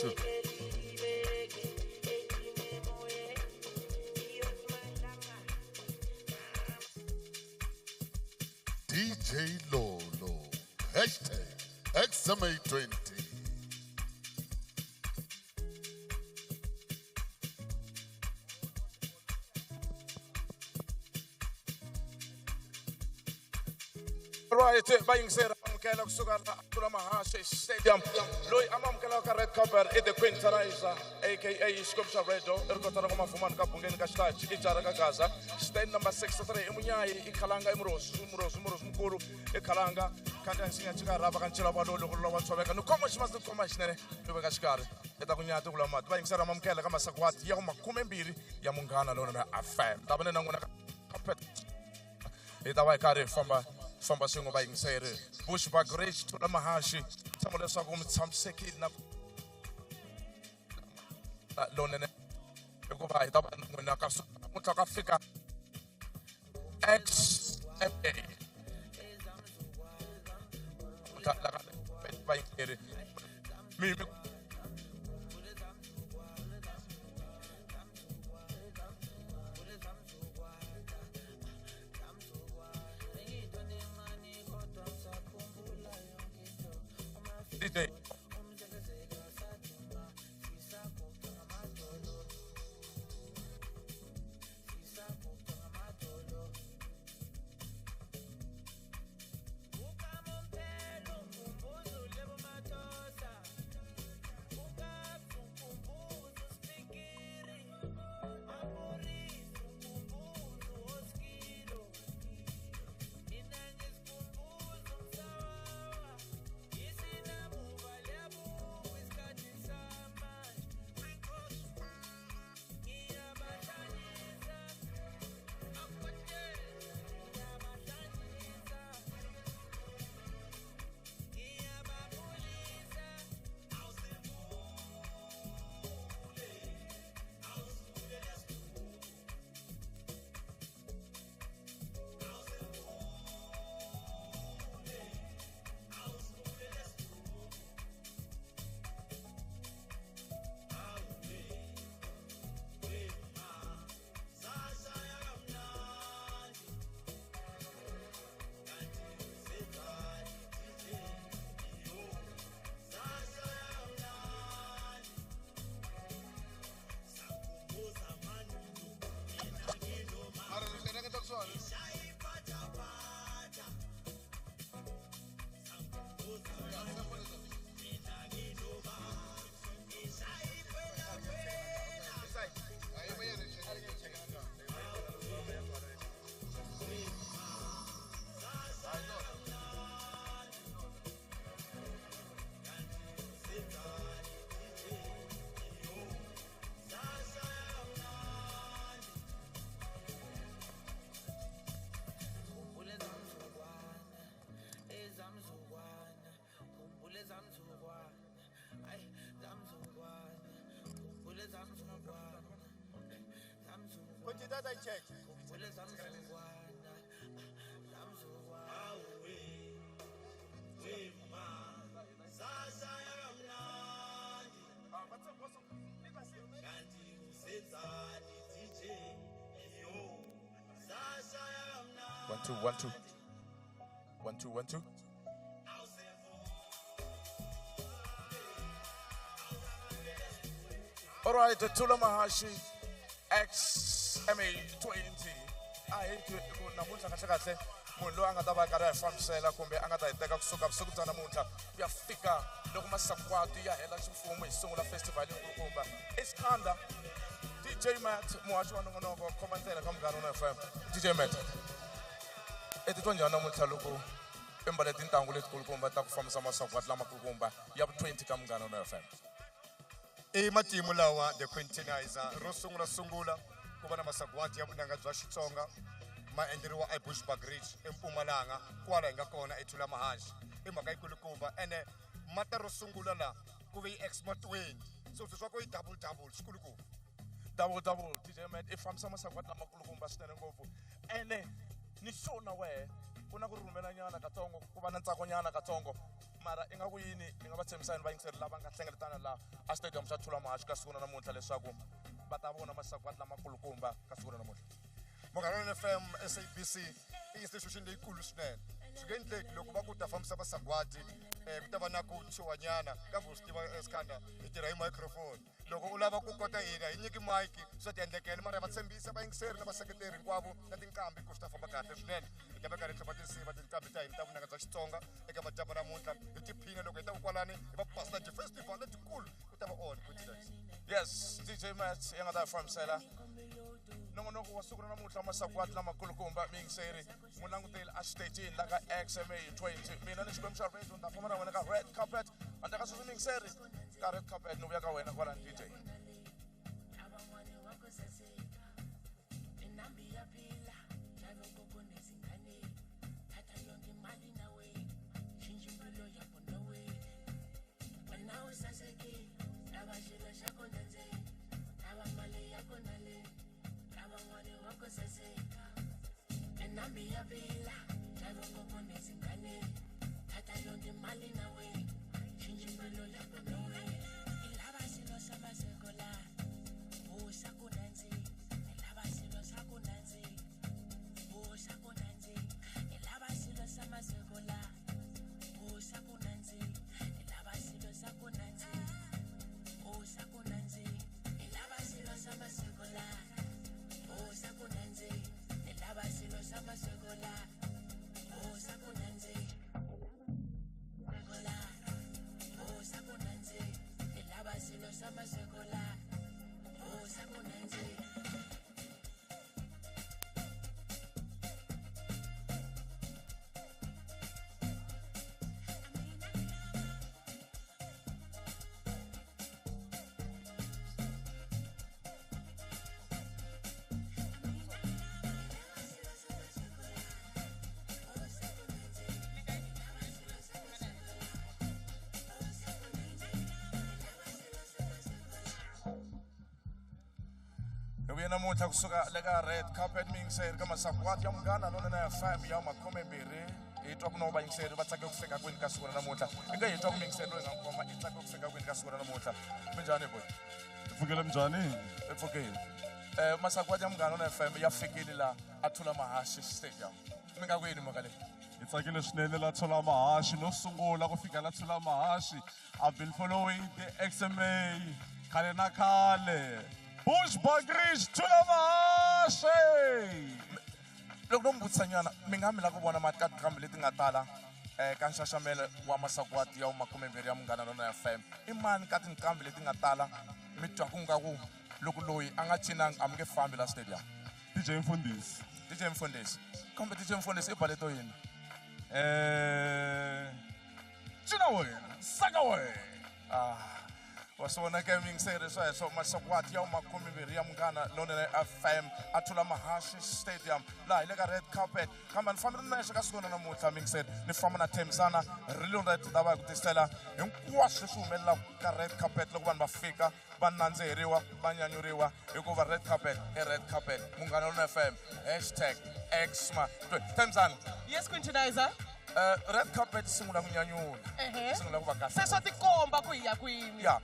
2. DJ Lolo, hashtag XMA20. Right, bayingisera amukela kusuka la Thulamahashe Stadium. Loyi amamukela ka red carpet i the Quintanizer, aka Scotia Redo, i ri kotara ku mafumani ka bungeni ka xitachi i jara ka Gaza. Stand number 63 i Munyayi i Khalanga i Murosi, Murosi, Murosi mukulu i Khalanga. Khanti nsinya chika rava ka ncila wa lolo ku lova tshoveka. Ni khoma ximasi ni khoma xinene ni veka xikarhi. I ta ku nyati ku lama mati. Bayingisera amamukela ka masagwadi ya 20 ya Munghana Lonene FM. Ta va ni na n'wina ka carpet. Hi ta va hi karhi hi famba famba swin'we vayingiseri. Bushbuck Ridge Thulamahashe tshama leswaku mi tshamisekile na lonene hikuva hi ta va na n'wina ka namuntlha ka fika XMA vayingiseri mi DJ. Check. One, two, 1 2 1 2 1 2. All right, the Thulamahashe XMA20. A hi ku namuntlha kahle kahle munhu loyi a nga ta va karhi a hi fambisela kumbe a nga ta hi teka kusuka vusiku bya namuntlha ku ya fika loko masagwadi ya hela ximfumo hi sungula festival yikulukumba i Skhanda DJ Matt muhaxi wa nongonoko khoma ndlela ka Munghana Lonene FM. DJ Matt, i titwa njhani namuntlha loko i mbale tintangu letikulukumba ta ku fambisa masagwadi lamakulukumba ya vu 20 ka Munghana Lonene FM? I matimu lawa the Quintanizer ro sungula sungula ku va na masagwadi ya vunanga bya Xitsonga ma endleriwa eBushbuck Ridge eMpumalanga kwala hi nga kona eThulamahashe. I mhaka yikulukumba ene mata ro sungula la ku ve yi XMA20, so sweswi swa ku yi double double swikulukumba. Double double DJ Matt i fambisa masagwadi lamakulukumba swinene ngopfu ene ni xona wehe ku na ku rhumelanyana katsongo ku va na ntsakonyana katsongo. Mara i nga ku yini i nga va tshembisa yini vayingiseri lava nga hlengeletana laha a stadium xa Thulamahashe ka siku ra namuntlha leswaku va ta vona masagwadi lamakulukumba ka siku ra namuntlha? Munghana FM, SABC i institution leyikulu swinene. Swi nge endleki loko va ku ta fambisa masagwadi, ku ta va na ku chuhanyana kambe u swi tiva Skhanda, hi tirha hi microphone. Loko u lava ku kota hina hi nyiki mic, swa ti endlekela. Mara va tshembisa vayingiseri na vaseketeri hinkwavo na tinqambi ku swi ta famba kahle swinene. Hi ta va karhi hi tlhoma tinsiva tinqambi ta hina ta vunanga bya Xitsonga eka madyambu namuntlha, hi tiphina loko hi ta ku kwalani hi va pasela ti-festival letikulu, ku ta va on Quintinizer. Yes, DJ Mats ya nga ta hi fambisela nongonoko wa siku ra namuntlha masagwadi lamakulukumba. Miyingiseri mulanguteli a xitejini la ka XMA 20, mina ni Xikwembu xa radio ni ta famba na wena ka red carpet. Handle ka sweswo miyingiseri, ka red carpet ni vuya ka wena kwalani DJ. Hi vuye namuntlha kusuka le ka red carpet, miyingiseri, ka masagwadi ya Munghana Lonene FM ya 20. Hi twa ku no vayingiseri va tsake ku fika kwini ka siku ra namuntlha. I nga hi twa ku miyingiseri loyi nga khoma i tsake ku fika kwini ka siku ra namuntlha. Minjhani boy? Hi pfukile, minjhani? Hi pfukile. Masagwadi ya Munghana Lonene FM ya fikile la a Thulamahashe Stadium. Mi nga ku yini mhaka leyi? Hi tsakile swinene la Thulamahashe, no sungula ku fika la Thulamahashe. I've been following the XMA khale na khale. Bushbuckridge Thulamahashe. Loko no mi vutisanyana, mi nga mi lava ku vona mati ka tinqambi leti nga tala ka nxaxamelo wa masagwadi ya 20 ya Munghana Lonene FM, i mani ka tinqambi leti nga tala mi twa ku nga ku loko loyi a nga cinangi a mi nge fambi la stadium? DJ Mfundhisi. DJ Mfundhisi. Kambe DJ Mfundhisi i baleto yini? Cina wena, saka wena. Wa swi vona ke miyingiseri sweswo masagwadi ya 20 ya Munghana Lonene FM a Thulamahashe Stadium laha hi le ka red carpet. Kambe ni fambi ri nexe ka siku ra namuntlha miyingiseri, ni famba na Thembisana Reloaded, ta va hi ku tisela hinkwaswo leswi humelelaka ka red carpet loko vanhu va fika va nandziheriwa va nyanyuriwa, hikuva red carpet i red carpet. Munghana Lonene FM hashtag XMA. Thembisana. Yes, Quintinizer. Red carpet sungula ku nyanyula. Sungula ku va kahle. Se swa tikomba ku hi ya kwini. Ya.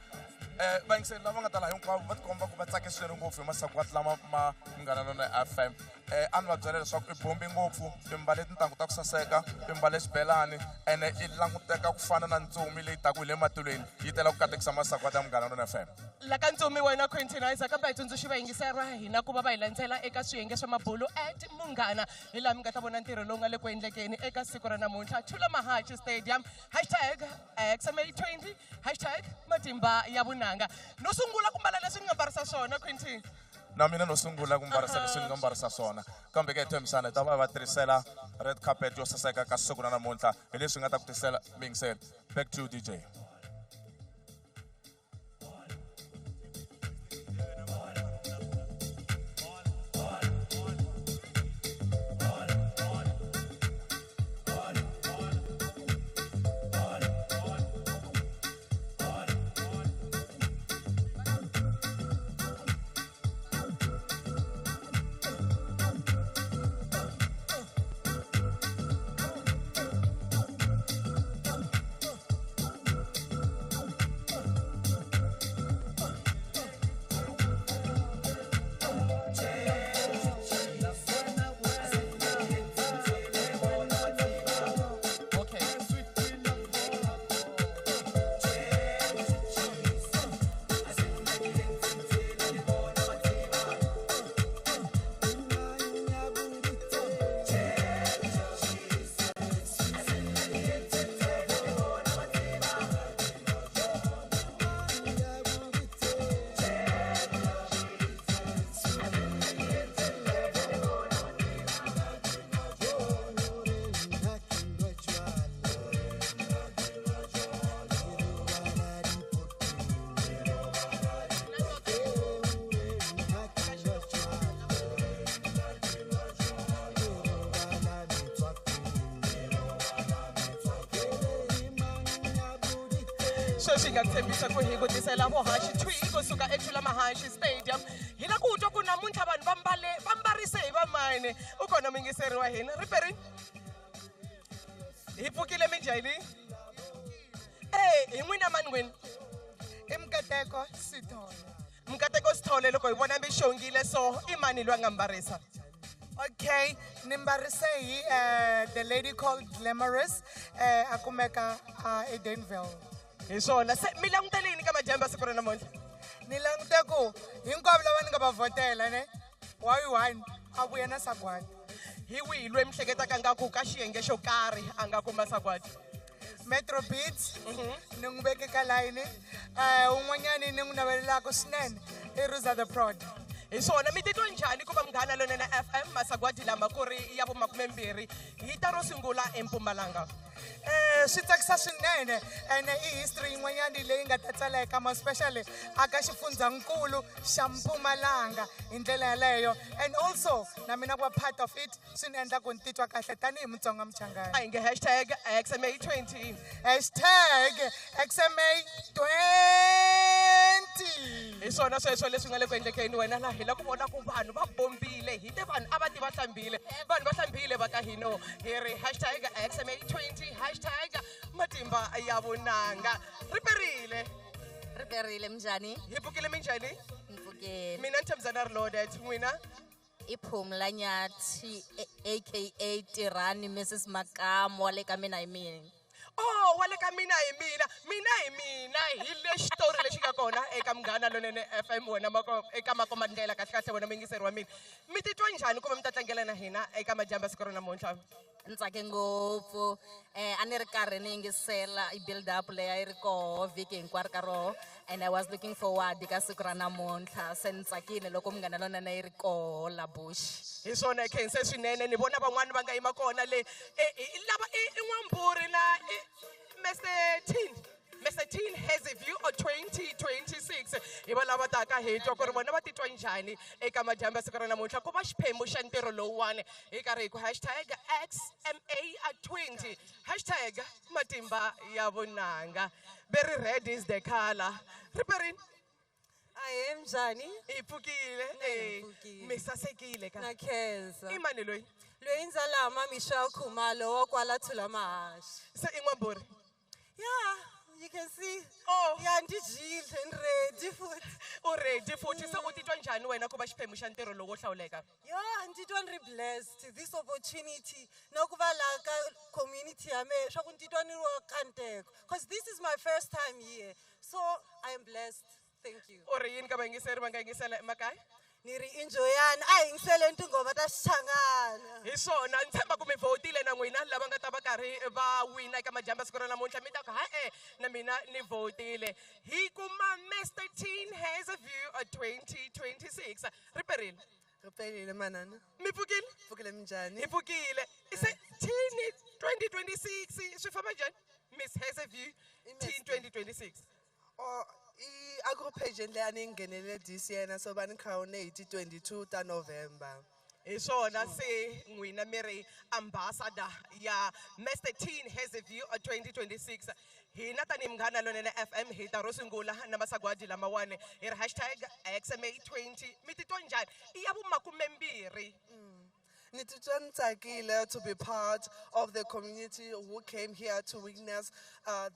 Vayingiseri lava nga tala hinkwavo va tikomba ku va tsake swinene ngopfu hi masagwadi lama ma Munghana Lonene FM. A ni va byela leswaku i bombi ngopfu, i mbale tintangu ta ku saseka, i mbale xibelani, ene i languteka ku fana na ntsumi leyi taka hi le matilweni yi tela ku katekisa masagwadi ya Munghana Lonene FM. La ka ntsumi wena Quintinizer, kambe hi tsundzuxi vayingiseri va hina ku va va hi landzela eka swiyenge swa mabulu at Munghana, hi laha mi nga ta vona ntirho lowu nga le ku endlekeni eka siku ra namuntlha. Thulamahashe Stadium, hashtag XMA 20, hashtag matimba ya vunanga. No sungula ku mbala leswi ni nga mbarisa swona, Quintin. Na mina no sungula ku mbarisa leswi ni nga mbarisa swona. Kambe ke Thembisana, hi ta va va tirhisela red carpet yo saseka ka siku ra namuntlha, hi leswi nga ta ku tisela miyingiseri. Back to you, DJ. Sweswi hi nga ku tshembisa ku hi ku tisela vuhaxi thwi kusuka eThulamahashe Stadium. Hi la ku twa ku namuntlha vanhu va mbale va mbarise hi vamani. U kona muyingiseri wa hina. Riperini. Hi pfukile minjhani? Hi n'wina mani n'wini? I Mkateko Sithole. Mkateko Sithole, loko hi vona mi xongile so i mani loyi a nga mbarisa? Okay, ni mbarise hi the lady called Glamorous, a kumeka eDenville. Hi swona. Se mi langutele yini ka madyambu ya siku ra namuntlha? Ni langute ku hinkwavo lava ni nga va vhotela ne, wa yi one a vuya na sagwadi. Hi wihi loyi mi hleketaka nga ku ka xiyenge xo karhi a nga kuma sagwadi? Metro Beats, ni n'wi veke ka layini. Un'wanyani ni n'wi navelelaka swinene i Ruza the Prod. Hi swona, mi titwa njhani ku va Munghana Lonene FM masagwadi lama ku ri ya vo 20 yi ta ro sungula eMpumalanga? Swi tsakisa swinene ene i history yin'wanyani leyi nga ta tsaleka mo especially aka xifundzankulu xa Mpumalanga hi ndlela yaleyo, and also na mina ku va part of it swi ni endla ku ni titwa kahle tanihi Mutsonga Muchangana. A hi nge hashtag XMA 20. Hashtag XMA 20. Hi swona sweswo leswi nga le ku endlekeni wena laha hi la ku vona ku vanhu va bombile, hi te vanhu a va ti va hlambile, vanhu va hlambile va ka hino. Hi ri hashtag XMA 20, hashtag matimba ya vunanga. Ri perile. Ri perile, minjhani? Hi pfukile, minjhani? Ni pfukile. Mina ni Thembisana Reloaded, n'wina? I Phumla Nyathi, aka Tirhani Mrs Makamu wa le ka Mina Hi Mina. Oh, wa le ka Mina Hi Mina. Mina Hi Mina hi le xitori lexi nga kona eka Munghana Lonene FM wena mako eka makombandlela kahle kahle wena muyingiseri wa mina. Mi titwa njhani ku va mi ta tlangela na hina eka madyambu ya siku ra namuntlha? Ni tsake ngopfu. A ni ri karhi ni yingisela i build up leyi a yi ri koho vhiki hinkwaro ka roho, and I was looking forward ka siku ra namuntlha. Se ni tsakile loko Munghana Lonene yi ri koho la Bush. Hi swona, hi khense swinene. Ni vona van'wani va nga yima kona le. Lava i N'wamburi na Mr Tin. Mr Tin has a view of 2026. Hi va lava taka hi twa ku ri vona va titwa njhani eka madyambu ya siku ra namuntlha ku va xiphemu xa ntirho lowuwani. Hi karhi hi ku hashtag XMA 20, hashtag matimba ya vunanga. Very red is the color. Riperini. Ahee, minjhani? Hi pfukile. Hi pfukile. Mi sasekile ka. Na khensa. I mani loyi? Loyi Ndzalama Michelle Khumalo wa kwala Thulamahashe. Se i N'wamburi? Yeah, you can see. Oh. Yeah, ndi dyile, ni ready futhi. U ready futhi. Se u titwa njhani wena ku va xiphemu xa ntirho lowu wo hlawuleka? Yeah, ni titwa ni ri blessed this opportunity na ku va laha ka community ya mehe, swa ku ni titwa ni ri wa kanteko, because this is my first time here. So I am blessed. Thank you. U ri yini ka vayingiseri va nga yingisela emakaya? Ni ri enjoyani, a hi yingiseleni tinghoma ta Xichangana. Hi swona, ni tshemba ku mi vhotile na n'wina lava nga ta va karhi va wina eka madyambu ya siku ra namuntlha. Mi ta ku ha-e na mina ni vhotile. Hi kuma Mr Tin has a view of 2026. Ri perile. Ri perile, manana. Mi pfukile? Pfukile, minjhani? Hi pfukile. Se Tin 2026 swi famba njhani? Miss has a view Tin 2026. Oh, i a ku ri pageant leyi a ni yi nghenele this year, na so va ni crown hi ti 22 ta November. Hi swona, se n'wina mi ri ambassador ya Mr Tin has a view of 2026. Hina tanihi Munghana Lonene FM hi ta ro sungula na masagwadi lamawani. Hi ri hashtag XMA 20. Mi titwa njhani? I ya vu 20. Ni titwa ni tsakile to be part of the community who came here to witness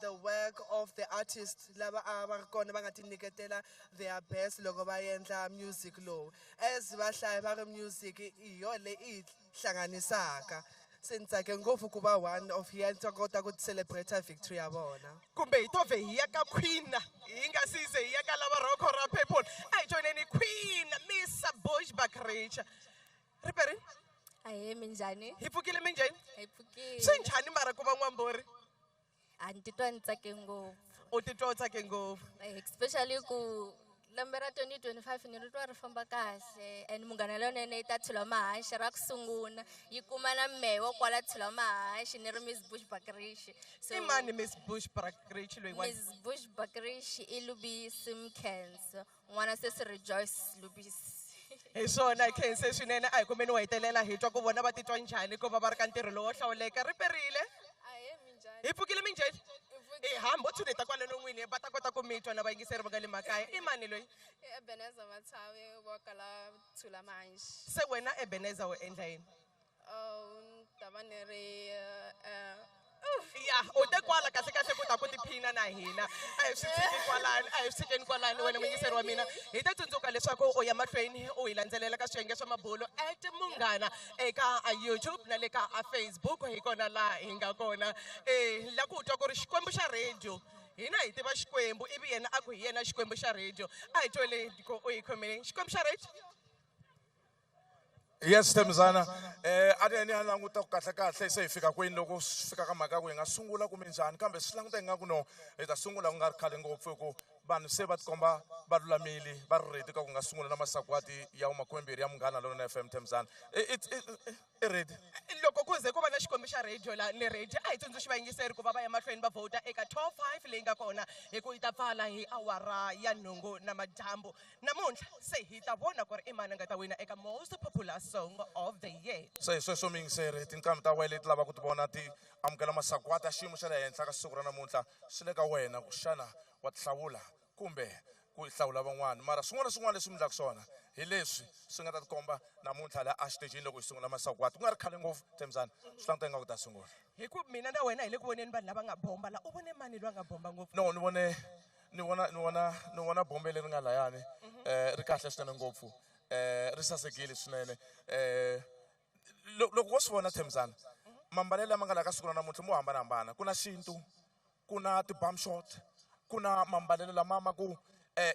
the work of the artists lava a va ri kona, va nga ti nyiketela their best loko va endla music lowu. As vahlayi va ri music i yo leyi i hi hlanganisaka. Se ni tsake ngopfu ku va one of here, ni ta kota ku celebrate victory ya vona. Kumbe hi to vhe hi ya ka Queen, hi nga size hi ya ka lava rhoko ra purple. A hi joineni Queen Miss Bushbuckridge. Riperini. Ahee, minjhani? Hi pfukile, minjhani? Hi pfukile. Swi njhani mara ku va N'wamburi? A ni titwa ni tsake ngopfu. U titwa u tsake ngopfu? Especially ku lembe ra 2025 ni ri twa ri famba kahle, and Munghana Lonene yi ta Thulamahashe ra ku sungula yi kuma na mehe wa kwala Thulamahashe ni ri Miss Bushbuckridge. So I mani Miss Bushbuckridge loyi wa? Miss Bushbuckridge i Lubisi Mkhensa, n'wana sesi Rejoice Lubisi. Hi swona, hi khense swinene. A hi kumeni wa hetelela hi twa ku vona va titwa njhani ku va va ri ka ntirho lowo hlawuleka. Ri perile. Ahee, minjhani? Hi pfukile, minjhani? Hi E hambi u tshuneta kwalano n'wini va ta kota ku mi twa na vayingiseri va nga le makaya. I mani loyi? I Ebeneza Mathawe wa kala Thulamahashe. Se wena Ebeneza u endla yini? Oh, ni ta va ni ri Ya, u te kwala kahle kahle ku ta ku tiphina na hina. A hi swi tshiki kwalano, a hi swi tshikeni kwalano wena muyingiseri wa mina. Hi ta tsundzuka leswaku u ya mahlweni u hi landzelela ka swiyenge swa mabulo at Munghana eka YouTube na le ka Facebook, hi kona laha hi nga kona. La ku twa ku ri Xikwembu xa radio, hina hi tiva Xikwembu, ivi yena a ku hi yena Xikwembu xa radio. A hi twele ku u hi khomele Xikwembu xa radio. Yes, Thembisana. A ni ya languta ku kahle kahle se hi fika kwini loko swi fika ka mhaka ku hi nga sungula kumbe njhani, kambe swi languta ingaku no hi ta sungula ku nga ri khale ngopfu, hi ku vanhu se va tikomba va lulamile, va ri ready ka ku nga sungula na masagwadi ya makumembirhi ya Munghana Lonene FM. Thembisana, i ready? Loko ku ze ku va na Xikwembu xa radio la ni ready. A hi tsundzuxi vayingiseri ku va va ya mahlweni va vhota eka top 5 leyi nga kona, hi ku yi ta pfala hi awara ya 8 namadyambu namuntlha. Se hi ta vona ku ri i mani a nga ta wina eka most popular song of the year. Se hi sweswo muyingiseri, tinqambi ta wena leti lavaka ku ti vona ti amukela masagwadi ya xiyimo xa le henhla ka siku ra namuntlha, swi le ka wena ku xana wa ti hlawula kumbe ku hlawula van'wana. Mara swin'wana na swin'wana leswi mi endlaka swona hi leswi swi nga ta tikomba namuntlha laha exitejini loko hi sungula masagwadi ku nga ri khale ngopfu. Thembisana, swi languta ingaku ta sungula. Hi ku mina na wena hi le ku voneni vanhu lava nga bomba la. U vone mani loyi a nga bomba ngopfu? No, ni vone, ni vona, ni vona, ni vona bombe leri nga layani. Ri kahle swinene ngopfu. Ri sasekile swinene. Loko wo swi vona Thembisana, mambalelo lama nga laha ka siku ra namuntlha mo hambanahambana. Ku na xintu, ku na ti-bum short, ku na mambalelo lama ma ku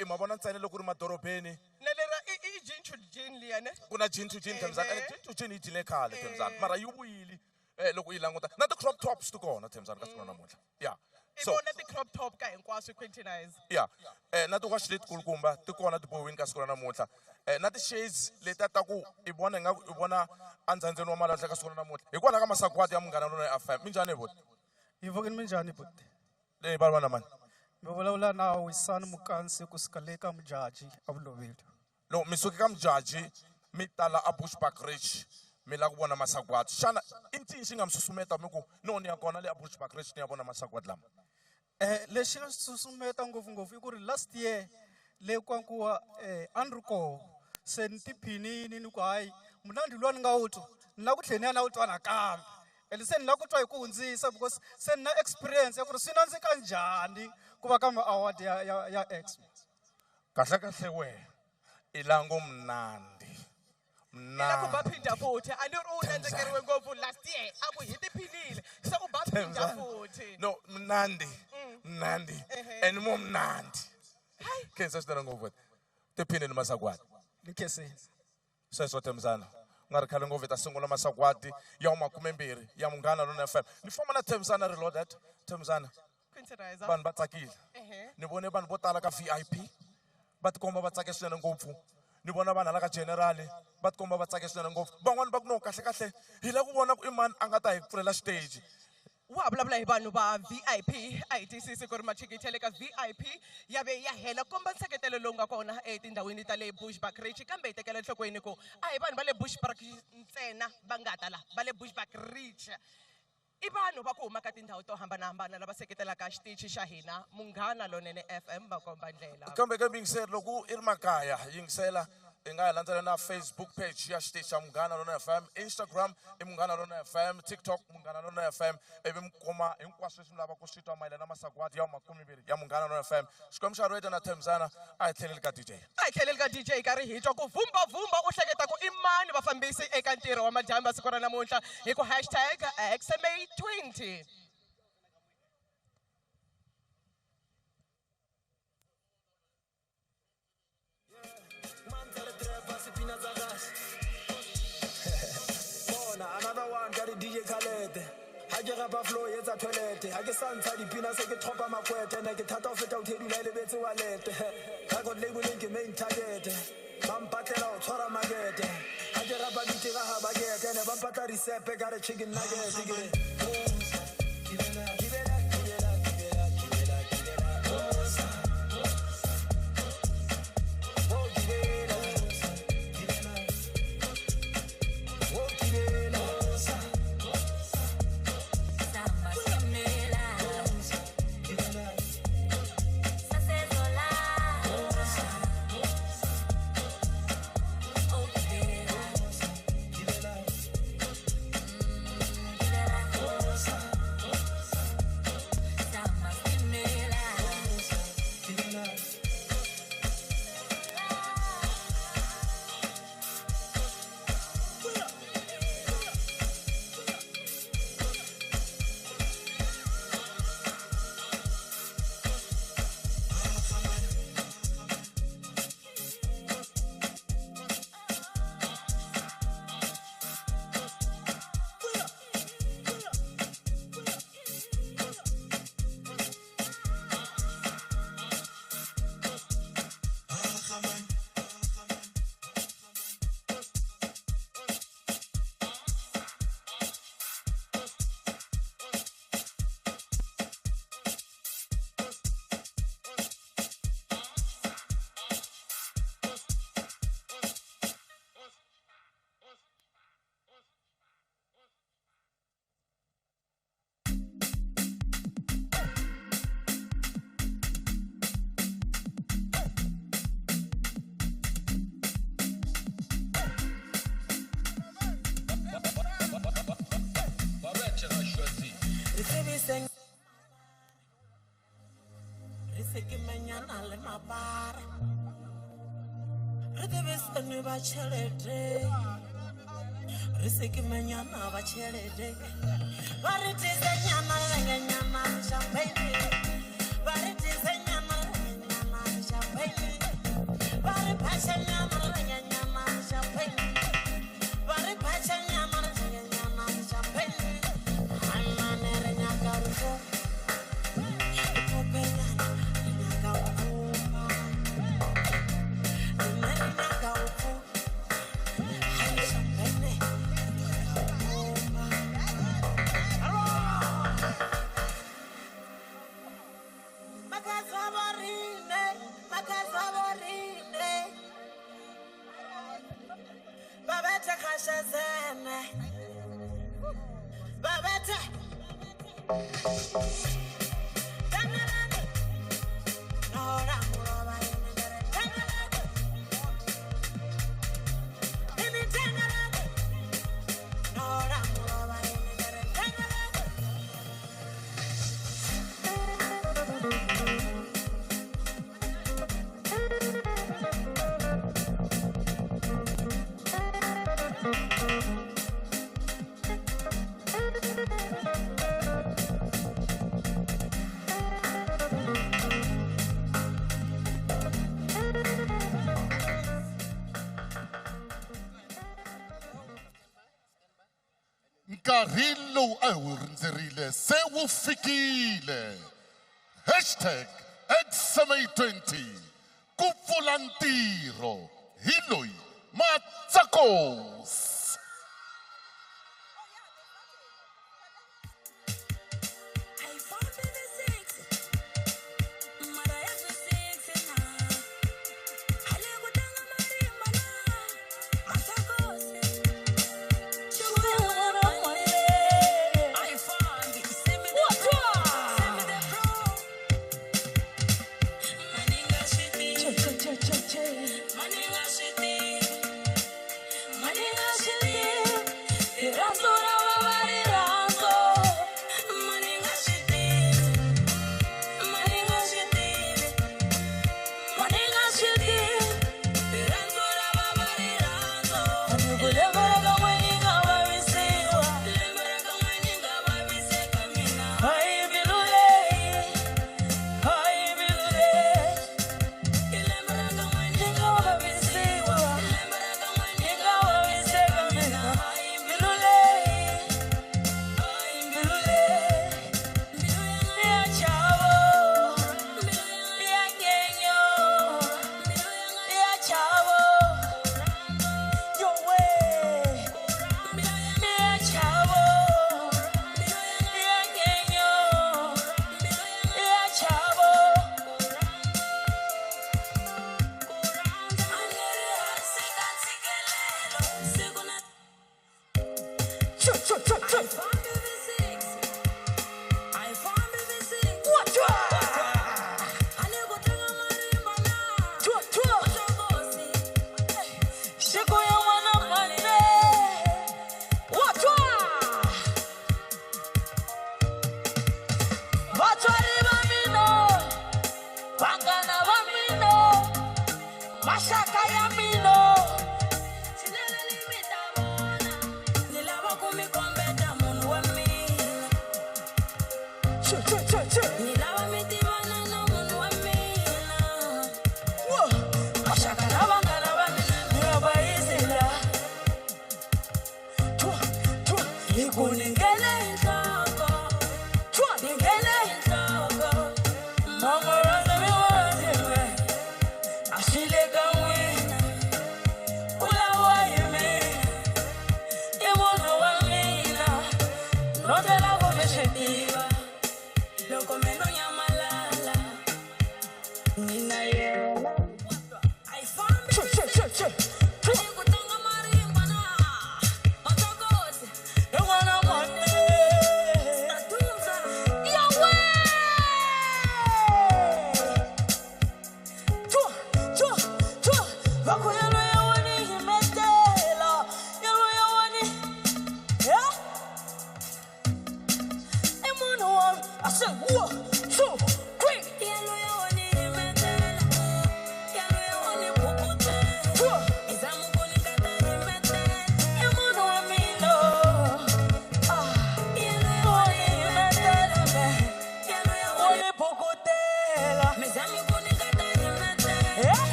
i ma vona ntsena loko u ri madorobeni. Na lera i jean to jean liya ne? Ku na jean to jean, Thembisana. Jean to jean yi dyile khale, Thembisana, mara yi vuyile. Loko u yi languta na ti-crop tops ti kona, Thembisana, ka siku ra namuntlha. Ya. I So vona ti-crop top ka hinkwaswo, Quintinize. Ya. Na ti-watch letikulukumba ti kona ti bohiwini ka siku ra namuntlha. Na ti-shades letiya ta ku i vona ingaku i vona endzhandzeni wa malwandle ka siku ra namuntlha, hikwalaho ka masagwadi ya Munghana Lonene FM. Minjhani buti? Hi vokeni, minjhani buti? Leyi va na mani? Mi vulavula na Wisani Mukansi kusuka le ka Mujaji a Vuloveli. Loko mi suke ka Mujaji mi tala a Bushbuckridge mi lava ku vona masagwadi, xana i ncini xi nga mi susumeta mi ku no ni ya kona le a Bushbuckridge ni ya vona masagwadi lama? Lexi nga susumeta ngopfungopfu i ku ri last year le Kwankuwa, a ni ri koho, se ni tiphinini ni ku hayi mnandi luwa ni nga wu twa, ni lava ku tlhela ni ya na wu twa nakambe, ende se ni lava ku twa hi ku hundzisa because se ni na experience ya ku ri swi nandzika njhani ku va ka ma-award ya X. Kahle kahle wehe i lango mnandi. I la ku ba phinda futhi, a ni ri u nandzikeriwe ngopfu last year, a ku hi tiphinile, se u ba phinda futhi. No, mnandi, mnandi, and mo mnandi. Khensa swinene ngopfu. Tiphine ni masagwadi. Ni khensile. Sweswo Thembisana, ku nga ri khale ngopfu hi ta sungula masagwadi ya makumembirhi ya Munghana Lonene FM. Ni famba na Thembisana reloaded. Thembisana, Quintinizer. vanhu va tsakile. Ni vone vanhu vo tala ka VIP va tikomba va tsake swinene ngopfu. Ni vona vanhu hala ka general va tikomba va tsake swinene ngopfu. Van'wani va ku no kahle kahle hi lava ku vona ku i mani a nga ta hi pfulela xiteji. Wa vulavula hi vanhu va VIP, a hi tiyisisi ku ri mathikithi ya le ka VIP ya ve ya hela, komba nseketelo lowu nga kona etindhawini ta le Bushbuckridge. Kambe hi tekela enhlokweni ku a hi vanhu va le Bushbuckridge ntsena va nga ta la, va le Bushbuckridge i vanhu va ku huma ka tindhawu to hambanahambana lava seketelaka xitichi xa hina Munghana Lonene FM, va komba ndlela. Kambe ka yingiseri, loko i ri makaya yingisela, i nga hi landzela na Facebook page ya xitichi xa Munghana Lonene FM, Instagram i Munghana Lonene FM, TikTok Munghana Lonene FM, ivi mi kuma hinkwaswo leswi mi lavaka ku swi twa mayelana na masagwadi ya makumembirhi ya Munghana Lonene FM. Xikwembu xa radio na Thembisana, a hi tlheleli ka DJ. A hi tlheleli ka DJ karhi hi twa ku vumba vumba, u hleketa ku i mani vafambisi eka ntirho wa madyambu ya siku ra namuntlha hi ku hashtag XMA20. Another one got a DJ Khaled. Ha ke rapa flow e etsa toilet. Ha ke sa ntsha dipina se ke thopa makwete. Ne ke thata ho feta ho thedula e lebetse wallet. Record label ke main target. Ba mpatlela ho tshwara makete. Ha ke rapa ditira ha ba kete. Ne ba mpatla risepe ka re chicken nugget. Ke re, nyana le mapara re ḓivhiseni vha tshelede ri sikimenyana vha tshelede vha ri tizenyana lengenyana champagne vha ri tizenyana lengenyana champagne vha ri phashenyana lengenyana champagne vha ri phashenyana lengenyana champagne hanane re nyaka ruko kopenyana re nyaka ukopa rena re nyaka uko hai champagne Makazaborine, Babette Kashazene, Babette Tangalani, Nora Muraba, Tangalani, Ini Tangalani, Nora Muraba, Tangalani. Nkarhi lowu a hi wu rindzerile se wu fikile. Hashtag XMA20 ku pfula ntirho hi loyi Matsakos. Mama,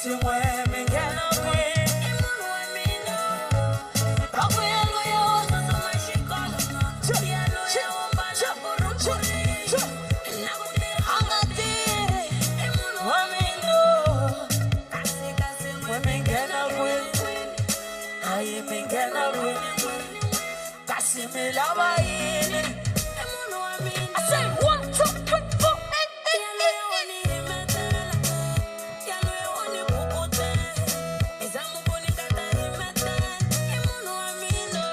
kasi n'we mi nghena kwihi? I munhu wa mina. Va ku yaloye wo tsutsuma xikolo, yaloye wo mbala buruku na ku tirha a nga tirhi. I munhu wa mina. Kasi kasi n'we mi nghena kwihi? Ayi mi nghena kwihi? Kasi mi lava yini? I munhu wa mina. I say 1, 2, 3, 4. Yaloye wa ni himetela, yaloye wa ni bukutela, i zama ku ni ta ta himetela. I munhu wa mina.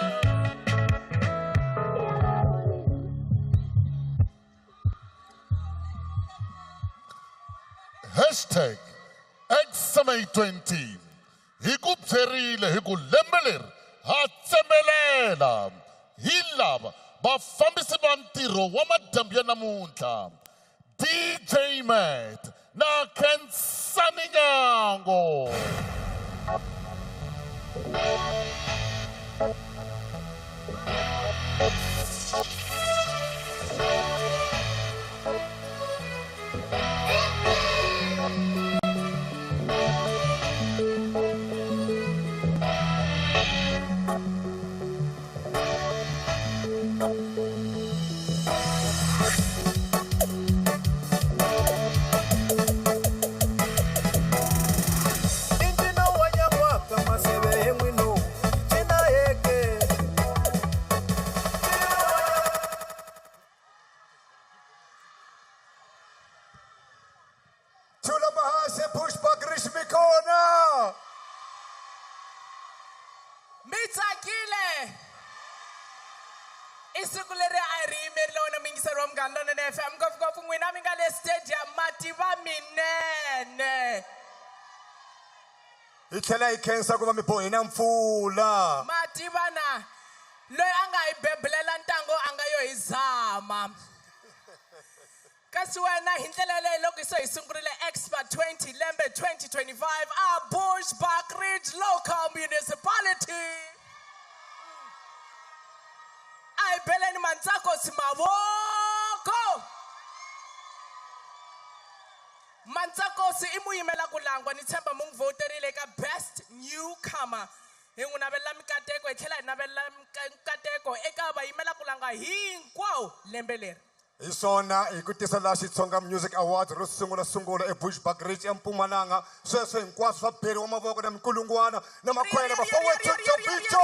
Hashtag XMA20 hi ku byerile hi ku lembe leri ha tsemelela hi lava vafambisi va ntirho wa madyambu ya namuntlha DJ Matt na Khensani Nyango. I ncino wa nyan'waka maseve he n'wino cina yeke. Thulamahashe Bushbuckridge mi kona. Mi tsakile. I siku leri a hi ri yimerile wena muyingiseri wa Munghana Lonene FM, ngopfungopfu n'wina mi nga le stadium mativa minene. Hi tlhela hi khensa ku va mi bohe na mpfula. Mativa na loyi a nga hi bebulela ntango a nga yo hi zama. Kasi wena hi ndlela leyi loko se hi sungurile Expo 20 lembe 2025 a Bushbuckridge Local Municipality. A hi beleni Mantsakosi mavoko. Mantsakosi i muyimela ku langwa, ni tshemba mu n'wi voterile eka best newcomer. Hi n'wi navelela mikateko, hi tlhela hi navelela mikateko eka vayimela ku langa hinkwawo lembe leri. Hi swona hi ku tisa laha Xitsonga Music Awards ro sungula sungula eBushbuckridge eMpumalanga. Sweswo hinkwaswo swa beriwa mavoko na minkulungwana na makhwela vafowethu Jovito.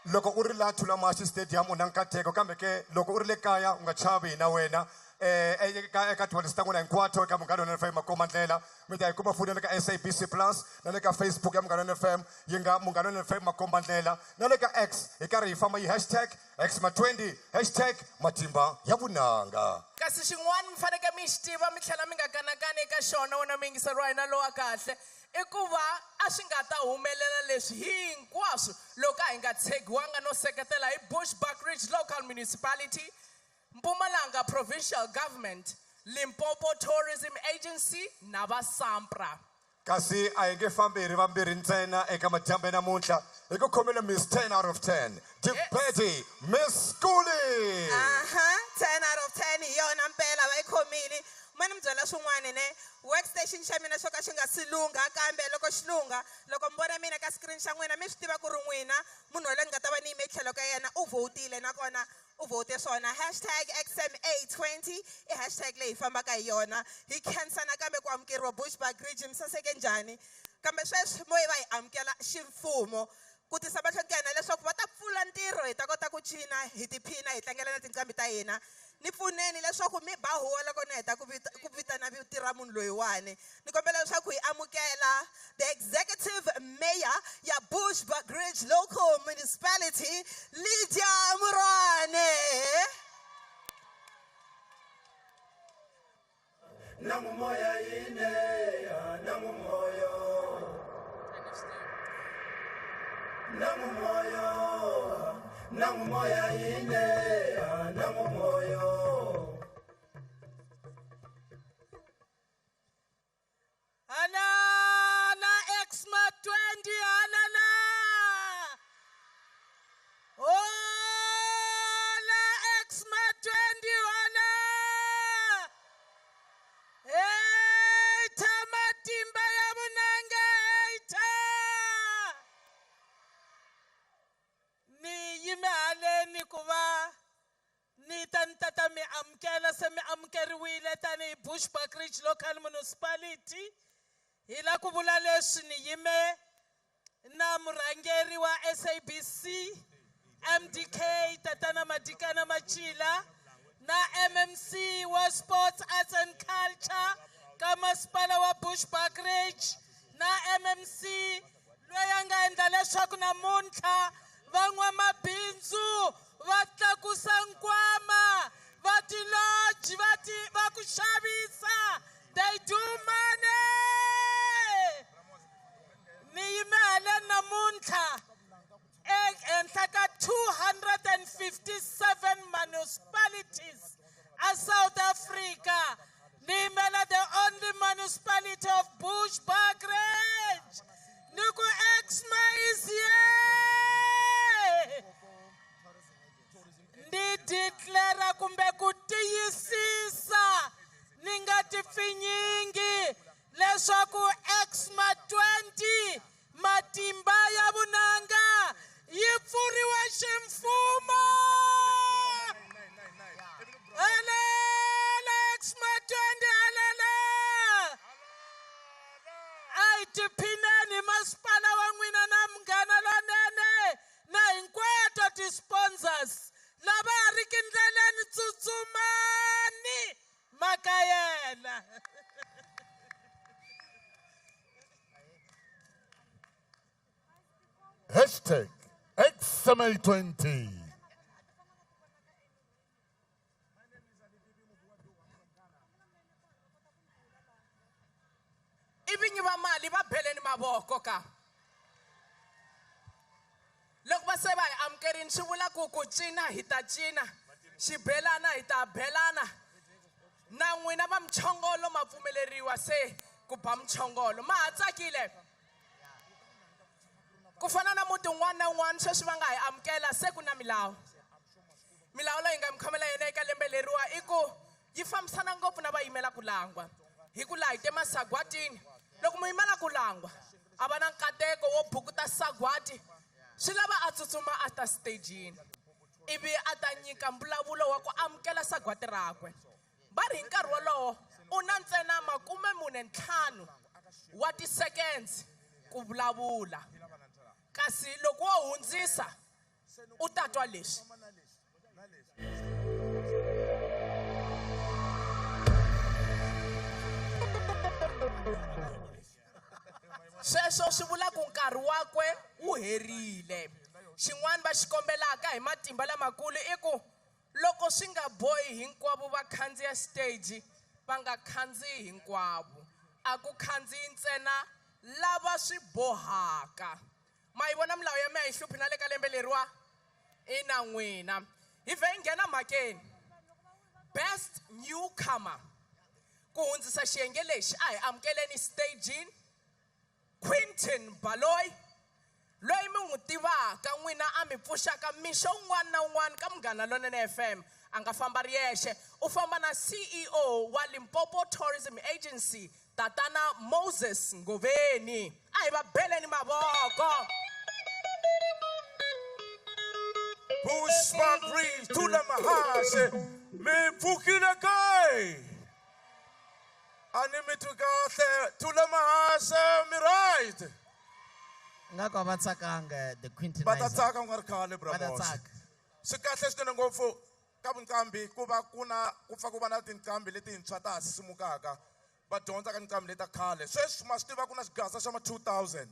Loko u ri laha Thulamahashe Stadium u na nkateko, kambe ke loko u ri le kaya u nga chavi na wena. Eka tiwalisi ta n'wina hinkwato eka Munghana Lonene FM makombandlela mi ta yi kuma futhi na le ka SABC Plus na le ka Facebook ya Munghana Lonene FM yi nga Munghana Lonene FM makombandlela na le ka X hi karhi hi famba yi hashtag XMA20 hashtag matimba ya vunanga. Kasi xin'wana mi fanekele mi xi tiva mi tlhela mi nga kanakani eka xona wena muyingiseri wa hina lowa kahle i ku va a swi nga ta humelela leswi hinkwaswo loko a hi nga tshegiwanga no seketela hi Bushbuckridge Local Municipality, Mpumalanga Provincial Government, Limpopo Tourism Agency na va SAMPRA. Kasi a hi nge fambi hi ri vambirhi ntsena eka madyambu ya namuntlha hi ku khomile Miss 10 out of 10 Dibeti Miss Kuli. Aha, 10 out of 10 hi yona mpela va yi khomile. Ma ni mi byela swin'wana ne, workstation xa mina xo ka xi nga si lungha, kambe loko xi lungha, loko mi vona mina ka screen xa n'wina mi swi tiva ku ri n'wina munhu loyi ni nga ta va ni yime tlhelo ka yena u vhotile nakona u vote swona. Hashtag XMA20 i hashtag leyi hi fambaka hi yona. Hi khensa nakambe ku amukeriwa Bushbuckridge, mi saseke njhani? Kambe sweswi mo hi va hi amukela ximfumo ku tisa mahlweni ka hina leswaku va ta pfula ntirho hi ta kota ku cina hi tiphina hi tlangela na tinqambi ta hina. Ni pfuneni leswaku mi ba huwa loko ni heta ku vitana vito ra munhu loyiwani. Ni kombela leswaku hi amukela the executive mayor ya Bushbuckridge Local Municipality, Lydia Murwane. Nangumoya yine, nangumoya. Nangumoya, nangumoya yine, nangumoya. Anana Exma 20, anana. Hola Exma 20, ana. Hey, Tsakile ku va ni ta ni tata mi amukela se mi amukeriwile tanihi Bushbuckridge Local Municipality. Hi la ku vula leswi ni yime na murhangeri wa SABC MDK Tatana Madikana Machila na MMC wa Sports, Arts and Culture ka masipala wa Bushbuckridge na MMC loyi a nga endla leswaku namuntlha van'wamabindzu va tlakusa nkwama va ti-lodge va ti va ku xavisa they do money. Ni yime haleni namuntlha ehenhla ka 257 municipalities a South Africa. Ni yimela the only municipality of Bushbuckridge. Ni ku Exma is here. Ni declare kumbe ku tiyisisa ni nga tipfinyingi leswaku Exma 20 matimba ya vunanga yi pfuriwa ximfumo. Halala Exma 20, halala. A hi tiphineni hi masipala wa n'wina na Munghana Lonene na hinkwato ti-sponsors lava ha riki ndleleni, tsutsumani makayela. Hashtag XMA20. I vinyi va mali va beleni mavoko ka loko va se va hi amukerini, swi vula ku ku cina hi ta cina, xibelana hi ta belana, na n'wina va muchongolo ma pfumeleriwa se ku ba muchongolo. Ma ha tsakile ku fana na muti wun'wana na wun'wana sweswi va nga hi amukela se ku na milawu. Milawu leyi nga mi khomela yona eka lembe leriwa i ku yi fambisana ngopfu na va yimela ku langwa, hi ku laha hi te masagwatini. Loko mu yimela ku langwa a va na nkateko wo bukuta sagwati, swi lava a tsutsuma a ta stagini ivi a ta nyika mbulavulo wa ku amukela sagwati rakwe. Va ri hi nkarhi wolowo u na ntsena 45 wa ti-seconds ku vulavula, kasi loko wo hundzisa u ta twa leswi. Sweswo swi vula ku nkarhi wakwe wu herile. Xin'wana va xi kombelaka hi matimba lamakulu i ku loko swi nga bohi hinkwavo va khandziya stage, va nga khandziyi hinkwavo, a ku khandziyi ntsena lava swi bohaka. Ma yi vona milawu ya mehe yi hluphi na le ka lembe leriwa? Ina n'wina hi vhe hi nghena mhakeni. Best newcomer ku hundzisa xiyenge lexi a hi amukeleni stagini Quinton Baloyi, loyi mi n'wi tivaka n'wina a mi pfuxaka mixo wun'wana na wun'wana ka Munghana Lonene FM. A nga famba ri yexe, u famba na CEO wa Limpopo Tourism Agency Tatana Moses Ngoveni. A hi va beleni mavoko. Bushbuckridge Thulamahashe mi pfukile ke? A ni mi twi kahle. Thulamahashe mi right? Nga ku a va tsakanga the Quinton. Va ta tsaka ku nga ri khale, Va ta Bramos. tsaka. Swi kahle swinene ngopfu ka vuqambi ku va ku na ku pfa ku va na tinqambi letintshwa ta ha sisimukaka, va dyondza ka tinqambi leta khale. Sweswi ma swi tiva ku na xigasa xa ma 2000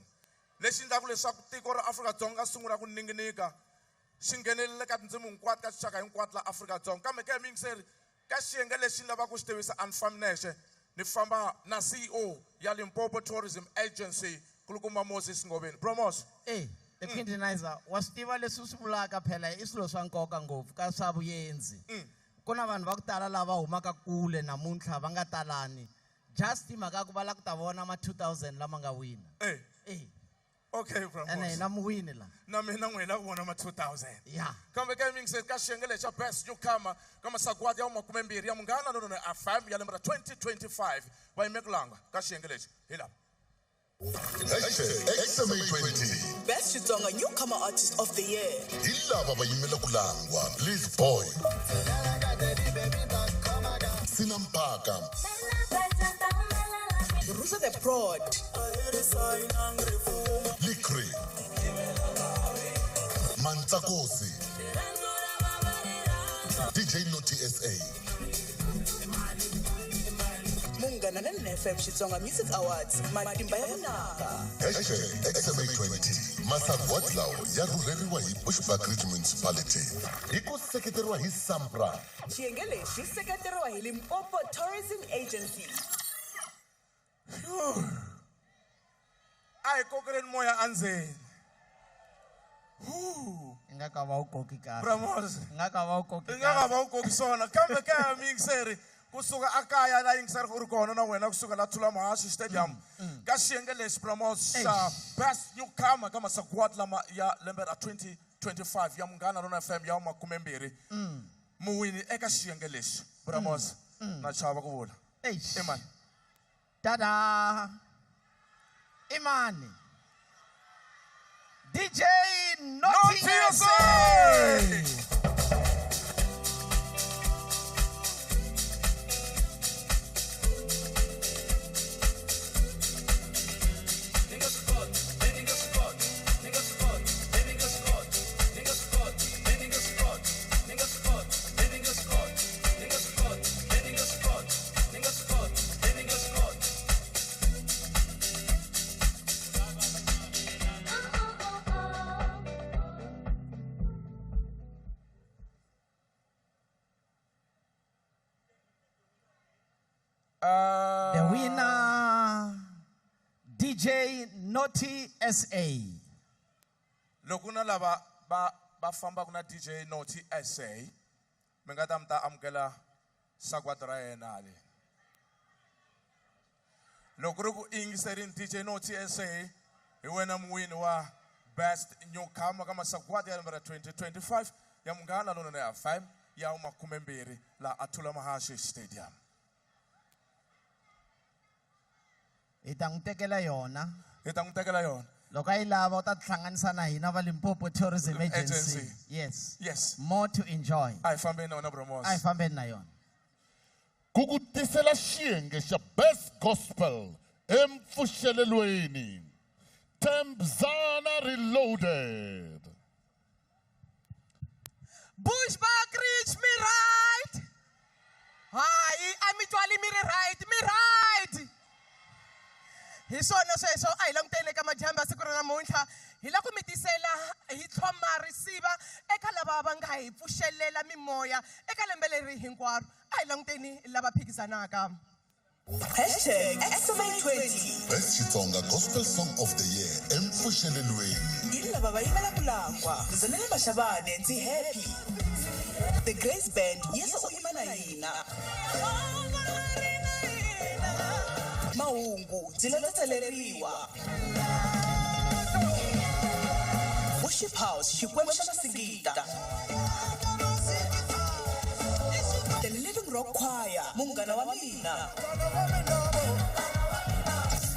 lexi endlaka leswaku tiko ra Afrika-Dzonga sungula ku ninginika, xi nghenelela ka tindzimi hinkwato ka tinxaka hinkwato la Afrika-Dzonga. Kambe ke miyingiseri ka xiyenge lexi ni lavaka ku xi tivisa, a ni fambi nexe, ni famba na CEO ya Limpopo Tourism Agency kulukumba Moses Ngoveni. Bromos. The Quintinizer, wa swi tiva leswi u swi vulaka phela i swilo swa nkoka ngopfu ka swa vuyenzi. Ku na vanhu va ku tala lava humaka kule namuntlha va nga talani, just hi mhaka ya ku va lava ku ta vona ma 2000 lama nga wina. Okay, Bromos. Ene hina muwini la. Na mina n'wina ku vona ma 2000. Yeah. Kambe ka miyingiseri ka xiyenge lexi xa best newcomer ka masagwadi ya 20 ya Munghana Lonene FM ya lembe ra 2025 va yime ku langa ka xiyenge lexi hi lava. Hashtag XMA20 Best Xitsonga Newcomer Artist of the Year. Hi lava va yimela ku langwa Liz Boy, Sinampaka, Rusa the Prod. Likri, Mantsakosi, DJ Noti SA. Munghana Lonene FM Xitsonga Music Awards. Matimba ya vunanga. Hashtag XMA20 masagwadi lawa ya rhurheriwa hi Bushbuckridge Municipality hi ku seketeriwa hi SAMPRA. Xiyenge lexi seketeriwa hi Limpopo Tourism Agency. A hi kokeleni moya endzeni. I nga ka va wu koki kahle. Bramos. I nga ka va wu koki I nga ka va wu koki swona kambe kaya miyingiseri kusuka akaya la yingiseri u ri kona na wena kusuka la Thulamahashe Stadium ka xiyenge lexi Bramos xa best newcomer ka masagwadi lama ya lembe ra 2025 ya Munghana Lonene FM ya 20 muwini eka xiyenge lexi Bramos na chava ku vula Eish. I mani? Tada! Imani. DJ Noti Noti SA. The winner, DJ Noti SA. Loko na lava va va fambaka na DJ Noti SA mi nga ta mi ta amukela sagwadi ra yena hale. Loko ri ku yingiserini DJ Noti SA hi wena muwini wa best newcomer ka masagwadi ya lembe ra 2025 ya Munghana Lonene FM ya 20 la a Thulamahashe Stadium. Hi ta n'wi tekela yona. Hi ta n'wi tekela yona. Loko a yi lava u ta tihlanganisa na hina va Limpopo Tourism Agency. Agency. Yes. Yes. More to enjoy. A hi fambeni na wena Bramos. A hi fambeni na yona. Ku ku tisela xiyenge xa best gospel empfuxelelweni Tembzana Reloaded. Bushbuckridge mi right. Hayi a mi twali mi ri right, mi right. Hi swona sweswo a hi languteni eka madyambu ya siku ra namuntlha hi lava ku mi tisela hi tlhoma risiva eka lava va nga hi pfuxelela mimoya eka lembe leri hinkwaro. A hi languteni lava phikizanaka. Hashtag XMA20. Best Xitsonga Gospel Song of the Year empfuxelelweni. Hi lava va yimela ku langwa. Zanele Mashabane, ndzi happy. The Grace Band, Yesu u yima na hina. Mahungu, ndzi la tsetseleriwa. Worship House, Xikwembu xa Masingita. The Living Rock Choir, Munghana wa mina.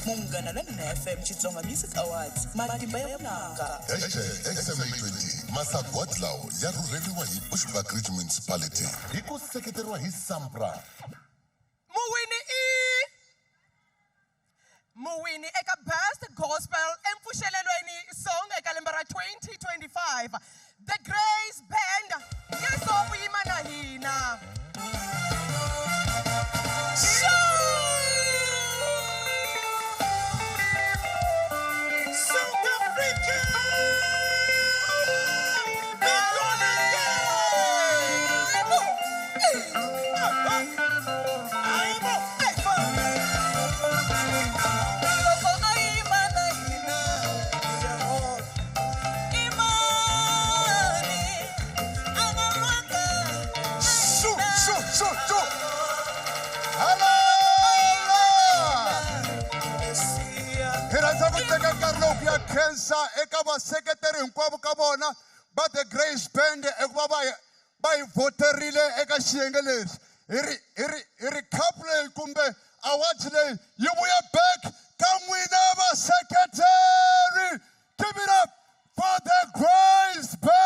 Munghana Lonene FM Xitsonga Music Awards, Matimba ya vunanga. Hashtag XMA20 masagwadi lawa ya rhurheriwa hi Bushbuckridge Municipality hi ku seketeriwa hi SAMPRA. Muwini i muwini eka Best Gospel empfuxelelweni song eka lembe ra 2025 The Grace Band, Yesu u yima na hina. South Africa! Loko a yima na hina, i mani a nga lwaka Shu, shu, shu, shu. Halala! Hi rhandza ku teka nkarhi lowu ku ya khensa eka vaseketeri hinkwavo ka vona va The Grace Band eku va va hi voterile eka xiyenge lexi. Hi ri hi ri hi ri cup leyi kumbe awards leyi yi vuya back ka Ka n'wina vaseketeri, give it up for the Grace Band.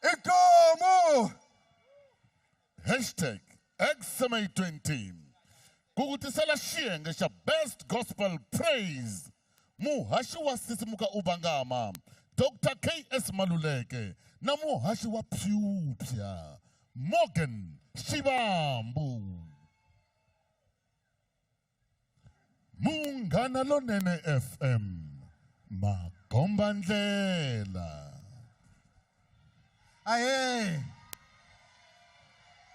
Inkomu. Hashtag XMA20 ku ku tisela xiyenge xa Best Gospel Praise. Muhaxi wa Sisimuka u Vangama, Dr. KS Maluleke na muhaxi wa Phyuphya, Morgan Shivambu. Munghana Lonene FM, makomba ndlela. Ahe.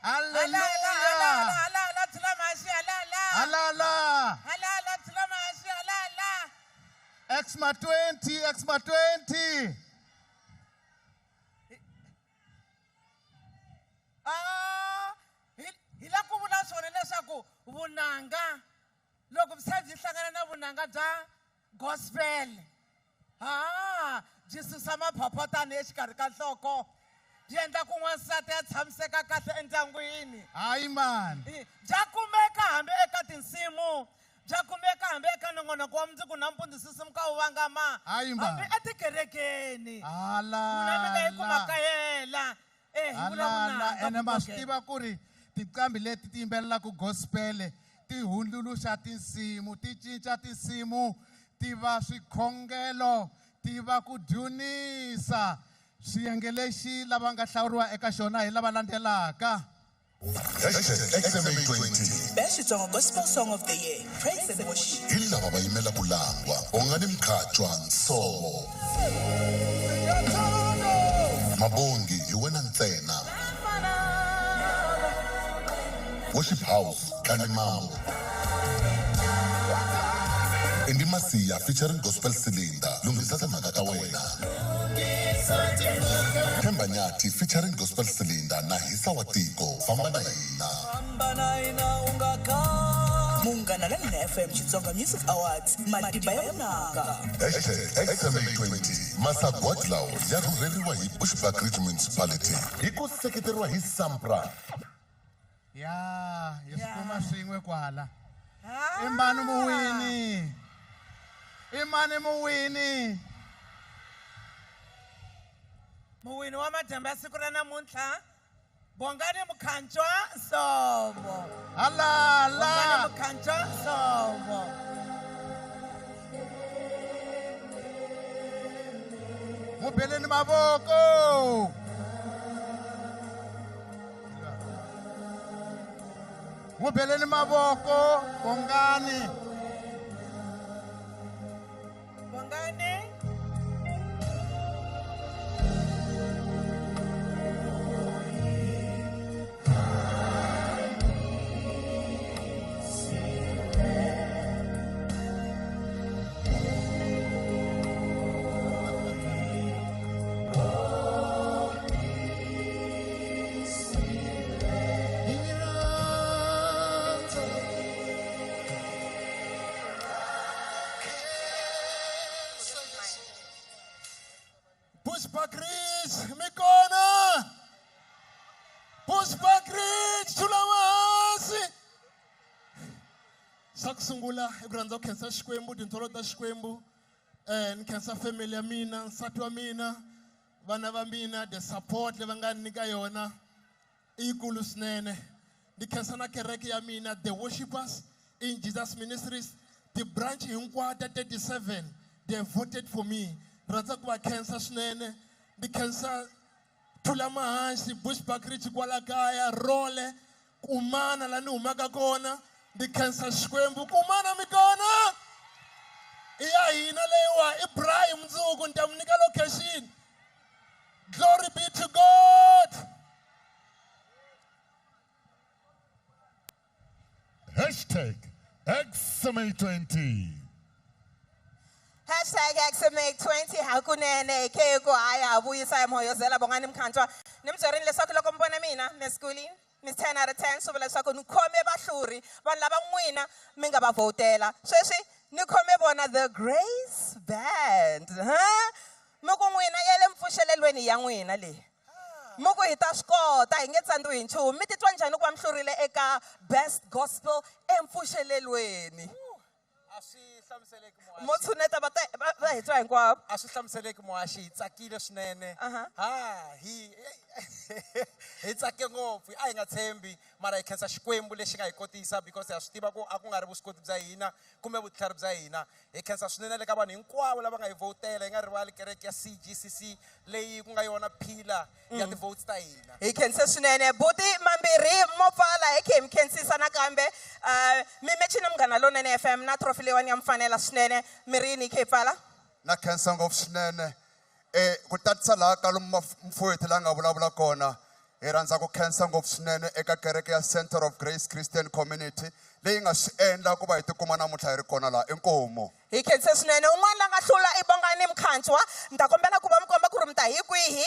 Halala, Hallelujah. halala, Thulamahashe, halala. Halala. Halala, Thulamahashe, halala. Exma 20, Exma 20. Ah, hi la ku vula swona leswaku vunanga loko misava byi hlangana na vunanga bya gospel, ha byi susa maphaphotana exikarhi ka nhloko, byi endla ku n'wansati a tshamiseka kahle endyangwini. Hayi man. Bya kumeka hambi eka tinsimu, bya kumeka hambi eka nongonoko wa mundzuku nampundzu Sisimuka wu Vangama, Hayi man. hambi etikerekeni. N'wina mi nga yi ku Halala. makayela. Eh, hi vula Halala. vunanga, Ene ma swi Morgan. tiva ku ri tinqambi leti ti yimbelelaka gospel ti hundzuluxa tinsimu, ti cinca tinsimu ti va swikhongelo, ti va ku dyonisa. Xiyenge lexi lava nga hlawuriwa eka xona hi lava landzelaka. Hashtag XMA20 Best Xitsonga Gospel Song of the Year, Praise and Worship. hi lava va yimela ku langwa Bongani Mkhatshwa Nsovo, Mabongi hi wena ntsena, Worship House Kanimambo, Andy Masiya featuring Gospel Cylinder, Lunghisa Timhaka ta wena, Themba Nyathi featuring Gospel Cylinder na Hisa wa Tiko, Famba na hina. Munghana Lonene FM Xitsonga Music Awards, matimba ya vunanga. Hashtag XMA20 masagwadi lawa ya rhurheriwa hi Bushbuckridge Municipality hi ku seketeriwa hi Sampra. Ya, hi swi kuma swin'we kwala. I mani muwini? I mani muwini? Muwini wa madyambu ya siku ra namuntlha, Bongani Mkhatshwa Nsovo. Halala. Bongani Mkhatshwa Nsovo. Mu beleni mavoko. Mu beleni mavoko, Bongani. Bongani. Bushbuckridge, mi kona. Bushbuckridge, Thulamahashe. Xa ku sungula i ku rhandza ku khensa Xikwembu, tintswalo ta Xikwembu. Ni khensa family ya mina, nsati wa mina, vana va mina, the support leyi va nga ni nyika yona i yikulu swinene. Ni khensa na kereke ya mina, The Worshippers in Jesus Ministries, the branch hinkwato 37, they voted for me. Rhandza ku va khensa swinene. Ni khensa Thulamahashe, Bushbuckridge kwala kaya, Role, Kumana la ni humaka kona. Ni khensa Xikwembu, Kumana mi kona. I ya hina leyiwa, i Brian mundzuku ni ta mi nyika location. Glory be to God. Hashtag XMA20. Hashtag XMA20 hakunene ke ku haya ha vuyisa hi moyozela Bongani Mkhatshwa. Ni mi byerini leswaku loko mi vona mina Miss Guli, Miss 10 out of 10, swi vula leswaku ni khome vahluri vanhu lava n'wina mi nga va vhotela. Sweswi ni khome vona The Grace Band. Ha? Mi ku n'wina ya le mpfuxelelweni ya n'wina leyi. Mi ku hi ta swi kota, hi nge tsandziwi hi nchumu. Mi titwa njhani ku va mi hlurile eka Best Gospel empfuxelelweni? A swi hlamuseleki muhaxi. Mo tshuneta va ta va hi twa hinkwavo. A swi hlamuseleki muhaxi, hi tsakile swinene. Ha, hi tsake ngopfu, a hi nga tshembi, mara hi khensa Xikwembu lexi nga hi kotisa, because ha swi tiva ku a ku nga ri vuswikoti bya hina kumbe vutlhari bya hina. Hi khensa swinene le ka vanhu hinkwavo lava nga hi vhotela, hi nga rivali kereke ya CGCC leyi ku nga yona pillar ya ti-votes ta hina. Hi khense swinene buti mambirhi mo pfala, hi khe hi mi khensisa nakambe. Mi mechini Munghana Lonene FM na trophy leyiwani ya mi fanela swinene. Mi ri yini hi khe hi pfala? Na khensa ngopfu swinene. Ku tatisa laha ka lomu mfowethu la nga vulavula kona, hi rhandza ku khensa ngopfu swinene eka kereke ya Center of Grace Christian Community leyi nga swi endla ku va hi tikuma namuntlha hi ri kona laha. Inkomu. Hi khense swinene. Un'wana la nga hlula i Bongani Mkhantswa. Ni ta kombela ku va mi komba ku ri mi ta hi kwihi,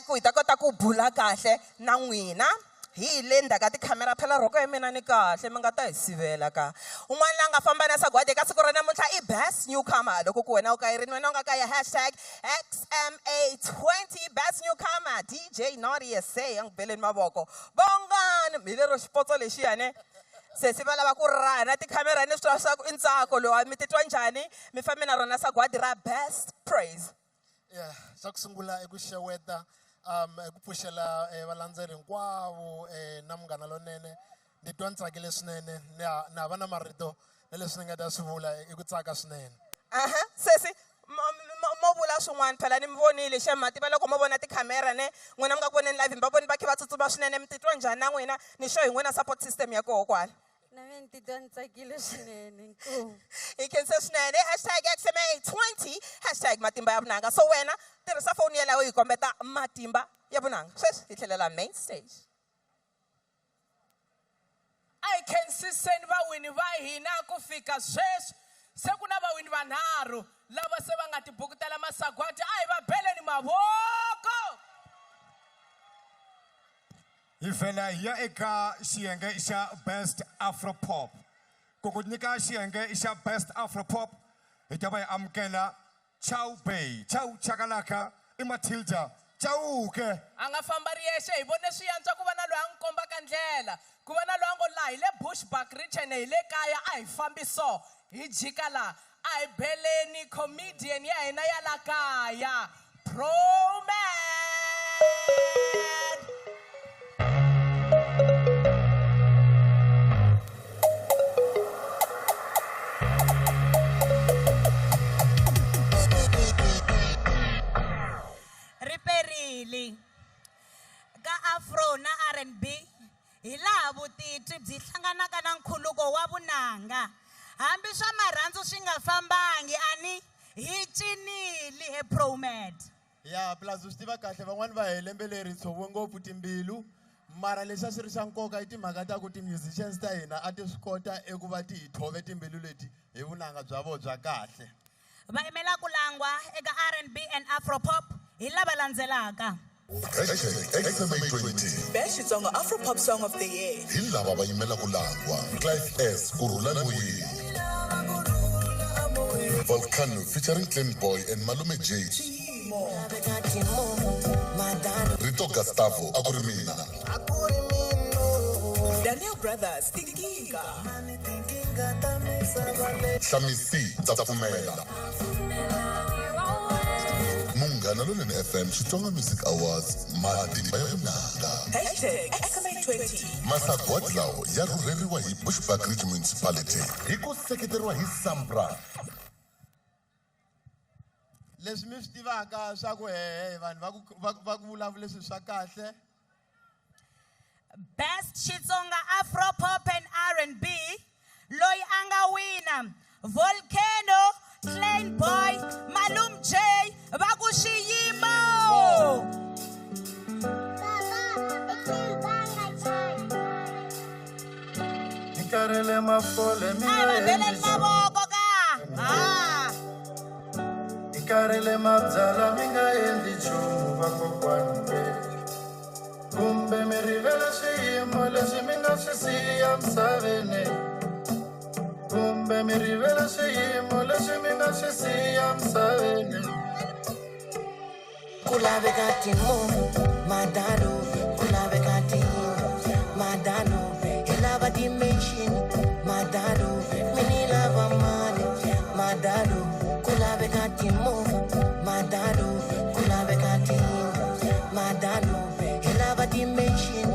ku hi ta kota ku bula kahle na n'wina. Hi le ndzhaku ka tikhamera, phela rhoko ya mina ni kahle, mi nga ta hi sivela ka. Un'wana la nga famba na sagwadi eka siku ra namuntlha i Best Newcomer. Loko ku wena u kayirini, wena u nga kaya hashtag XMA20 Best Newcomer DJ Naughty SA. A n'wi beleni mavoko. Bongani, hi lero xipotso lexiyani. Sesi va lava ku raha na tikhamera, ni swi twa swa ku i ntsako lowu. Mi titwa njhani? Mi fambe na rona sagwadi ra Best Praise. Yeah, xa ku sungula i ku xeweta, i ku pfuxela valandzeri hinkwavo, na Munghana Lonene. Ni twa ni tsakile swinene, ni hava na marito na leswi ni nga ta swi vula, i ku tsaka swinene. Aha, sesi, mo vula swin'wana phela ni mi vonile xem, ma tiva loko mo vona tikhamera ne n'wina mi nga ku voneni live, mi va voni va kha va tsutsuma swinene. Mi titwa njhani na n'wina? Ni sure hi n'wina support system ya koho kwala. Na mina ni titwa ni tsakile swinene, inkomu. Hi khense swinene. Hashtag XMA20, hashtag matimba ya vunanga. So wena tirhisa foni yeleyo yi kombeta matimba ya vunanga. Sweswi hi tlhelela main stage. A hi khensiseni vawini va hina ku fika sweswi. Se ku na vawini vanharhu lava se va nga tibukutela masagwadi, a hi va beleni mavoko. Hi vhela hi ya eka xiyenge xa Best Afro Pop. Ku ku nyika xiyenge xa Best Afro Pop, hi ta va hi amukela Chau Bay, Chau Chakalaka, i Matilda Chauke. A nga famba ri yexe, hi vone swi antswa ku va na loyi a n'wi kombaka ndlela, ku va na loyi a ngo laha hi le Bushbuckridge ene hi le kaya, a hi fambi so, hi jika laha. A hi beleni comedian ya hina ya la kaya, Proman. Riperile ka Afro na R&B hi laha vutitwi byi hlanganaka na nkhuluko wa vunanga. Hambi swa marhandzu swi nga fambangi, ani hi cinile he Promed. Ya, plus u swi tiva kahle van'wani va hi lembe leri tshoviwe ngopfu timbilu, mara lexi a xi ri xa nkoka i timhaka ta ku ti-musicians ta hina a ti swi kota eku va ti hi thove timbilu leti hi vunanga bya vona bya kahle. Va yimela ku langwa eka R&B and Afro Pop hi lava landzelaka. Hashtag XMA20. Best Xitsonga Afro Pop Song of the Year. Hi lava va yimela ku langwa. Clive S, Kurhula Moyeni. Volcano featuring Clean Boy and Malume J. Rito Gustavo, a ku ri mina. Daniel Brothers, Tinkinga. Hlamisi, ndza pfumela. Munghana Lonene FM Xitsonga Music Awards, matimba ya vunanga. Hashtag XMA20. Masagwadi lawa ya rhurheriwa hi Bushbuckridge Municipality hi ku seketeriwa hi Sampra. Leswi mi swi tivaka swa ku hehe vanhu va ku vulavula swilo swa kahle. Best Xitsonga Afro Pop and R&B, loyi a nga wina Volcano, Klein Boy, Malum J, va ku xiyimo. Nkarele mafole mi A hi va nga beleni endli mavoko ka. Ha. Nkarele mabyala mi nga endli nchumu vakokwani vetu. Kumbe mi rivele swiyimo leswi mi nga swi siya misaveni. Kumbe mi rivele swiyimo leswi mi nga swi siya misaveni. Ku laveka timovha madalo, ku laveka tiyindlu madalo, hi lava dimension madalo, mi ni lava mali madalo, ku laveka timovha madalo, ku laveka tiyindlu madalo, hi lava dimension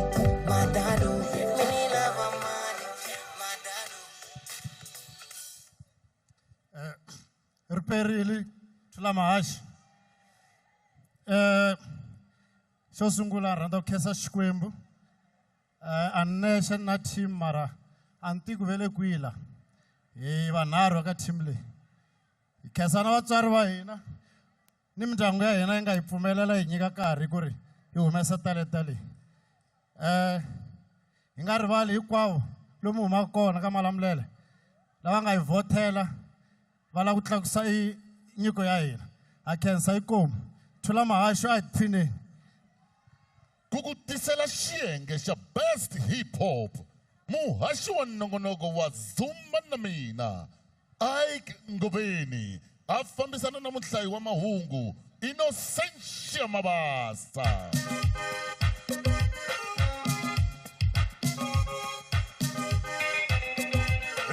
madalo, mi ni lava mali madalo. Ri perile Thulamahashe. Xo sungula rhandza ku khensa Xikwembu. A ni nexe na team mara a ni tivi ku ve le kwihi la. Hi vanharhu ka team leyi. Hi khensa na vatswari va hina ni mindyangu ya hina yi nga hi pfumelela hi nyika nkarhi ku ri hi humesa talenta leyi. Hi nga rivali hinkwavo lomu humaka kona ka Malamulele lava nga hi vhotela va lava ku tlakusa i nyiko ya hina. Ha khensa inkomu. Thulamahashe a hi tiphineni. Ku ku tisela xiyenge xa Best Hip Hop, muhaxi wa nongonoko wa Zumba na Mina, Ike Ngobeni, a fambisana na muhlayi wa mahungu Innocentia Mabasa.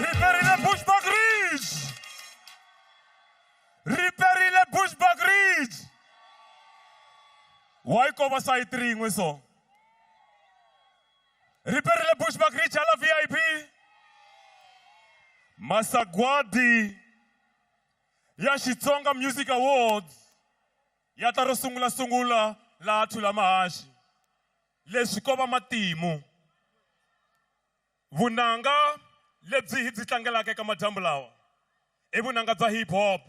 Riperile Bushbuckridge! Riperile Bushbuckridge! Why ko va sayiti rin'we so? Riperile Bushbuckridge hala VIP. Masagwadi ya Xitsonga Music Awards ya ta ro sungula sungula laha Thulamahashe. Leswi ko va matimu. Vunanga lebyi hi byi tlangelaka eka madyambu lawa i vunanga bya hip hop.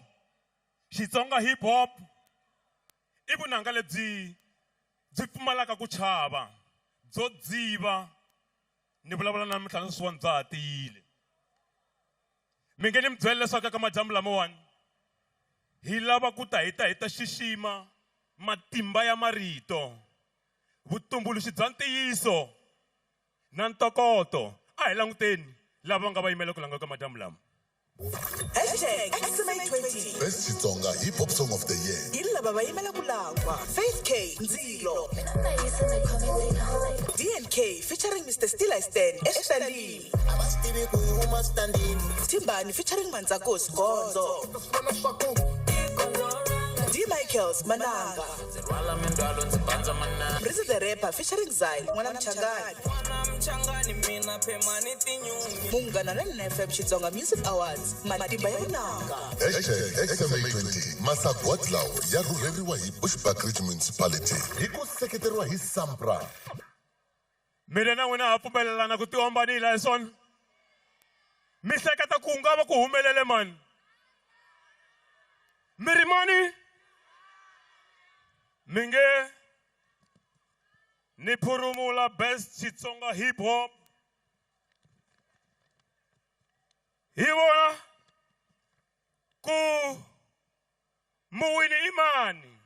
Xitsonga hip hop i vunanga lebyi byi pfumalaka ku chava, byo dziva. Ni vulavula na namuntlha sweswiwani bya ha tiyile. Mi nge ni mi byela leswaku eka madyambu lamawani hi lava ku ta hi ta hi ta xixima matimba ya marito, vutumbuluxi bya ntiyiso na ntokoto. A hi languteni lava nga va yimela ku langa ka madyambu lama. Hashtag XMA20. Best Xitsonga Hip Hop Song of the Year. Hi lava va yimela ku langwa. Faith K, Ndzilo. DNK featuring Mr. Steel I Stand, Estalini. Timbani featuring Manzakos, Gonzo. D Michaels, Mananga. Rizzy the Rapper featuring Zyle, Mwana Mchangani. Munghana na FM Xitsonga Music Awards, Matimba ya Vunanga. Hashtag XMA20. Masagwadi lawa ya rhurheriwa hi Bushbuckridge Municipality hi ku seketeriwa hi SAMPRA. Mina na n'wina ha pfumelelana ku tiombanile hi swona. Mi hleketa ku nga va ku humelele mani? Mi ri mani? Mi nge ni phurumula Best Xitsonga Hip Hop. Hi vona ku muwini i mani?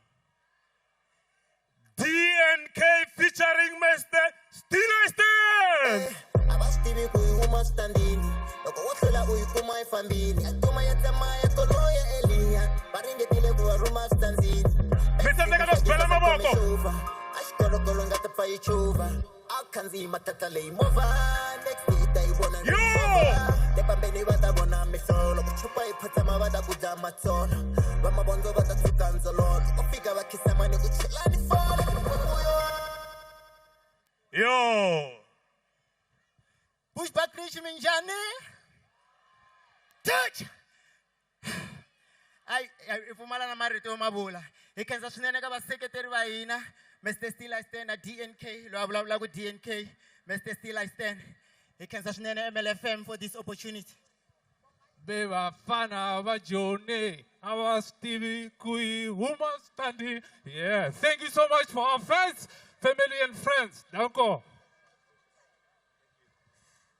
DNK featuring Mr. Steel I Stand. A va swi tivi ku yi huma switandini, loko wo hlula u yi kuma yi fambile. Ya tuma ya tsamaya tolo ya Eliya, va ringetile ku va rhuma switandzini. Mi tsandzeka no swi bela mavoko. A xikolokolo nga ta pfa yi chuva, a khandziyi matata leyi movha. Next day ta yi vona ni movha. Le pambeni va ta vona mihlolo, ku chupa yi phatsama va ta ku dya matsolo. Va mavondzo va ta tshuka ndzololo, loko fika va khisama ni ku chela ni folo. Yo! Bushbuckridge minjhani? Touch! Ai, i pfumala na marito yo ma vula. Hi khensa swinene ka vaseketeri va hina, Mr. Steel I Stand na DNK, loyi a vulavulaka DNK, Mr. Steel I Stand. Hi khensa swinene MLFM for this opportunity. Be vafana va Joni, a va swi tivi ku yi huma switandini. Yeah, thank you so much for our fans, family and friends. Danko.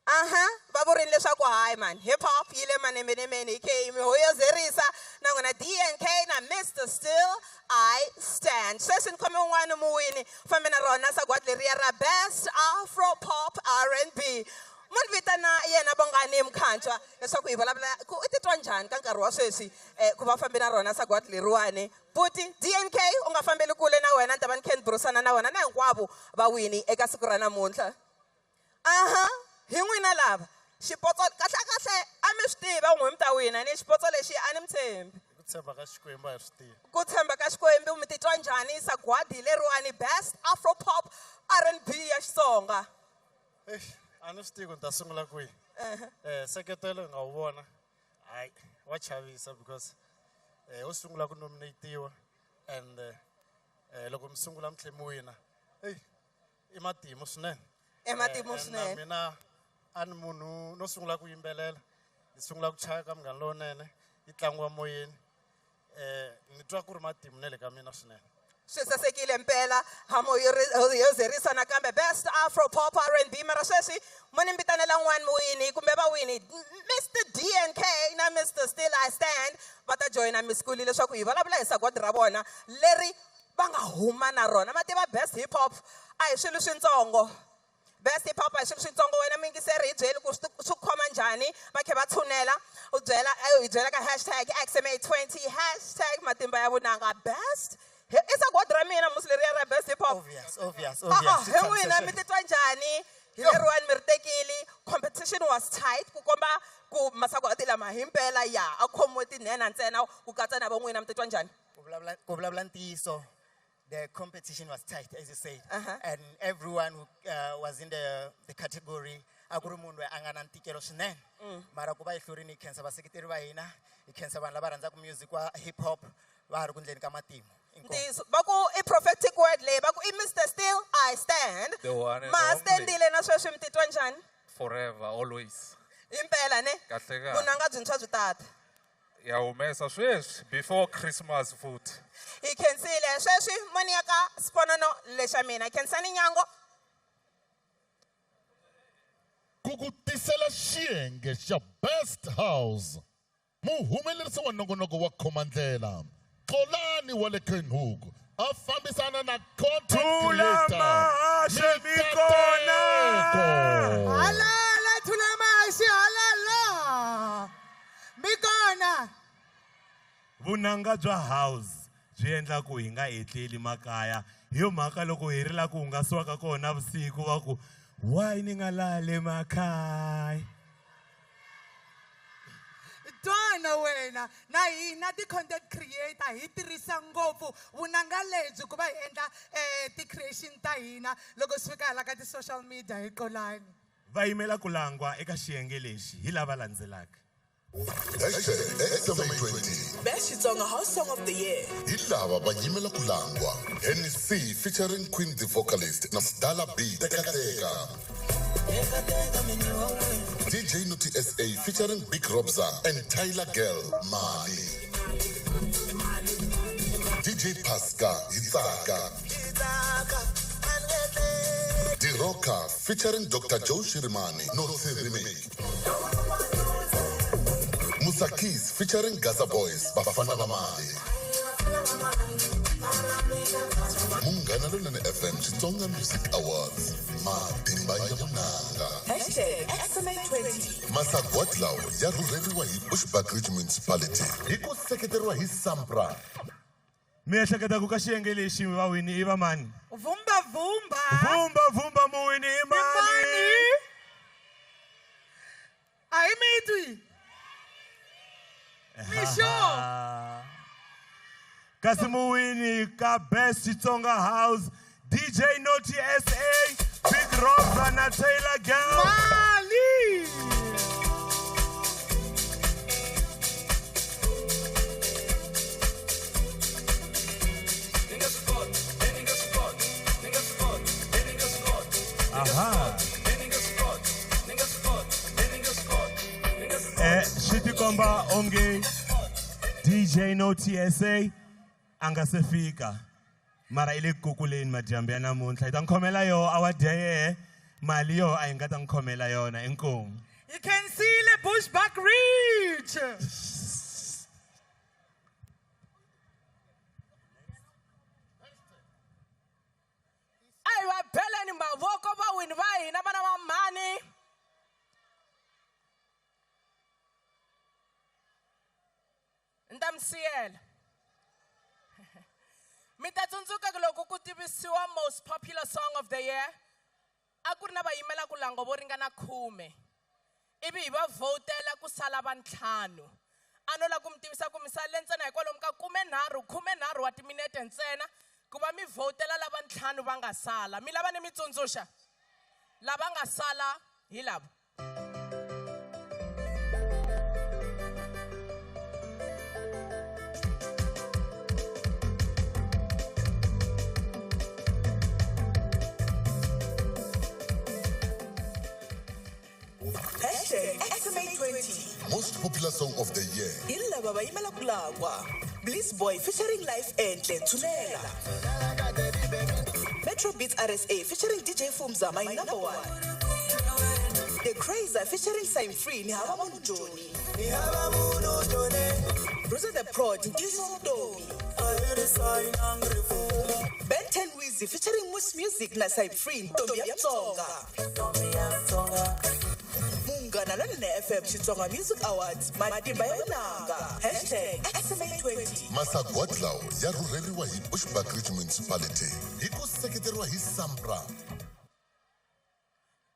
Aha, va vurini leswaku hayi man, hip hop yi le manembenemeni hi khe mi hoyozerisa na n'wina DNK na Mr. Still I Stand. Sweswi ni khome un'wana muwini fambe na rona sagwadi leriya ra Best Afro Pop R&B. Mo ni vitana yena Bongani Mkhatshwa leswaku hi vulavula ku u titwa njhani ka nkarhi wa sweswi ku va fambi na rona sagwadi leriwani. Buti DNK u nga fambeli kule na wena, ni ta va ni khe ni burisana na wena na hinkwavo vawini eka siku ra namuntlha. Aha, hi n'wina lava xipotso kahlekahle a mi swi tiva n'we mi ta wina ni xipotso lexi a ni mi tshembi. Ku tshemba ka Xikwembu a hi swi tivi. Ku tshemba ka Xikwembu, mi titwa njhani sagwadi leriwani best afro pop R&B ya Xitsonga? Eish, a ni swi tivi ku ni ta sungula kwihi. Seketelo hi nga wu vona, hayi wa chavisa because wo sungula ku nominatiwa and loko mi sungula mi tlhe mi wina, eyi i matimu swinene. I matimu And swinene. na mina a ni munhu no sungula ku yimbelela, ni sungula ku chaya ka Munghana Lowunene, yi tlangiwa moyeni. Ni twa ku ri matimu na le ka mina swinene. Swi sasekile mpela, hamo yo zerisa nakambe best afro pop R&B. Mara sweswi mo ni vitanela n'wana muwini kumbe vawini Mr DNK na Mr Still I Stand va ta joyina Miss Kuli leswaku hi vulavula hi sagwadi ra vona leri va nga huma na rona. Ma tiva best hip hop a hi swilo swintsongo. Best hip hop a hi swilo swintsongo. Wena muyingiseri hi byeli ku swi khoma njhani, va khe va tshunela, u byela, hi byela ka hashtag XMA20, hashtag matimba ya vunanga best. I sagwadi ra mina musi leriya ra best hip hop. Obvious, obvious, Ah, ah, obvious. hi n'wina mi titwa njhani hi leriwani mi ri tekile? Competition was tight ku komba ku masagwadi lama himpela ya a khomiwe tinhenha ntsena ku katsa na van'wina, mi titwa njhani? Ku vulavula ntiyiso, the competition was tight, as you said. And everyone who was in the category, a ku ri munhu loyi a nga na ntikelo swinene. Mara ku va hi hlurile, hi khensa vaseketeri va hina, hi khensa vanhu lava rhandzaka music wa hip hop, va ha ri ku ndleni ka matimu. Ntiyiso, va ku i prophetic word leyi, va ku i Mr Still I Stand. The one and Ma ha only. standile na sweswi, mi titwa njhani? Forever, always. Himpela ne? Kahle kahle. Vunanga byintshwa byi tata. Ya humesa sweswi before Christmas futhi. Hi khensile sweswi mo ni ya ka xiponono lexa mina. Khensani Nyango. Ku ku tisela xiyenge xa Best House, muhumelerisi wa nongonoko wa khomandlela Xolani wa le Kenhook a fambisana na content Thula creator Mahashe Mikona. Halala Thula Mahashe, halala. Mikona. Vunanga bya house byi endla ku hi nga etleli makaya. Hi yo mhaka loko hi ri la ku hungasiwaka kona vusiku va ku why ni nga lali makhaya. Twana wena na hina ti-content creator hi tirhisa ngopfu vunanga lebyi ku va hi endla ti-creation ta hina loko swi fika hala ka ti-social media hi Xolani. Va yimela ku langwa eka xiyenge lexi hi lava landzelaka. Hashtag XMA20. Best Xitsonga House Song of the Year. Hi lava va yimela ku langwa Hennessy featuring Queen the Vocalist na Dala B Teka Teka, DJ Nuti SA featuring Big Robza and Tyler Girl Mali, DJ Pasca Hitsaka, Diroka featuring Dr. Joe Shirimani Notsi Remake, Musa Keys featuring Gaza Boys Bafana ba Mali. Munghana Lonene FM Xitsonga Music Awards, matimba ya vunanga. Hashtag XMA20. Masagwadi lawa ya rhurheriwa hi Bushbuckridge Municipality hi ku seketeriwa hi Sampra. Mi ehleketa ku ka xiyenge lexi vawini i va mani? Vumba vumba. Vumba vumba muwini i mani? A hi mi twi. Mi sure? Kasi muwini ka Best Xitsonga House, DJ Noti SA, Big Robza na Taylor Girl. Mali. Aha. Swi tikomba onge DJ Noti SA a nga se fika, mara i le ku kukuleni madyambu ya namuntlha. Hi ta n'wi khomela yoho award ya yehe, mali yoho a hi nga ta n'wi khomela yona. Inkomu. You can see the Bushbuckridge. A hi va beleni mavoko vawini va hina vana va mhani. siyela. Mi ta tsundzuka ku loko ku tivisiwa most popular song of the year, a ku ri na vayimela ku langa vo ringana 10. Ivi hi va vhotela ku sala va 5. A no lava ku mi tivisa ku mi salele ntsena hikwalomu ka 13 wa timinete ntsena ku va mi vhotela lava 5 va nga sala. Mi lava ni mi tsundzuxa lava nga sala hi lava. Hashtag SMA20. Most popular song of the year. Hi lava va yimela ku langwa. Bliss Boy featuring Life Enhle Tshunela. Metro Beats RSA featuring DJ Fumza, my number one. The Crazer featuring Sime Free, Ni Hava Munhu Joni. Bruiser the Prod, Ntiso Mtomi. Ben 10 Wheezy featuring Moose Music na Sime Free, Ntombi ya Mtsonga. Munghana Lonene FM Xitsonga Music Awards, Matimba ya Vunanga. Hashtag SMA20. Masagwadi lawa ya rhurheriwa hi Bushbuckridge Municipality hi ku seketeriwa hi SAMPRA.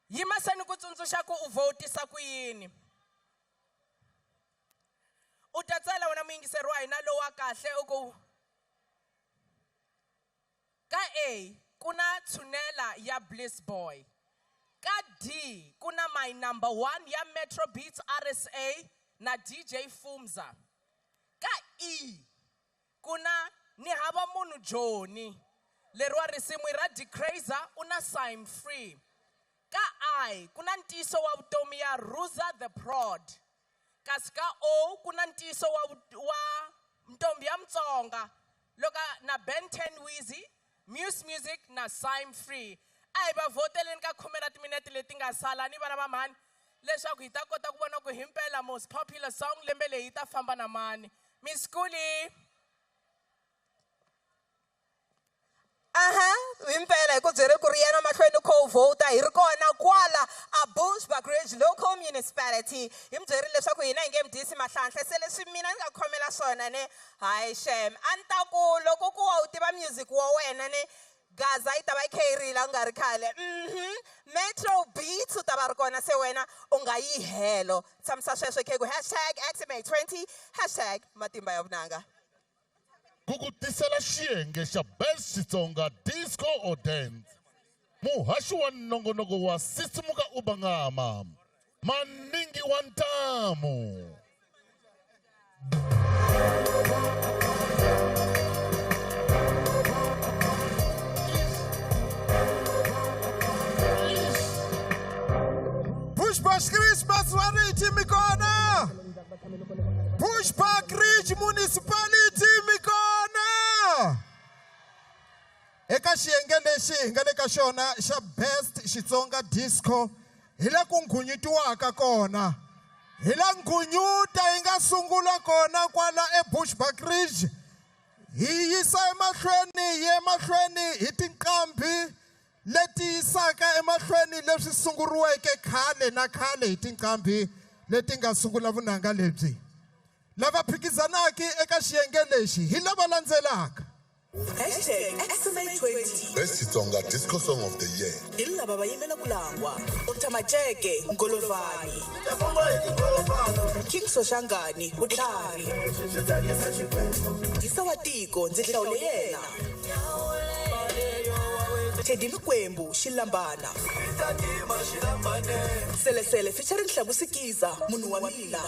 Yimasani ku tsundzuxa ku u vhotisa ku yini. U ta tsala wena muyingiseri wa hina lowa kahle u ku ka A ku na Tshunela ya Bliss Boy. Ka D ku na my number 1 ya Metro Beats RSA na DJ Fumza. Ka E ku na Ni Hava Munhu Joni leriwa risimu ra Decrazer u na Sime Free. Ka I ku na Ntiyiso wa Vutomi ya Ruza the Prod. Kasi ka O ku na Ntiyiso wa Ntombi ya Mtsonga loka na Ben 10 Wheezy, Muse Music na Sime Free. A hi va vhoteleni ka 10 ra timinete leti nga sala ni vana va mhani leswaku hi ta kota ku vona ku himpela most popular song lembe leyi yi ta famba na mani. Miss Kuli. Aha, himpela hi ku byele ku ri yena mahlweni kho u vhota hi ri kona kwala a Bushbuckridge Local Municipality. Hi mi byerile leswaku hina hi nge mi dyisi mahlanhla, se leswi mina ni nga khomela swona ne hayi shem. A ni ta ku loko ku wa u tiva music wa wena ne Gaza yi ta va yi kha yi rila ku nga ri khale. Metro Beats u ta va ri kona se wena u nga yi helo. Tshamisa sweswo khe ku hashtag SMA20, hashtag Matimba ya Vunanga. Ku ku tisela xiyenge xa Best Xitsonga Disco or Dance. Muhaxi wa nongonoko wa Sisimuka u Vangama, Maningi wa Ntamu. Bushbuckridge Municipality mikona. Bushbuckridge Municipality mikona. Eka xiyenge lexi hi nga le ka xona xa Best Xitsonga Disco hi la ku nghunyutiwaka kona. Hi la nghunyuta yi nga sungula kona kwala eBushbuckridge. Hi yisa emahlweni hi emahlweni hi tinqambi leti yisaka emahlweni leswi sunguriweke khale na khale hi tinqambi leti nga sungula vunanga lebyi. Lava phikizanaka eka xiyenge lexi hi lava landzelaka. Hashtag SMA20. Best Xitsonga Disco Song of the Year. Hi lava va yimela ku langwa. Dr. Macheke Ngolovani. King Soshangani Vutlhari. Disa wa tiko ndzi hlawule yena. Teddy Mikwembu Xilambana. Selesele featuring Hlabusikiza Munhu wa Mina.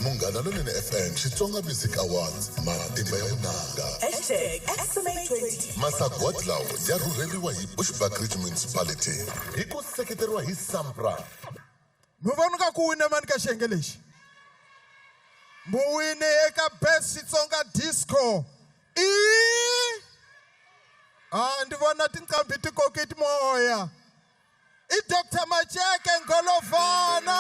Munghana Lonene FM Xitsonga Music Awards Matimba ya Vunanga. Hashtag SMA20. Masagwadi lawa ya rhurheriwa hi Bushbuckridge Municipality hi ku seketeriwa hi SAMPRA. Mi vona ka ku wina mani ka xiyenge lexi? Muwini eka Best Xitsonga Disco i ndzi vona tinqambi ti koke timoya. I Dr. Macheke Ngolovana.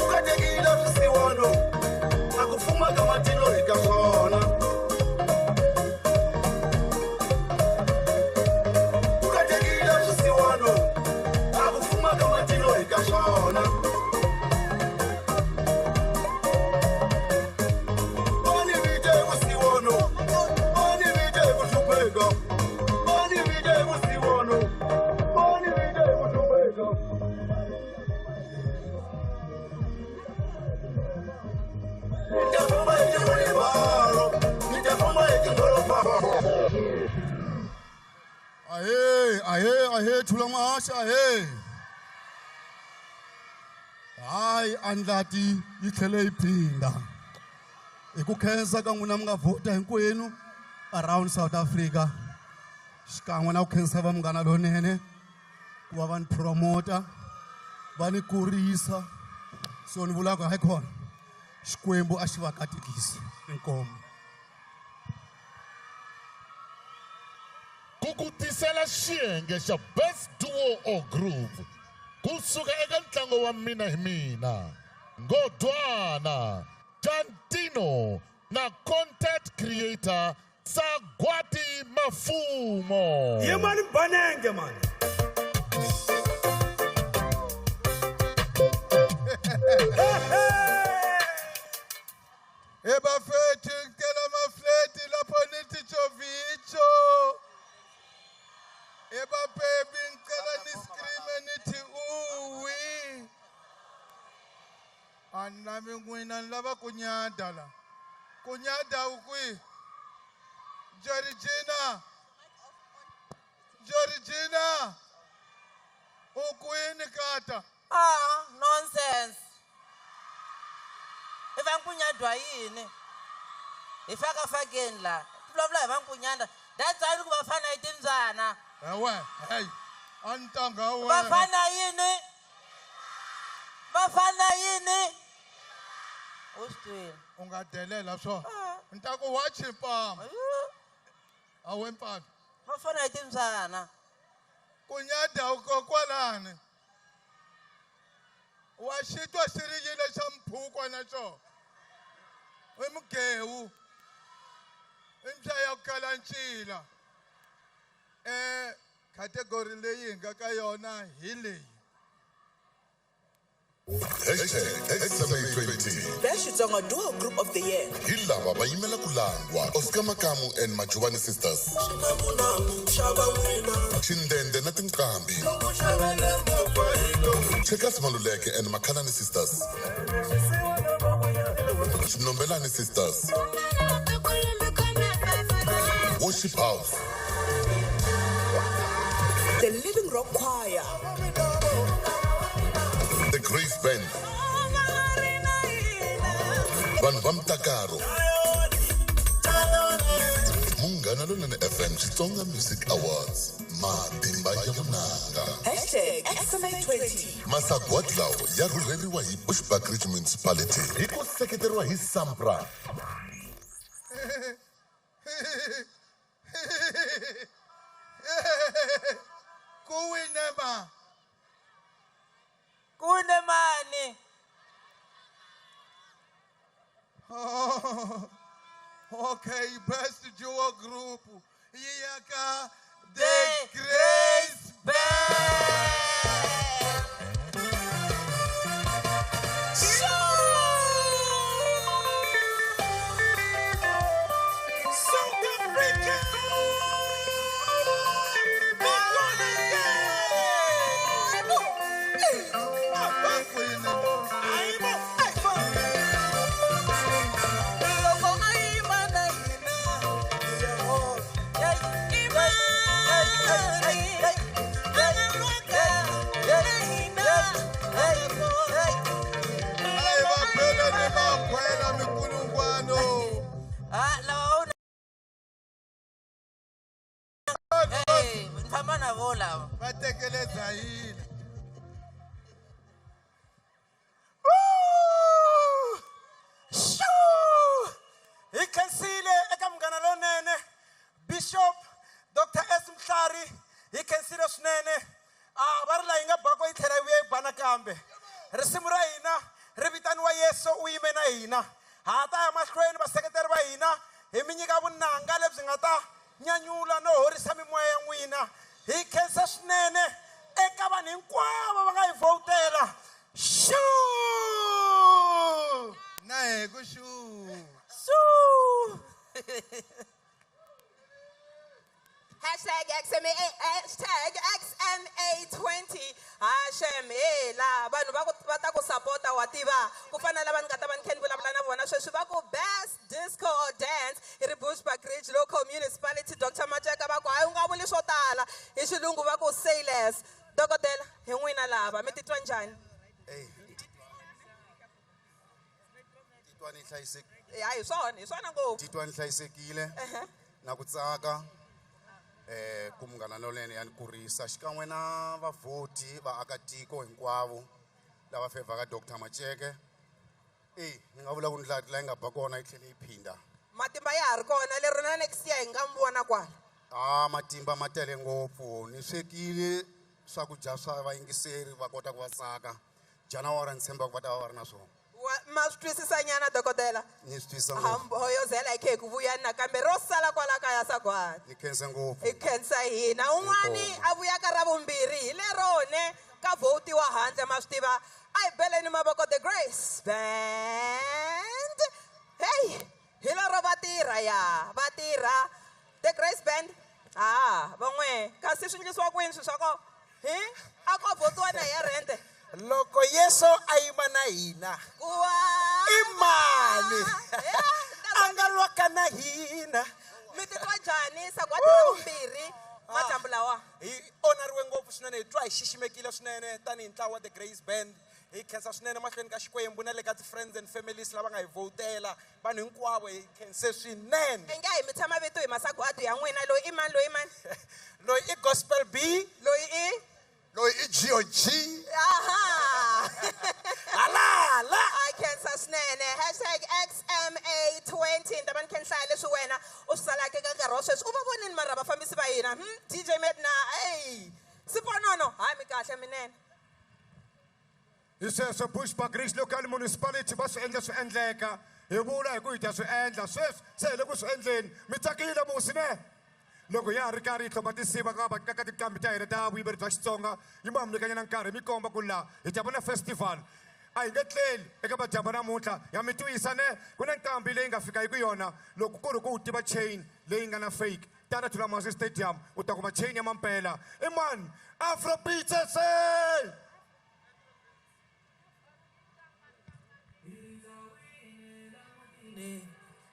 Ukatekile swisiwana, a ku fuma ka matilo hi ka swona. Ahee Thulamahashe ahee. Hayi andlati yi tlhele yi phinda. Hi ku khensa ka n'wina mi nga vhota hinkwenu around South Africa. Xikan'we na ku khensa va Munghana Lonene ku va va ni promota, va ni kurisa. So ni vula ku hayi khona Xikwembu a xi va katekisi inkomu. Ku ku tisela xiyenge xa Best Duo or Group kusuka eka ntlango wa Mina hi Mina, Ngodwana, Tantino na content creator Sagwati Mafumo. Yimani Banenge man. Ebafethu ngicela amafleti lapho nithi jovicho. Ebabebi ngicela niscreame nithi uwi. Anami n'wina ni lava ku nyada la. Ku nyada u kwihi? Georgina. Georgina. U kwini kata? Ah, nonsense. I vankunyandwa yini? Hi fakafakeni la. Vulavula hi vankunyanda. That's why ku vafana i timbyana. Ewe, hey. A ni tanga wena. Vafana yini? Vafana yini? U swi twile. U nga delela swo. Ni ta ku wa chimpama. A we mpama. Vafana i timbyana. Ku nyada u kokwalani. Wa xi twa xi ri yini xa mphukwa na xona? I mugewu. I mbya ya ku kala ncila. Category leyi hi nga ka yona hi leyi. Hashtag XMA20. Best Xitsonga Duo Group of the Year. Hi lava va yimela ku langwa Oscar Makamu and Majubani Sisters. Chindende na Tinqambi. Checkers Maluleke and Makhalani Sisters. Chinombelani Sisters. Worship House. The Living Rock Choir. The Grace Band. Vanhu va Mtakaro. Munghana Lonene FM Xitsonga Music Awards. Matimba ya vunanga. Hashtag XMA20. Masagwadi lawa ya rhurheriwa hi Bushbuckridge Municipality hi ku seketeriwa hi Sampra. Ku wine ma. Ku wine mani? Oh, okay, best duo group. Yaka The Grace Band. South Africa. Famba na vo lava. Va tekeledza yini? Hi khensile eka Munghana Lonene Bishop Dr. S Mhlari, hi khensile swinene. Va ri laha yi nga bako yi tlhela yi vuya yi ba nakambe. Risimu ra hina ri vitaniwa Yesu u yime na hina. Ha ta ya mahlweni vaseketeri va hina hi mi nyika vunanga lebyi nga ta nyanyula no horisa mimoya ya n'wina. Hi khensa swinene eka vanhu hinkwavo va nga hi vhotela. Xuu! Na hi ku xuu. Xuu! Hashtag XMA, hashtag XMA20. Hashem, hey, la, vanhu va ku va ta ku sapota wa tiva. Ku fana na lava ni nga ta va ni kha ni vulavula na vona sweswi va ku best disco or dance hi ri Bushbuckridge Local Municipality Dr. Macheka va ku hayi u nga vuli swo tala hi xilungu va ku say less. hava mi titwa njhani? Titwa ni hlayisekile. Ya hi swona, hi swona ngopfu. Titwa ni hlayisekile na ku tsaka ku Munghana Lonene ya ni kurisa xikan'we na vavhoti vaakatiko hinkwavo lava fevhaka Dr Macheke. Ni nga vula ku ndlati la yi nga ba kona yi tlhele yi phinda. Matimba ya ha ri kona lero na next year hi nga mi vona kwala. Matimba ma tele ngopfu. Ni swekile swakudya swa vayingiseri va kota ku va tsaka. January ni tshemba ku va ta va va ri na swona. Ma swi twisisa nyana dokodela? Ni swi twisisa ngopfu. Hoyozela hi khe hi ku vuya nakambe ro sala kwala kaya sagwadi. Ni khensa ngopfu. Hi khensa hina. Un'wani a vuyaka ra vumbirhi hi lerone ka votiwa handle ma swi tiva. A hi beleni mavoko The Grace Band. Hey, hi lero va tirha ya, va tirha. The Grace Band. Van'we kasi swi endlisiwa kwini swilo swa kona? Hi? A ko votiwa na ya rente. Loko Yesu a yima na hina, i mani a nga lwaka na hina? Mi titwa njhani sagwadi ra vumbirhi madyambu lawa? Hi onariwe ngopfu swinene, hi twa hi xiximekile swinene tanihi ntlawa wa The Grace Band. Hi khensa swinene mahlweni ka Xikwembu na le ka ti-friends and families lava nga hi vhotela. Vanhu hinkwavo hi khense swinene. I nge hi mi tshama vito hi masagwadi ya n'wina. Loyi i mani? Loyi i mani? Loyi i Gospel B. Loyi i? Loyi i G.O.G. Aha! Halala! I khensa swinene. Hashtag XMA20. Ni ta va ni khe ni hlaya leswi wena u swi salaka eka nkarhi wa sweswi. U va vonini mara vafambisi va hina? DJ Medna, hey! Siponono, hayi mi kahle minene. Hi sweswo Bushbuckridge Local Municipality va swi endla swi endleka. Hi vula hi ku hi ta swi endla sweswi se hi le ku swi endleni. Mi tsakile musi ne? Loko ya ha ri karhi yi tlhoma tinsiva ka va ka tinqambi ta hina ta vuyimeri bya Xitsonga, yi ma hambilekanyana nkarhi mi komba ku laha hi ta vona festival. A hi nge tleli eka madyambu namuntlha, ya mi twisa ne? Ku na nqambi leyi nga fika hi ku yona loko ku ri ku u tiva chain leyi nga na fake, tana Thulamahashe Stadium u ta kuma chain ya mampela. I mani? Afrobeat SA!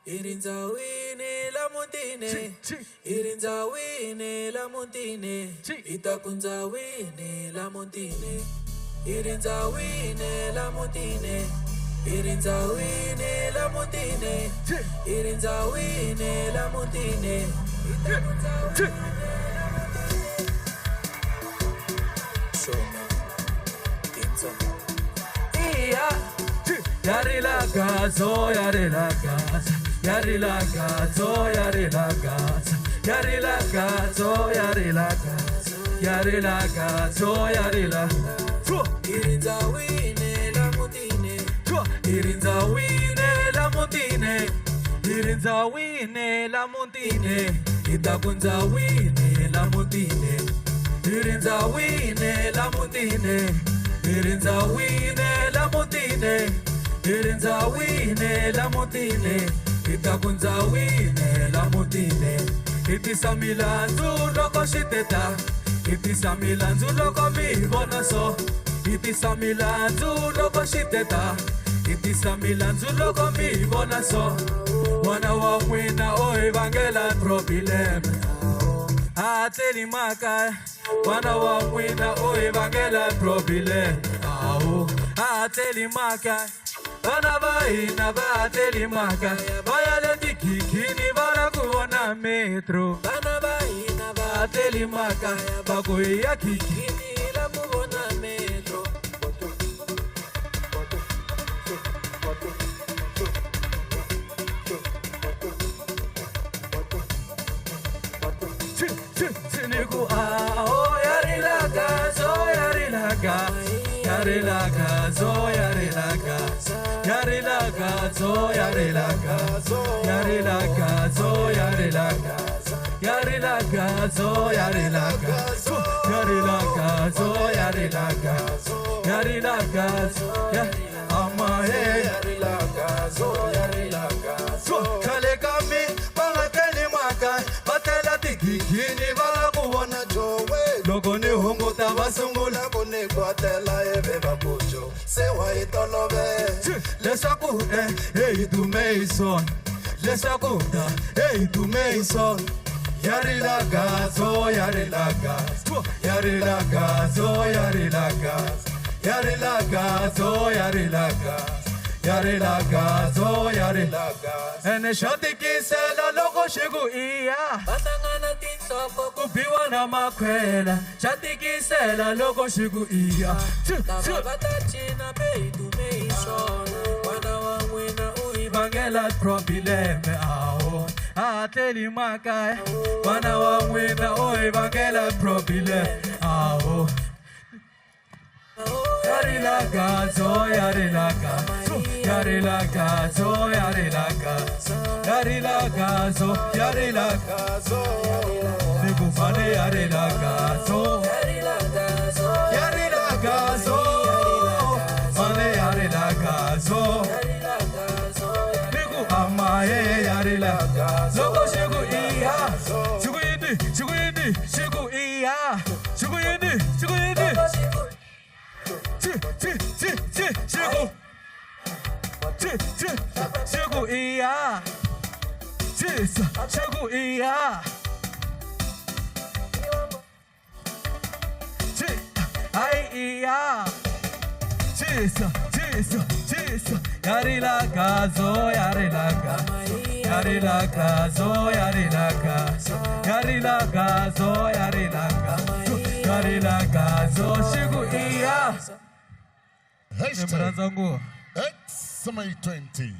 Irinzawini la mutine, irinzawini la mutine, itakunzawini la mutine, irinzawini la mutine, irinzawini la mutine, irinzawini la mutine, itakunzawini la mutine. Shona, inza, iya. Yarila gazo, yarila gazo, yarila gazo, yarila gazo, yarila gazo, yarila gazo, yarila gazo, yarila. Irinzawine la mutine, irinzawine la mutine, irinzawine la mutine, itakunzawine la mutine, irinzawine la mutine, irinzawine la mutine. Irinzawine la mutine, itakunzawine la mutine. Itisa milanzu loko xiteta, itisa milanzu loko mi vona so. Itisa milanzu loko xiteta, itisa milanzu loko mi vona so. N'wana wa n'wina o hi vangela problem, a tleli makaya. N'wana wa n'wina o hi vangela problem, awu a tleli makaya. Vana va hina va tleli makaya, va ya le tikhikini va lava ku vona metro. Vana va hina va tleli makaya, va ku hi ya khikhini hi lava ku vona metro. Ni ku aho ya rila gazo, ya rila gazo, ya rila gazo, ya rila gazo, ya rila gazo, ya rila gazo, ya rila gazo, ya rila gazo, ya rila gazo, ya rila gazo, ya rila gazo, ya rila gazo, ya rila gazo, ya amahe, ya rila gazo, ya rila gazo. Khale ka mi va nga tleli makaya, va tlela tikhikini va lava ku vona Jowe. Loko ni hunguta va sungula ku ni kwatela ivi va ku jo se wa yi tolovela. Leswaku hi dume hi swona, leswaku ta hi dume hi swona. Ya rila gazo, ya rila gazo, ya rila gazo, ya rila gazo, Ya rila gazo, ya rila gazo, ya rila gazo, ya rila gazo. Ene shoti kisela loko xiku iya. Vahlangana tinhloko ku biwa na makhwela. Shoti kisela loko xiku iya. Lava va ta cina be hi dume hi swona. N'wana wa n'wina u hi vangela probleme awo. A tleli makaya. N'wana wa n'wina u hi vangela probleme awo. Yarila gazo, yarila gazo, yarila gazo, yarila gazo, yarila gazo, yarila gazo. Nikufane yarila gazo, yarila gazo, yarila gazo, fane yarila gazo, niku amaye yarila gazo. Loko shiku iya, shiku yini, shiku yini, shiku iya, shiku yini, shiku yini. Chi chi chi chi shiku chi chi shiku iya chi shiku iya chi ai iya chi chi chi yarila gazo yarila gazo yarila gazo yarila gazo yarila gazo yarila gazo yarila gazo shiku iya. Hashtag XMA20.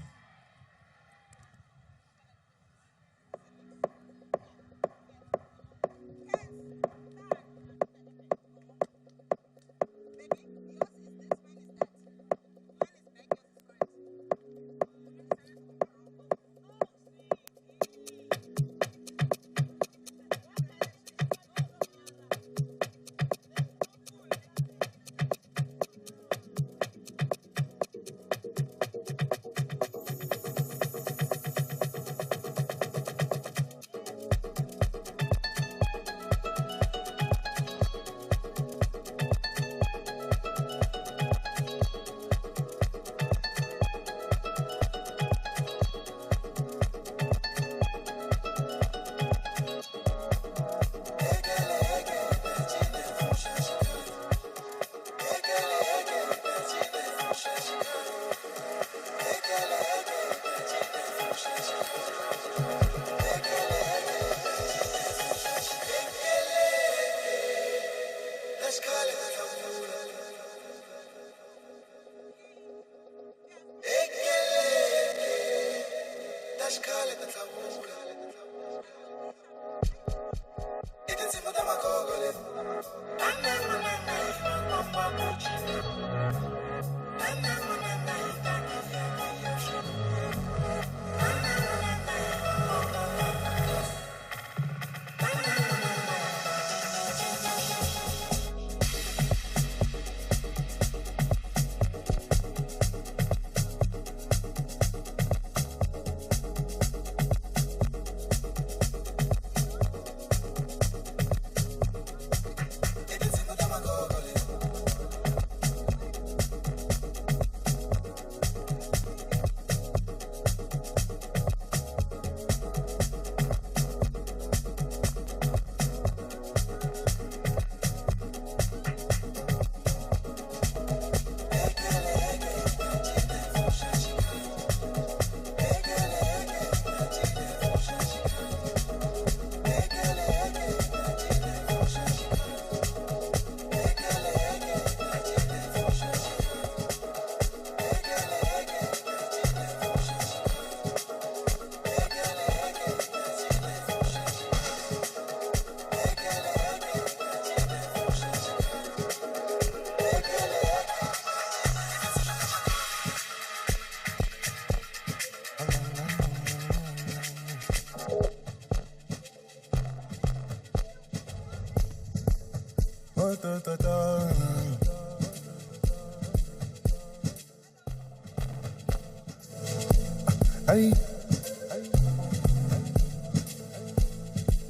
Ay.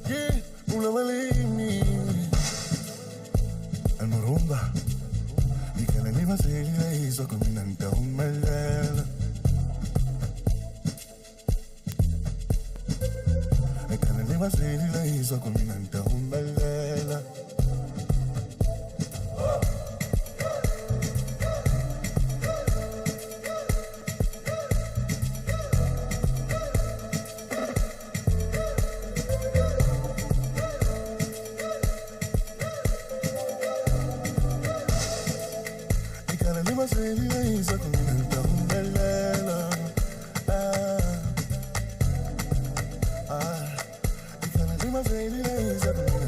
Yeah, una malini. Almorumba. Ikalaliva selila iso kuminanta umelela. Ikalaliva selila iso kuminanta umelela. I gotta leave my baby ways, I can I gotta leave my baby ways, I can.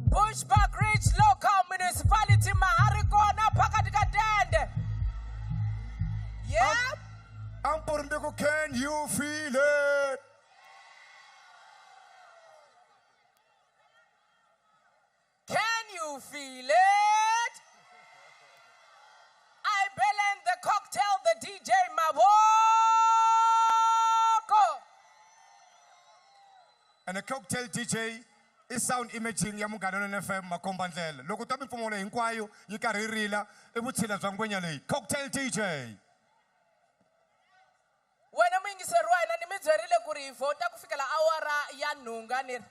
Bushbuckridge Local Municipality ma ha ri kona phakathi ka tende. Yeah. Ampurindiko, can you feel it? Can you feel it? I blend the cocktail, the DJ Maboko. And the cocktail DJ i sound imaging ya Munghana Lonene FM makomba ndlela. Loko ta mimpfumawulo hinkwayo yi karhi yi rila i vutshila bya ngwenya leyi. Cocktail DJ. Wena muyingiseri wa hina ni mi byerile ku ri hi vhota ku fikela awara ya nhunga ni ri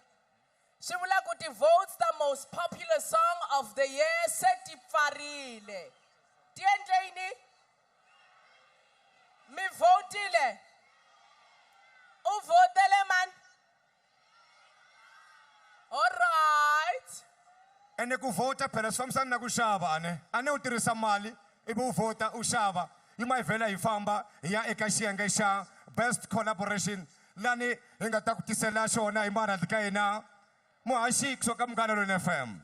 swi vula ku ti-votes ta most popular song of the year se ti pfarile. Ti endle yini? Mi vhotile? U vhotele mani? All right. Ene ku vhota phela swi fambisana na ku xava ane. Ane u tirhisa mali ivi u vhota u xava. Yi ma hi vhela hi famba hi ya eka xiyenge xa best collaboration lani hi nga ta ku tisela xona hi marhandzu ka hina muhaxi kusuka Munghana Lonene FM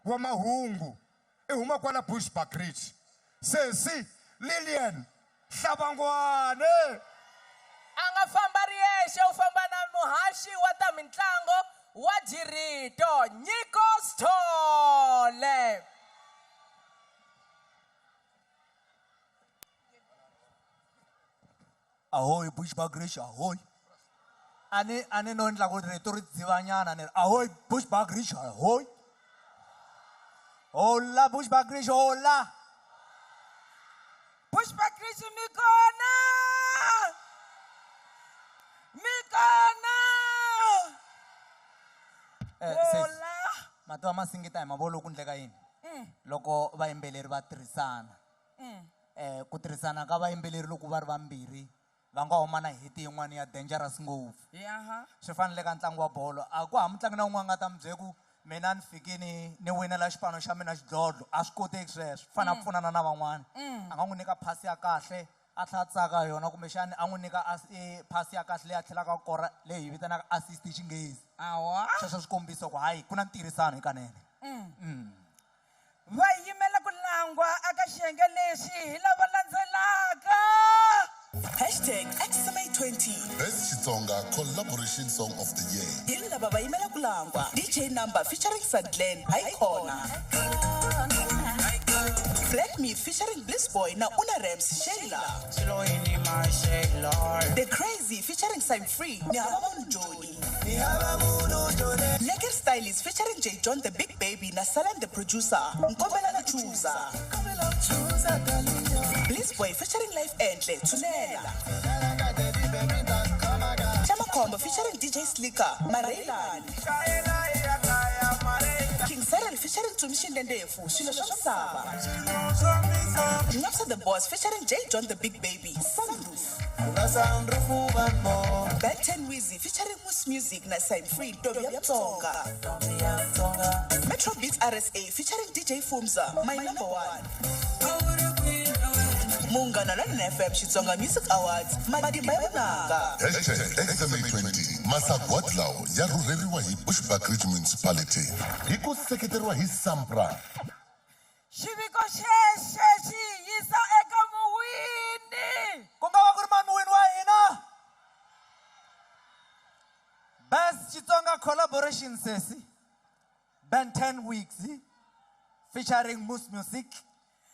wa mahungu i huma kwala Bushbuckridge sesi Lillian Hlabangwane. A nga famba ri yexe, u famba na muhaxi wa ta mintlango wa Jirito Nyiko Sithole. Ahoy Bushbuckridge, ahoy. Ani ani no endla ku rito ri dzivanyana ni ri ahoy Bushbuckridge, ahoy. Hola Bushbuckridge, hola. Bushbuckridge mi kona. Mi kona. Hola. Mativa masingita hi mavolo ku endleka yini? Loko vayimbeleri va tirhisana. Ku tirhisana ka vayimbeleri loko va ri vambirhi va nga huma na hiti yin'wana ya dangerous ngopfu. Swi fanele ka ntlangu wa bolo a ku ha mutlangi na un'wana nga ta mi byela ku mina ni fikini ni winela xipano xa mina xidlodlo, a swi koteki sweswo. Swi fanele a pfunana na van'wana. A nga n'wi nyika phasi ya kahle a tlhela a tsaka yona, kumbexani a n'wi nyika phasi ya kahle leyi a tlhelaka a kora leyi hi vitanaka assist hi Xinghezi. Sweswo swi kombisa ku hayi ku na ntirhisano hikanene. Va yimela ku langwa aka xiyenge lexi hi lava landzelaka. Hashtag XMA20. Best Xitsonga Collaboration Song of the Year. Hi lava va yimela ku langwa. DJ Number featuring Sandlen, Hayikhona. Black Meat featuring Bliss Boy na Una Rams, Sheila. The Crazy featuring Simon Free, Nihabamun Joni. Lekker Stylist featuring J John the Big Baby na Salam the Producer, Nkombela Chuza. Bliss Boy featuring Life Enhle, Tsunela. Chamakombo featuring DJ Slicker, Mareilani. King Cyril featuring Tumishin Ndendefu, Swilo swa Misava. Nopsa the Boss featuring J John the Big Baby, Sunroof. Back 10 Wheezy featuring Moose Music na Simon Free, Ntombi ya Mutsonga. Metro Beats RSA featuring DJ Fumza, My Number One. Munghana Lonene FM Xitsonga Music Awards, Matimba ya Vunanga. Hashtag XMA20 masagwadi lawa ya rhurheriwa hi Bushbuckridge Municipality hi ku seketeriwa hi Sampra. Xiviko xexo xi yisa eka muwini. Ku nga va ku ri mani muwini wa hina? Best Xitsonga Collaboration sesi Ben 10 Weeks featuring Moose Music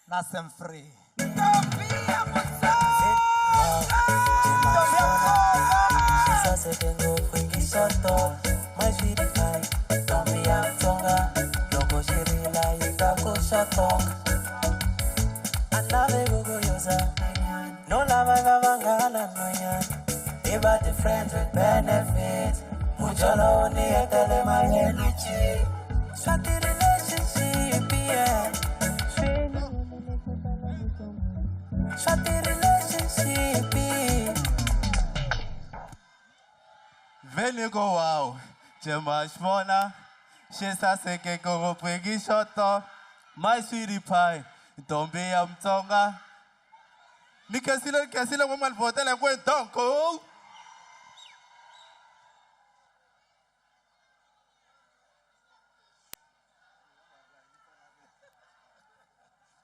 na Sam Free. Friends with benefits. Mujolo ni etele my energy. Swati relationship, yeah. Swati relationship. Vele go wow. Jema shmona. Shesa seke go pegi shoto. My sweetie pie. Don't be amtonga. Nikasile kasile woman vote like when don't go.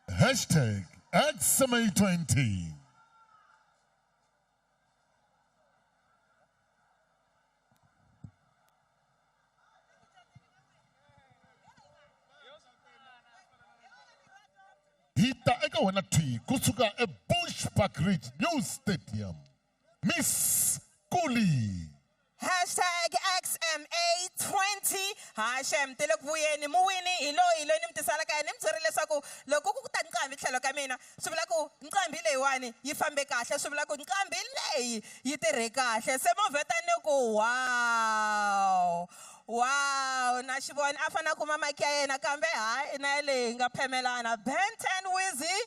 Hashtag XMA20. Hita eka wena thwi kusuka eBushbuckridge New Stadium. Miss Kuli. Hashtag XMA20. Ha xem ti le ku vuyeni muwini hi loyi loyi ni mi tiselaka yena ni mi byerile leswaku loko ku ta nqambi tlhelo ka mina swi vula ku nqambi leyiwani yi fambe kahle swi vula ku nqambi leyi yi tirhe kahle se mo vheta ni ku wow wow na xi vona a fanele a kuma maki ya yena kambe hayi na yaleyi hi nga phemelana Ben 10 Wizzy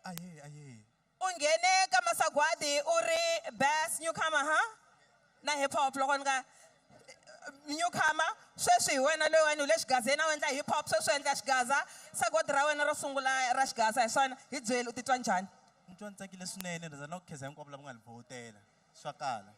Aye, aye. U nghene ka masagwadi u ri best newcomer ha na hip hop loko ni nga newcomer sweswi hi wena loyiwani u le xigazeni a wu endla hip hop sweswi u endla xigaza sagwadi ra wena ro sungula ra xigaza hi swona hi byeli u titwa njhani Ni twa ni tsakile swinene ni na ku khensa hinkwavo lava nga ni vhotela swa kala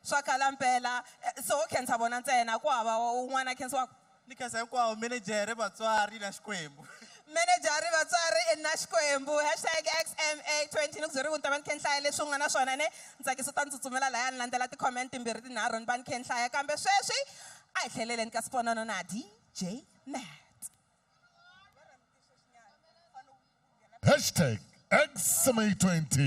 swa kala mpela se wo khensa vona ntsena ku hava un'wana a khensiwaka ni khensa hinkwavo menejere vatswari na xikwembu menejari vatswari na xikwembu hashtag xma 20 ni ku byeri ku ni ta va ni khe ni hlaya leswi u nga na swona ne ntsakiso ta ni tsutsumela laya ni landzela ti-comment timbirhi tinharhu ni va ni khe ni hlaya kambe sweswi a hi tlheleleni ka siponono na DJ Mat. Hashtag XMA20.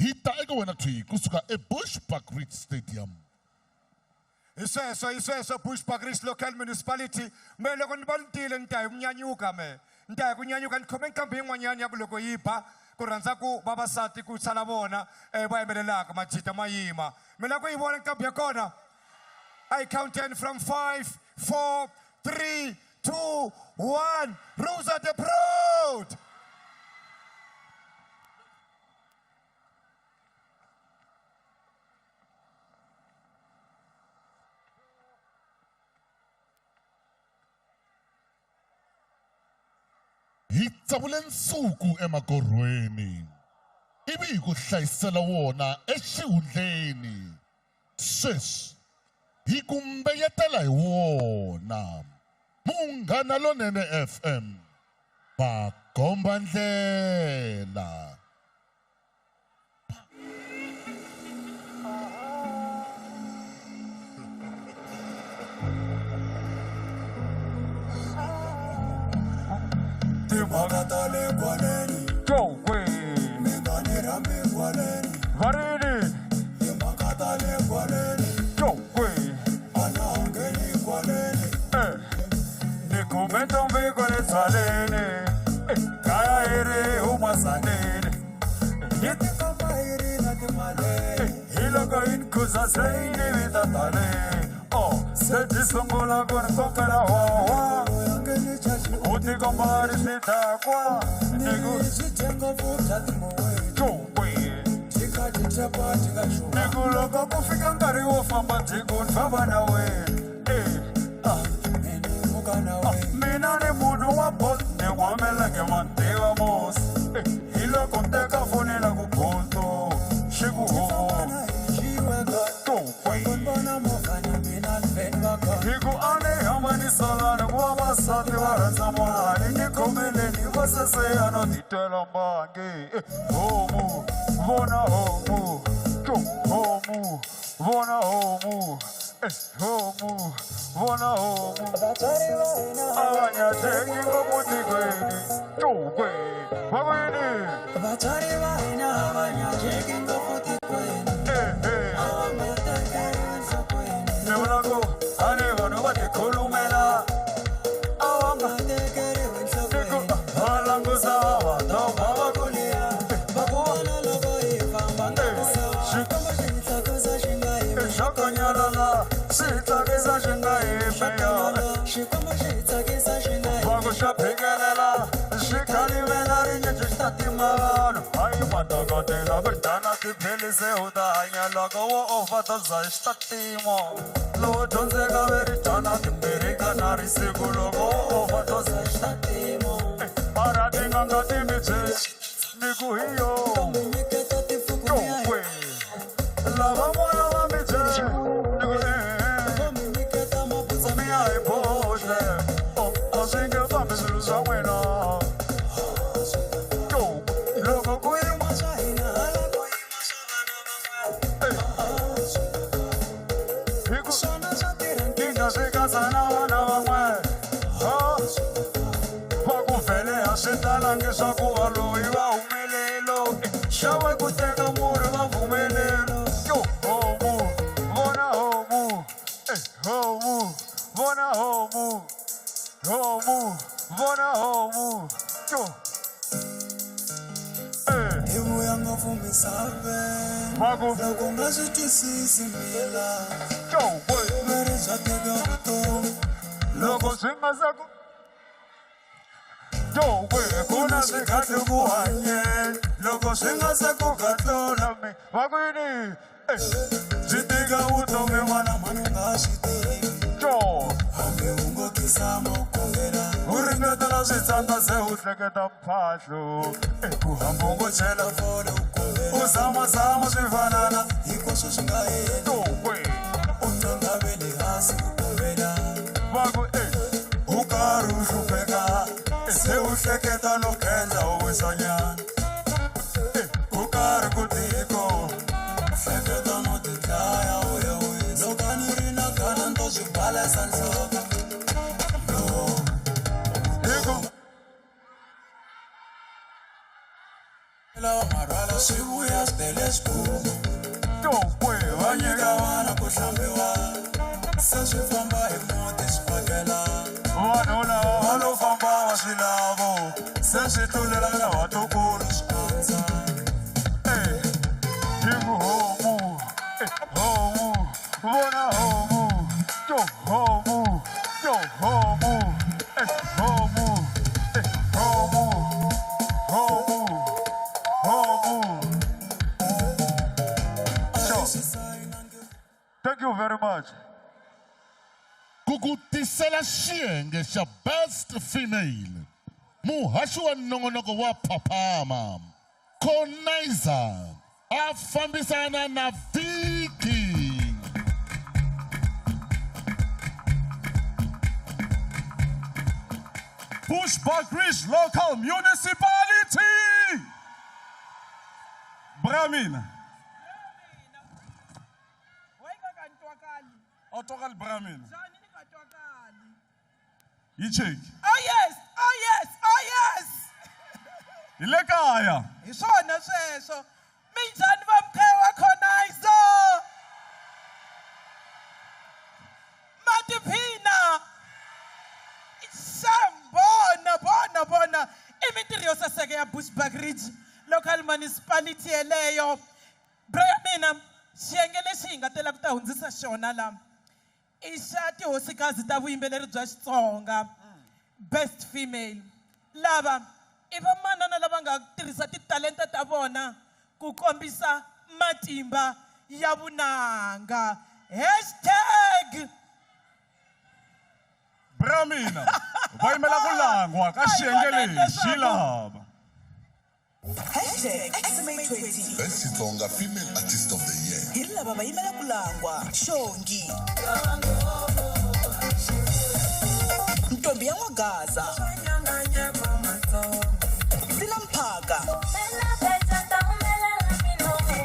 Hi ta eka wena thwi kusuka eBushbuckridge Stadium. Hi sweswo hi sweswo Bushbuckridge Local Municipality me loko ni va ni tile ni ta hi ku nyanyuka me ni ta hi ku nyanyuka ni khome nqambi yin'wanyana ya ku loko yi ba ku rhandza ku vavasati ku sala vona va yimbelelaka majita ma yima mi la ku yi vona nqambi ya kona I count 10 from 5 4 3 2 1 Rosa the Proud. Hi tsavule nsuku emagorhweni ivi hi ku hlayisela wona exihundleni sweswi hi ku mbeyetela hi wona Munghana Lonene FM va komba ndlela. Timhaka ta le kwaleni mi nga ni rhambi kwaleni varini timhaka ta le kwaleni a na ha ngheni kwaleni ni kume ntombi kwale tswaleni kaya yi ri huma saneni yi tikomba yi ri na timali hi loko yi ni khuza se yi ni vita tani o se byi sungula ku ni kokela wawa u tikomba ri switakwa ni ku ni ku loko ku fika nkarhi wo famba byi ku ni famba na wena mina ni munhu wa bot ni wameleke mativa mosi hi loko ni teka foni la ku boto xi ku hi ku a ni hambanisalani ku vavasati va rhandza mali ni khomeleni va seseya no titwela mbangi homu vona homu homu vona homu homu vona homu a va nyateki ngopfu tikweni tukwe vakwini vatswari va hina a va nyateki ngopfu tikweni a va nga tekeriwi enhlokweni ni vula ku a ni vanhu va tikhulumela a va nga tekeriwi enhlokweni va langusa va dova va ku liya va ku vona loko hi famba nga ku xikombo xi hi tlakusa xi nga yimi xokonyalala swi hi tsakisa xi nga yimi xikombo xi hi tsakisa xi nga va ku xa phikelela xi khalimela rincece xi ta tima vanhu hayi madokodela ku dana tiphilisi u ta hanya loko wo overdose xi ta tima lowo dyondzeka ve ri dyana timbirhi ka na ri siku loko wo overdose xi ta tima mara tin'anga ti mi byeli ni ku hi yo lava moya va mi byeli ni ku mi ya hi bohle a swi nge fambi swilo swa n'wina loko ku yima swa hina hala ku yima swa vana van'wana hi ku swona swa tirha nkingha swi katsa na vana van'wana va ku vhele a swi talangi swa ku valoyi va humelelo xa Lava ku teka murhi va pfumelela. Yo homu, vona homu, eh homu, vona homu, homu, vona homu, yo. Hi vuya ngopfu misaveni loko u nga swi twisisi mila veri bya teka vutomi Loko swi nga se ku Yo ku na swikhathi ku hanyeni loko swi nga se ku gatlula mi va ku yini byi tika vutomi n'wana mhani u nga swi tivi yo hambi u ngo kisama u khongela u ringetela swi tsandza se u hleketa mphahlo ku hamba u ngo chela fole u kombela u zamazama swi fanana hinkwaswo swi nga heli u nqangavele hansi u kombela va ku u karhi u hlupheka se u hleketa no khendla u wisanyana ku karhi ku tiko hleketa no tidlaya u ya wisa loko a ni ri na khana ni to swi balesa nhloko lawa marhwala swi vuya swi tele swigubu va nyika vana ku hlambiwa se swi famba hi muti swi phakela vanhu lava va lo famba va swi lavo se swi tlulela na vatukulu swi andza hi ku homu homu vona homu yo homu yo homu homu homu homu homu. Thank you very much. Ku ku tisela xiyenge xa best female muhaxi wa nongonoko wa phaphama conizer a fambisana na viki. Bushbuckridge Local Municipality. Bramina. Otokali Bramina. Yi cheki. Oh yes, oh yes, oh yes. Hi le kaya. Hi swona sweswo. Minjhani va mkhaya wa Conizer? Matiphina. Xam bona bona bona i mintirho yo saseka ya Bushbuckridge Local Municipality yeleyo. Bra ya mina xiyenge lexi hi nga tela ku ta hundzisa xona la i xa tihosikazi ta vuyimbeleri bya Xitsonga best female. Lava i vamanana lava nga tirhisa titalenta ta vona ku kombisa matimba ya vunanga. Hashtag Bramina va yimela ku langwa ka xiyenge lexi lava. Hashtag SMA20. Best Xitsonga Female Artist of the Year. Hi lava va yimela ku langwa Xongi, Ntombi ya N'wagaza, Sila Mphaka,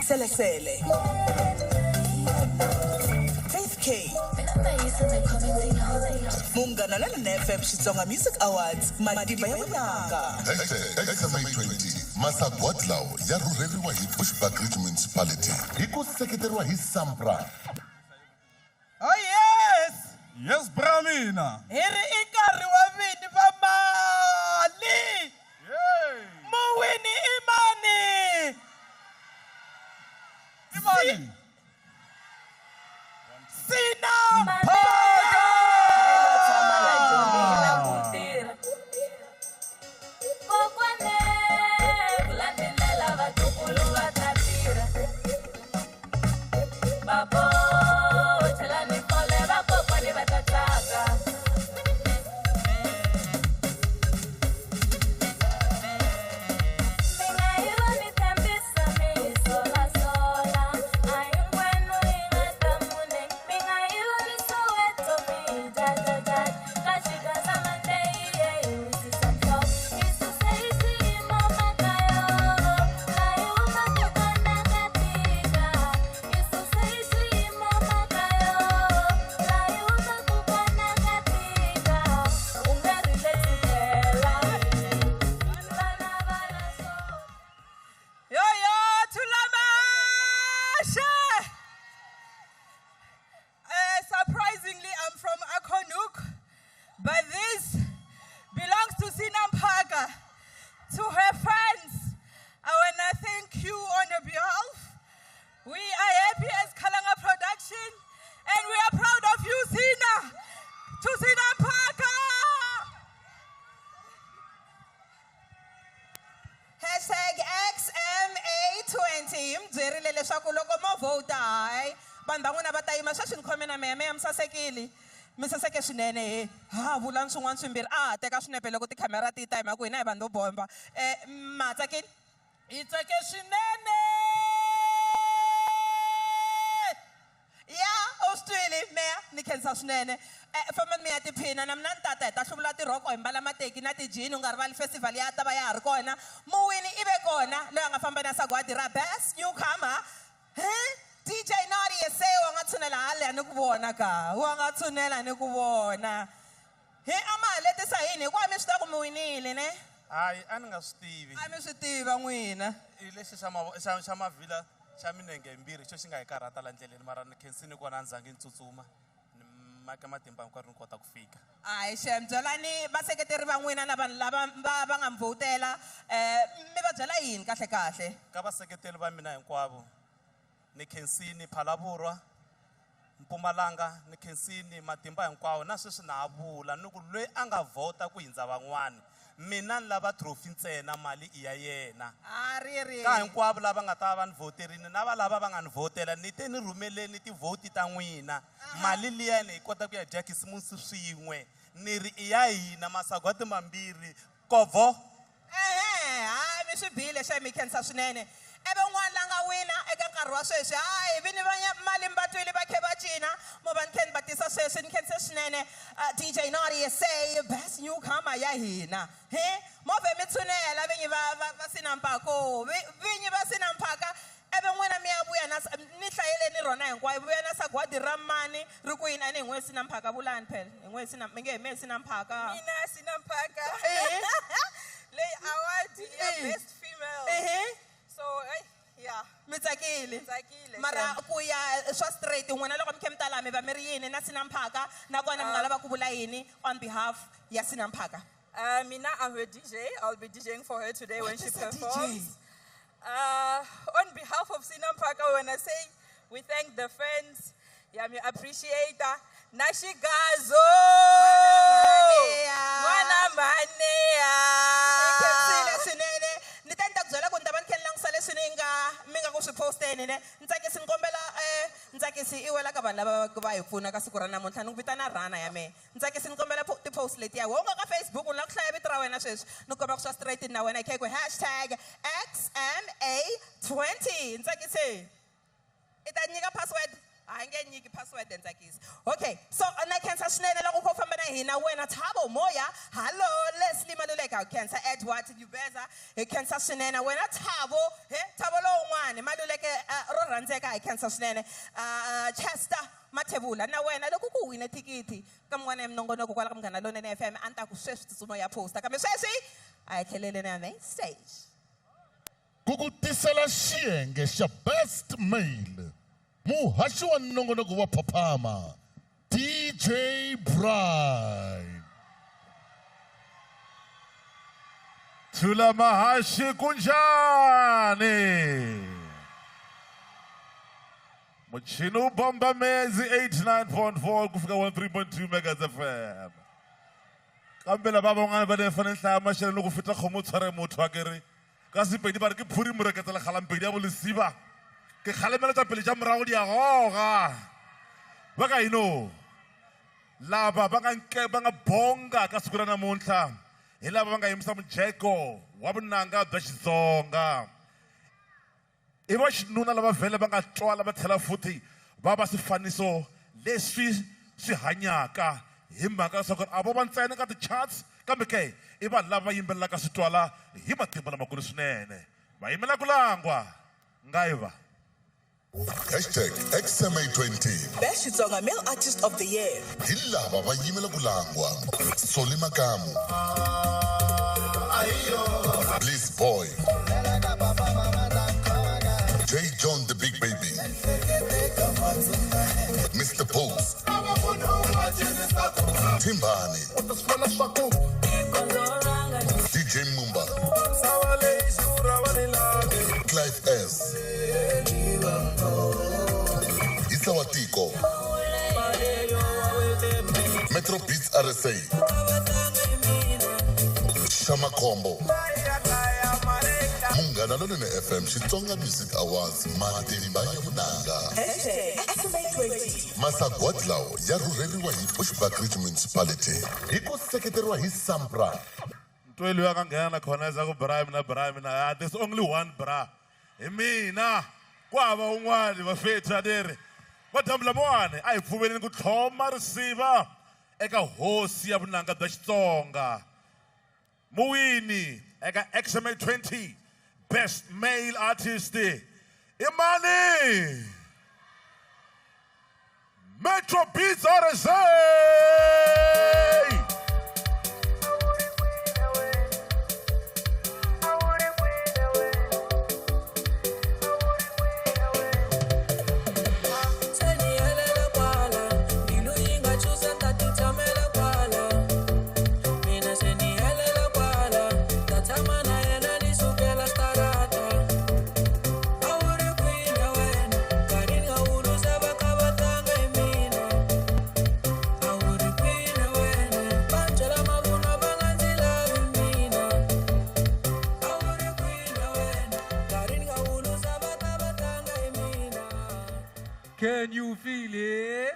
Selesele, Faith K, Munghana Lonene FM Xitsonga Music Awards, matimba ya vunanga. Hashtag SMA20 masagwadi lawa ya rhurheriwa hi Bushbuckridge Municipality hi ku seketeriwa hi Sampra. Oh yes. Yes Bramina. Hi ri i nkarhi wa vini va mali. Muwini i mani? I mani? Sina Sola, sola, mi byerile leswaku loko mo vhota hayi vanhu va n'wina va ta yima sweswi ni khome na meya meya mi sasekile mi saseke swinene he ha vulani swin'wana swimbirhi a ha teka swinepe loko tikhamera ti ta hi mhaka ku hina hi vanhu vo bomba um ma tsakile hi tsake swinene ya u swi twile meya ni khensa swinene fambani mi ya tiphina na mina ni tata hi ta hluvula tirhoko hi mbala mateki na tijini u nga rivali festival ya ta va ya ha ri kona muwini i ve kona loyi a nga famba na sagwadi ra best newcomer he DJ Nadia se wa nga tshunela halaya ni ku vona ka wa nga tshunela ni ku vona he a ma ha letisa yini hikuva mi swi tiva ku mi winile ne Hayi a ni nga swi tivi. A mi swi tiva n'wina. I lexi xa xa mavhila xa minenge yimbirhi xo xi nga hi karhata la ndleleni mara ni khensini kona a ni zangi ni tsutsuma ni make matimba hinkwayo ni kota ku fika. Hayi xem byelani vaseketeri va n'wina na vanhu lava va va nga mi vhotela mi va byela yini kahle kahle? Ka vaseketeri va mina hinkwavo ni khensini Phalaborwa Mpumalanga ni khensini matimba hinkwawo na sweswi na ha vula ni ku loyi a nga vhota ku hindza van'wani mina ni lava trophy ntsena mali i ya yena. A ri ri. Ka hinkwavo lava nga ta va va ni vhoterini na va lava va nga ni vhotela ni te ni rhumeleni tivhoti ta n'wina mali liyani hi kota ku ya dya khisimusi swin'we ni ri i ya hina masagwati mambirhi kovho. Ehe hayi mi swi bile xa mi khensa swinene ivi un'wana la nga wina eka nkarhi wa sweswi hayi vini va mali mi va twile va khe va cina mo va ni khe ni va tisa sweswi ni khense swinene DJ Nadia say best newcomer ya hina he movhe mi tshunela vinyi va va va sina mpako vinyi va sina mphaka ivi n'wina mi ya vuya na ni hlayeleni rona hinkwayo vuya na sagwadi ra mani ri ku yini a ni hi n'we sina mphaka vulani phela hi n'we sina mi nge hi me sina mphaka mina sina mphaka leyi award ya best female so yeah mi tsakile tsakile mara ku ya swa straight n'wina loko mi khe mi ta laha mi va mi ri yini na sina mphaka nakona mi nga lava ku vula yini on behalf ya sina mphaka Mina, I'm her DJ. I'll be DJing for her today when What she is a DJ? performs. On behalf of Sina Mphaka, when I say we thank the fans, yeah, we appreciate Nashigazo. Mwana manea. Khensile swinene ni ta ni ta ku byela ku ni ta va ni khe ni langutisa leswi ni nga mi nga ku swi posteni ne Ntsakisi ni kombela Ntsakisi i wela ka vanhu lava va hi pfuna ka siku ra namuntlha ni ku vitana rhana ya mehe Ntsakisi ni kombela ti-post letiya wo nga ka Facebook ni lava ku hlaya vito ra wena sweswi ni komba ku swa straight na wena hi khe ku hashtag XMA20 Ntsakisi i ta nyika password a nge nyiki password Ntsakisi okay so na khensa swinene loko u kha u famba na hina wena Thabo Moya hallo Leslie Maluleka khensa Edward Yubeza hi khensa swinene wena Thabo he Thabo lowun'wani Maluleke ro rhandzeka hi khensa swinene Chester Mathebula na wena loko ku wine thikithi ka mun'wana ya minongonoko kwala ka Munghana Lonene FM a ni ta ku sweswi tsutsuma ya posta kambe sweswi a hi tlheleleni na main stage Ku ku tisela xiyenge xa best male muhaxi wa nongonoko wa Phaphama DJ Brian Thula mahashi kunjani muchini wu bomba mezi 89.4 ku fika 13.2 megas FM kambe lava van'wana va le fanele hlaya maxele loko fita khomo tshware motho a kere ka Sepedi ba re ke phuri moreketsela kgalampedi ya bolesiba ke kgalemela tša pele tša morago di a goga ba ka ino lava va nga nke va nga bonga ka siku ra namuntlha hi lava va nga yimisa mujeko wa vunanga bya Xitsonga i va xinuna lava vhele va nga twala va tlhela futhi va va swifaniso leswi swi hanyaka hi mhaka leswaku a vo va ntsena ka ti-charts kambe ke i vanhu lava va yimbelelaka swi twala hi matimba lamakulu swinene va yimela ku langwa ngaiva Hashtag XMA20 Best Xitsonga Male Artist of the Year hi lava va yimela ku langwa Soli Makamu Bliss Boy J John the Big Baby Mr Post Timbani DJ Mumba Clive S Isawatiko Metro Beats RSA Shama Combo Munghana Lonene FM Xitsonga Music Awards matimba ya vunanga. #XMA20. Masagwadi lawa ya rhurheriwa hi Bushbuckridge Municipality hi ku seketeriwa hi SAMPRA. Ntweli loyi a nga nghena na khona ku bra mina bra mina ah, there's only one bra hi mina ku hava un'wani vafethu a ni ri madyambu lamawani a hi pfumeleni ku tlhoma risiva eka hosi ya vunanga bya Xitsonga muwini eka XMA 20 best male artist i mani Metro Beats RSA. Se ni helela kwala, mbilu yi nga chuza ni ta ti tshamela kwala. Mina se ni helela kwala, ta tshama na yena ni sukela starata. A wu ri kwini wena, nkarhi ni nga wu luza va kha va tlanga hi mina. A wu ri kwini wena, va byela mavunwa va nga ndzi lavi mina. A wu ri kwini wena, nkarhi ni nga wu luza va kha va tlanga hi mina. Can you feel it?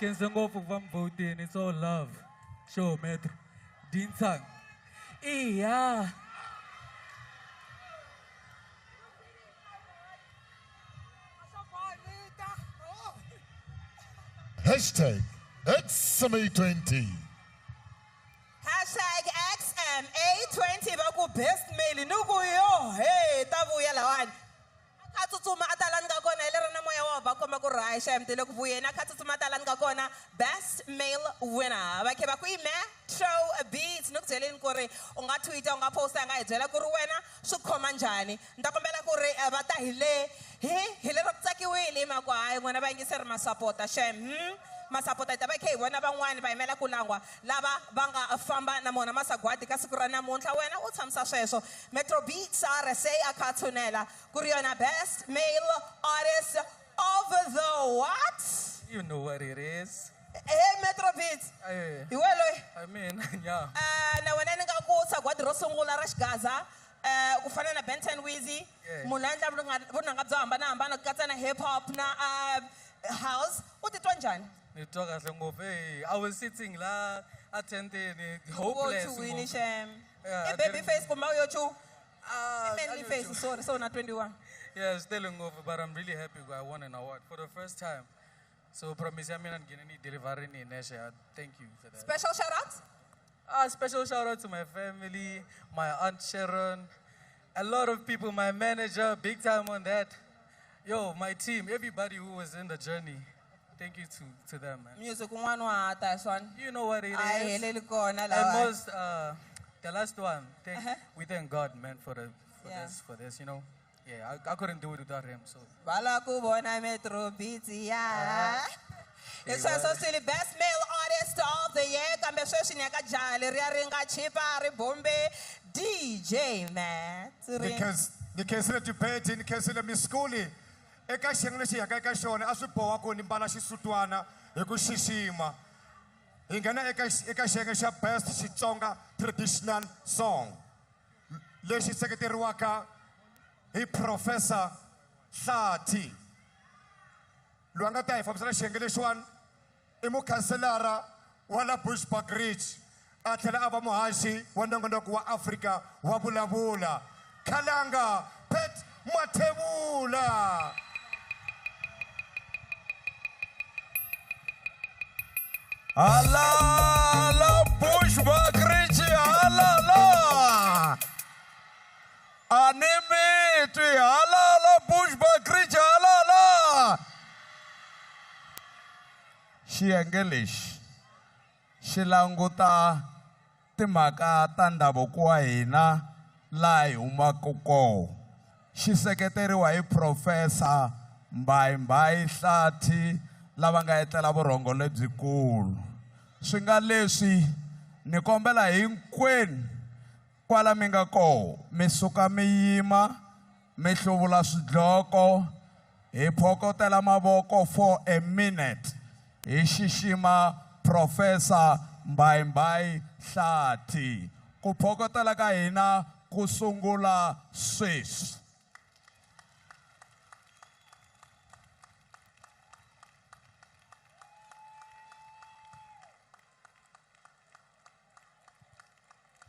Khensa ngopfu ku va mi vhotini. It's all love. Sure, Metro. Dintshang. Iya. Hashtag XMA20. #XMA20 va ku best male ni ku yo he ta vuya lawani. A kha tsutsuma a ta la ni nga kona hi lero na moya wa va komba ku ri hayi xem ti le ku vuyeni a kha tsutsuma a ta la ni nga kona best male winner va khe va ku i Metro Beats ni ku byeleni ku ri u nga twitter u nga posta nga hi byela ku ri wena swi khoma njhani ni ta kombela ku ri va ta hi le hi hi lero ku tsakiwile hi mhaka ku hayi n'wina vayingiseri ma sapota xem masapota hi ta va hi kha hi vona van'wani va yimela ku langwa lava va nga famba na mona masagwadi ka siku ra namuntlha wena u tshamisa sweswo Metro Beats RSA a kha a tshunela ku ri yona best male artist of the what? You know what it is. Hey Metro Beats Eh, hi we loyi I mean, yeah. Na wena ni nga ku sagwadi ro sungula ra xigaza ku fana na Benton Weezy Yeah. munhu a endla vunanga byo hambanahambana ku katsa na hip hop na house u titwa njhani? Ni twa kahle ngopfu. Hey, I was sitting la attending hopeless. Wo chuwini ngopfu. xem Yeah, i I baby didn't- face kumbe u yo chu i manly I face yo chu. sorry so na 21. Yeah, still ngopfu, but I'm really happy I won an award for the first time. So promise ya mina ni nghene ni deliver ni nexe. Thank you for that. Special shout out? Special shout out to my family, my aunt Sharon, a lot of people, my manager, big time on that. Yo, my team, everybody who was in the journey. Thank you to them, man. Music un'wana wa ha ta hi swona. You know what it A hi is. heleli kona And lawa. most, the last one, we thank God, man, for Yeah. this, you know. Yeah, I couldn't do it without him, so. Va lava ku vona Metro Beats ya. Hi sweswo swi best male artist of the year kambe sweswi ni ya ka jaha leriya ri nga chipa ri bombe DJ Matt. Ni khensile Tipheti ni khensile Miskuli eka xiyenge lexi hi yaka eka xona a swi boha ku ni mbala xisutwana hi ku xixima hi nghena eka xiyenge xa best Xitsonga traditional song lexi seketeriwaka hi Professor Hlathi loyi a nga ta hi fambisela xiyenge lexiwani i mukhanselara wa la Bushbuckridge a tlhela a va muhaxi wa nongonoko wa Afrika wa vulavula Khalanga Pat Mathebula. Halala Bushbuckridge halala a ni mi twi halala Bushbuckridge halala xiyenge lexi xi languta timhaka ta ndhavuko wa hina laha hi humaka kona xi seketeriwa hi Professor Mbaimbai Hlathi lava nga etlela vurhongo lebyikulu swi nga leswi ni kombela hinkwenu kwala mi nga koho mi suka mi yima mi hluvula swidloko hi phokotela mavoko for a minute hi xixima Professor Mbaimbai Hlathi ku phokotela ka hina ku sungula sweswi.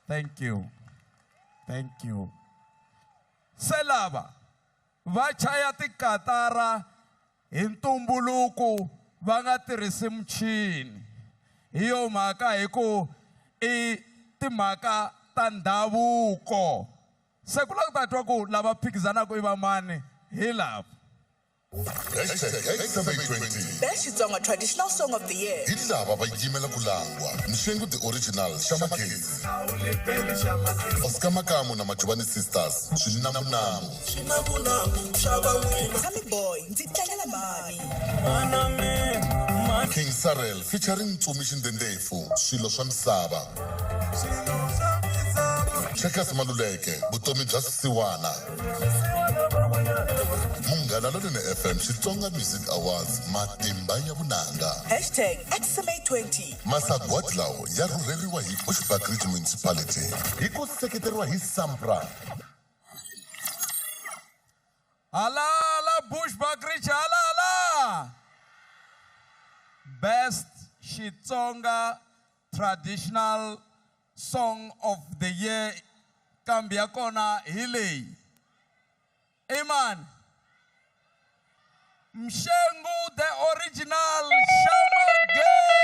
Thank you. Thank you. Se lava va chaya tikatara hi ntumbuluko va nga tirhisi muchini. Hi yo mhaka hi ku i timhaka ta ndhavuko. Se ku lava ku ta twa ku lava phikizanaka i va mani hi lava. Hashtag XMA20. Best Xitsonga Traditional Song of the Year. Hi lava va yimela ku langwa. Mshengu the Original, Xamakezi. Oscar Makamu na Majubani Sisters, Swinamunamu. Tommy Boy, ndzi tlangela mani. King Sarel featuring Ntsumi Xindendefu, Swilo swa Misava. Checkers Maluleke, Vutomi bya Swisiwana. Munghana Lonene FM Xitsonga Music Awards, Matimba ya Vunanga. Hashtag XMA20. Masagwadi lawa ya rhurheriwa hi Bushbuckridge Municipality hi ku seketeriwa hi SAMPRA. Halala Bushbuckridge, halala! Best Xitsonga Traditional Song of the Year kambi ya kona hi leyi. Iman Mshengu the Original Xamagezi.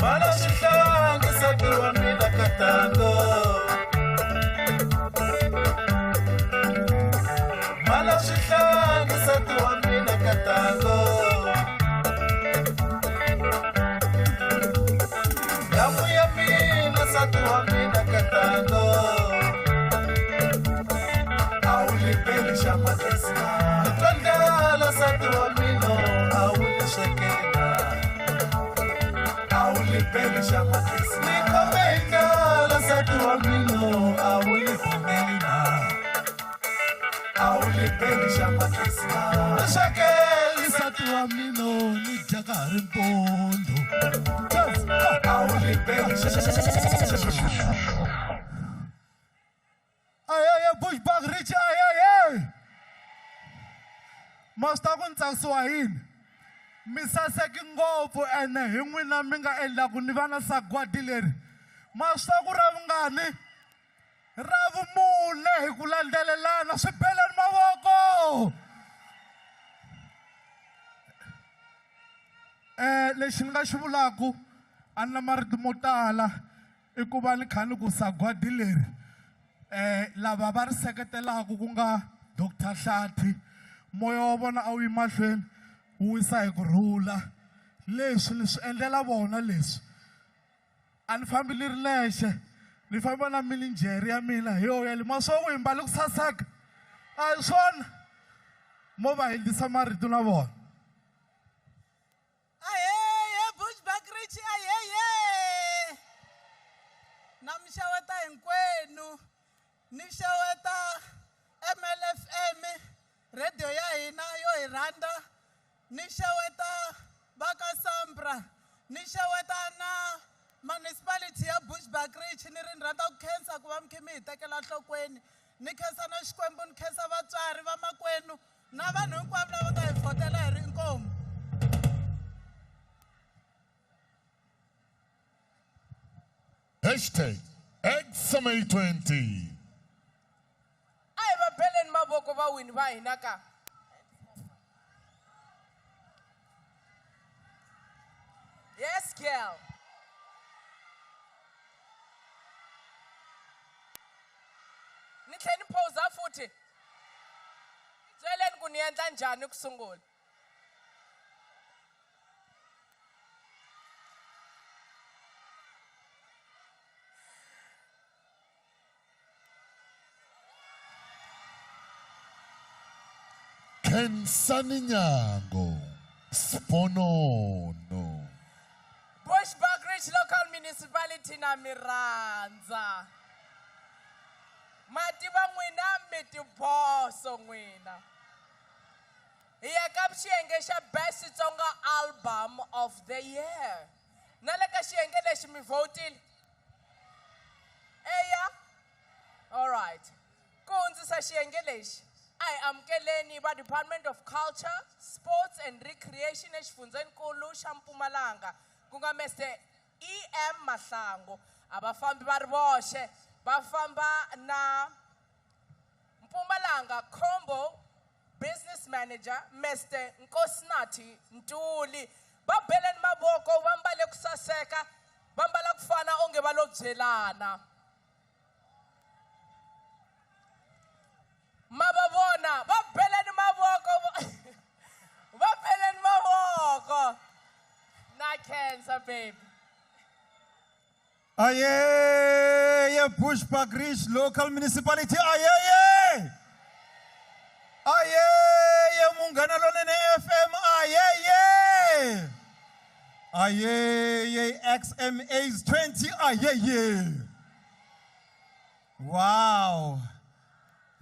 Bala xihlangi nsati wa mina katango. Bala xihlangi nsati wa mina katango. Damu ya mina nsati wa mina katango. A wu lipeli xa makesi na. Ni twa ndlala nsati wa mina a wu ni swekela. A wu lipeli xa makesi. Ni khome hi ndlala nsati wa mina a wu ni pfumeli na. A wu lipeli xa makesi na. Ni swekeli nsati wa mina ni dya ka ha ri mpundzu. A wu lipeli xa. Ay, ay, ay, Bushbuckridge, ay, ay, ay. Ma swi ta ku ni tsakisiwa hi yini? Mi saseki ngopfu ene hi n'wina mi nga endlaku ni va na sagwadi leri. Ma swi ta ku ra vungani? Ra vumune hi ku landzelelana, swi beleni mavoko. Lexi ni nga xi vulaku a ni na marito mo tala i ku va ni kha ni ku sagwadi leri lava va ri seketelaka ku nga Dr. Hlathi, moya wa vona a wu yi mahlweni wu wisa hi ku rhula. Leswi ni swi endlela vona leswi. A ni fambi ni ri lexe, ni famba na mininjhere ya mina hi yo ya le. Ma swo ku hi mbale ku saseka? A hi swona. Mo va hundzisa marito na vona. Ahee, Bushbuckridge, ahee. Na mi xeweta hinkwenu. Ni xeweta MLFM, radio ya hina yo hi rhandza. Ni xeweta va ka SAMPRA. Ni xeweta na municipality ya Bushbuckridge. Ni ri ni rhandza ku khensa ku va mi khe mi hi tekela nhlokweni. Ni khensa na Xikwembu, ni khensa vatswari, vamakwenu na vanhu hinkwavo lava nga hi vhotela hi ri inkomu. Hashtag XMA20. A hi va beleni mavoko va wini va hina ka. Yes, girl. Ni tlhela ni pause futhi. Byeleni ku ni endla njhani ku sungula. Khensani Nyango, Sponono. Bushbuckridge Local Municipality na mi rhandza. Mativa n'wina mi tiboso n'wina. Hi ya ka xiyenge xa Best Xitsonga Album of the Year. Na le ka xiyenge lexi mi vhotile? Eya? All right. Ku hundzisa xiyenge lexi, a hi amukeleni va Department of Culture, Sports and Recreation exifundzeninkulu xa Mpumalanga, ku nga Mr. E.M. Mahlangu. A va fambi va ri voxe, va famba na Mpumalanga Combo Business Manager Mr. Nkosinathi Ntuli. Va beleni mavoko, va mbale ku saseka, va mbala ku fana onge va lo byelana. Ma va vona, va beleni mavoko, va beleni mavoko. Na khensa, baby. Aye, Bushbuckridge Local Municipality. Aye, aye, Munghana Lonene FM. Aye, aye, XMA's 20. Aye, Wow.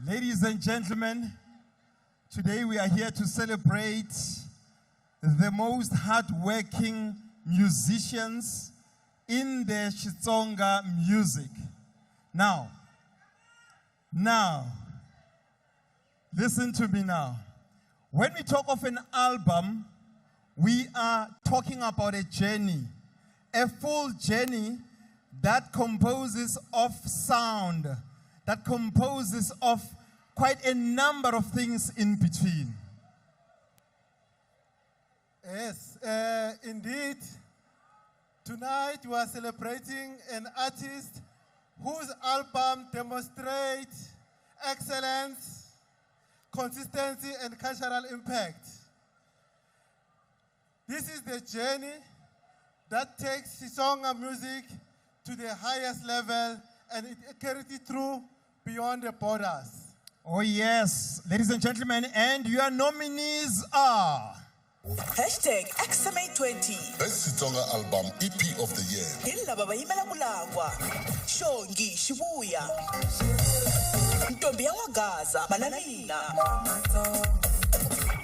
Ladies and gentlemen, today we are here to celebrate the most hardworking musicians in the Xitsonga music. Now, listen to me now. When we talk of an album, we are talking about a journey, a full journey that composes of sound, that composes of quite a number of things in between. Yes, indeed. Tonight we are celebrating an artist whose album demonstrates excellence, consistency, and cultural impact. This is the journey that takes Xitsonga music to the highest level and it carries it through beyond the borders. Oh yes, ladies and gentlemen, and your nominees are... Hashtag XMA20. Best Xitsonga Album EP of the Year. Hi lava va yimela ku langwa. Xongi Xivuya. Ntombi ya N'wagaza, Mana Mina.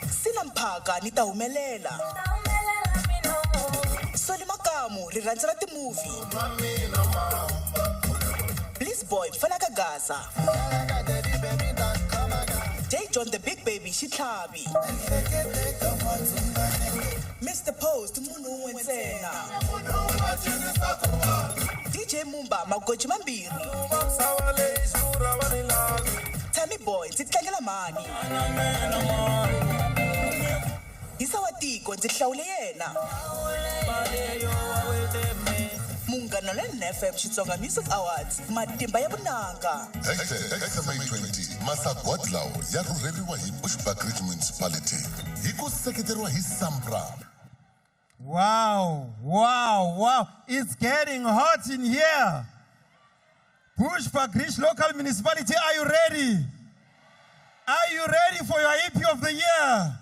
Sina Mphaka ni ta humelela. Soli Makamu, rirhandzu ra timovie. Bliss Boy, mfana ka Gaza. J John the Big Baby Xitlhavi. Mr. Post munhu un'we ntsena. DJ Mumba magoji mambirhi. Tammy Boy ndzi tlangela mani. Yisa wa tiko ndzi hlawule yena. Munghana Lonene FM Xitsonga Music Awards, matimba ya vunanga. Hashtag XMA20 masagwadi lawa ya rhurheriwa hi Bushbuckridge Municipality hi ku seketeriwa hi SAMPRA. Wow, wow, wow. It's getting hot in here. Bushbuckridge Local Municipality, are you ready? Are you ready for your EP of the year?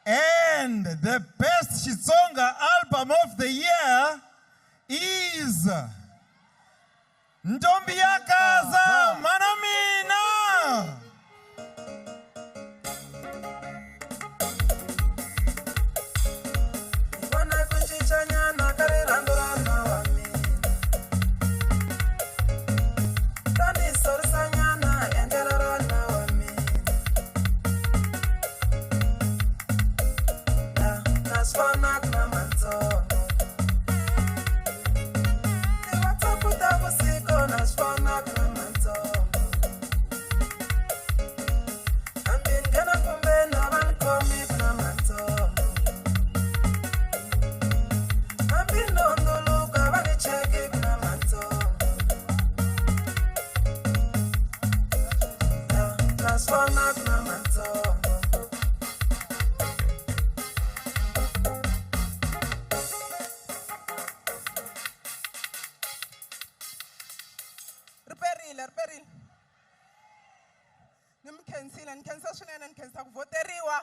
And the best Xitsonga album of the year is Ntombi ya Gaza, Mana Mina. Riperile. Ni mi khensile, ni khensa swinene, ni khensa ku voteriwa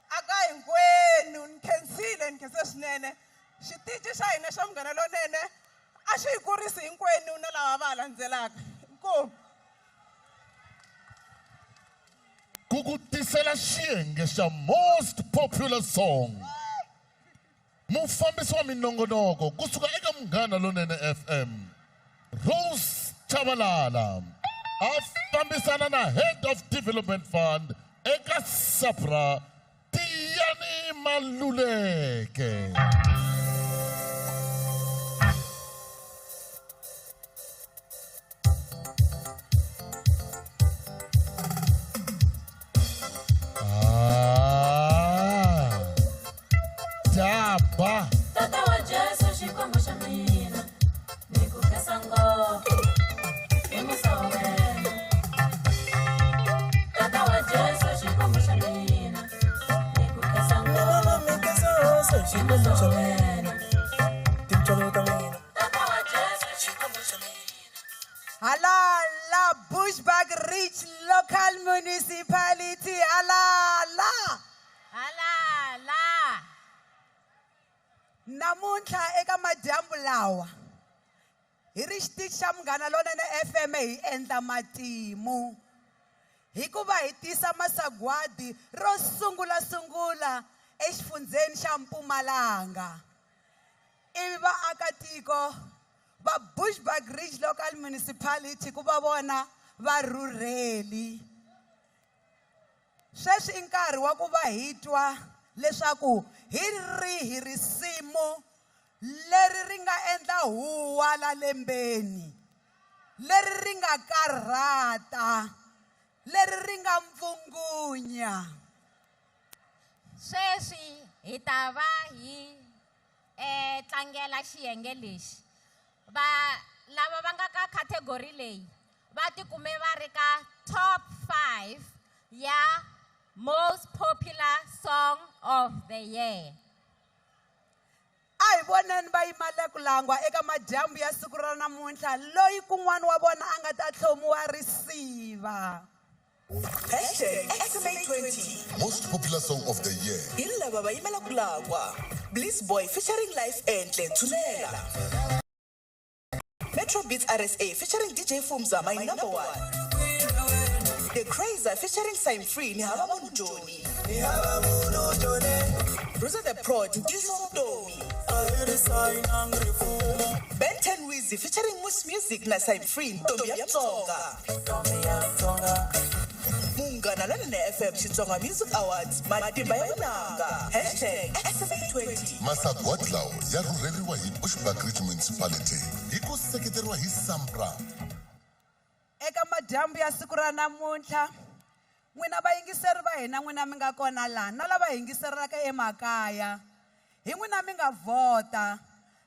aka hinkwenu, ni khensile, ni khensa swinene. Xitichi xa hina xa Munghana Lonene a xi hi kurisi hinkwenu na lava va landzelaka. Inkomu. tisela xiyenge xa most popular song mufambisi wa minongonoko kusuka eka Munghana Lonene FM Rose Chabalala a fambisana na head of development fund eka SAPRA Tiyani Maluleke. Ah, Daba. Tata wa Jesu xikwembu xa mina ni ku khensa ngopfu hi musa wa wena. Tata wa Jesu xikwembu xa mina ni ku khensa ngopfu hi musa wa wena. Tata wa Jesu xikwembu xa mina. Halala Bushbuckridge Local Municipality halala. Halala. Namuntlha eka madyambu lawa hi ri xitichi xa Munghana Lonene FM hi endla matimu hikuva hi tisa masagwadi ro sungula sungula exifundzheni xa Mpumalanga ivi vaakatiko va Bushbuckridge Local Municipality ku va vona varhurheli. Sweswi i nkarhi wa ku va hi twa leswaku hi rihi risimu leri ri nga endla huwa la lembeni, leri ri nga karhata, leri ri nga mpfungunya. Sweswi hi ta va hi tlangela xiyenge lexi. Va lava va nga ka category leyi va tikume va ri ka top 5 ya most popular song of the year. A hi voneni va yimale ku langwa eka madyambu ya siku ra namuntlha loyi kun'wana wa vona a nga ta tlhomiwa risiva. Hashtag SMA20. Most popular song of the year. Hi lava va yimela ku langwa. Bliss Boy featuring Life Enhle Thunela. Metro Beats RSA featuring DJ Fumza, my number one. The Crazer featuring Simon Free, Ni Hava Munhu Joni. Rosa the Prod, Ntiso Mtomi. Ben 10 Wizzy featuring Moose Music na Simon Free, Ntombi ya Tsonga. Munghana Lonene FM Xitsonga Music Awards, Matimba ya Vunanga. Hashtag SMA20. Masagwadi lawa ya rhurheriwa hi Bushbuckridge Municipality hi ku seketeriwa hi SAMPRA. Eka madyambu ya siku ra namuntlha n'wina vayingiseri va hina n'wina mi nga kona laha na lava yingiseraka emakaya hi n'wina mi nga vhota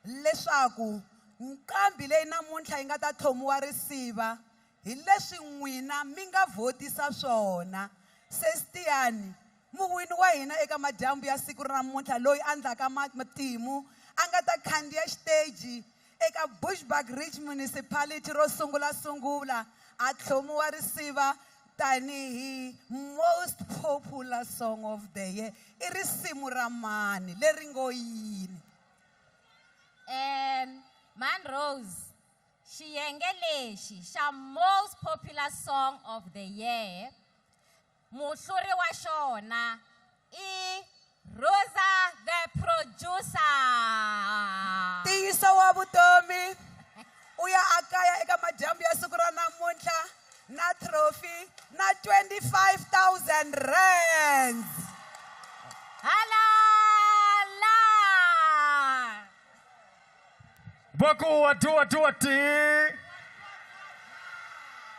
leswaku nqambi leyi namuntlha yi nga ta tlhomiwa risiva hi leswi n'wina mi nga vhotisa swona. Sestiyani muwini wa hina eka madyambu ya siku ra namuntlha loyi a endlaka matimu a nga ta khandziya xiteji eka Bushbuckridge Municipality ro sungula sungula a tlhomiwa risiva tanihi most popular song of the year. I risimu ra mani leri ngo yini? Man Rose, xiyenge lexi xa most popular song of the year, muhluri wa xona i Rosa the Producer. Ntiyiso wa vutomi u ya akaya eka madyambu ya siku ra namuntlha na trophy na 25,000 rands. Halala. Baku watu watu wati.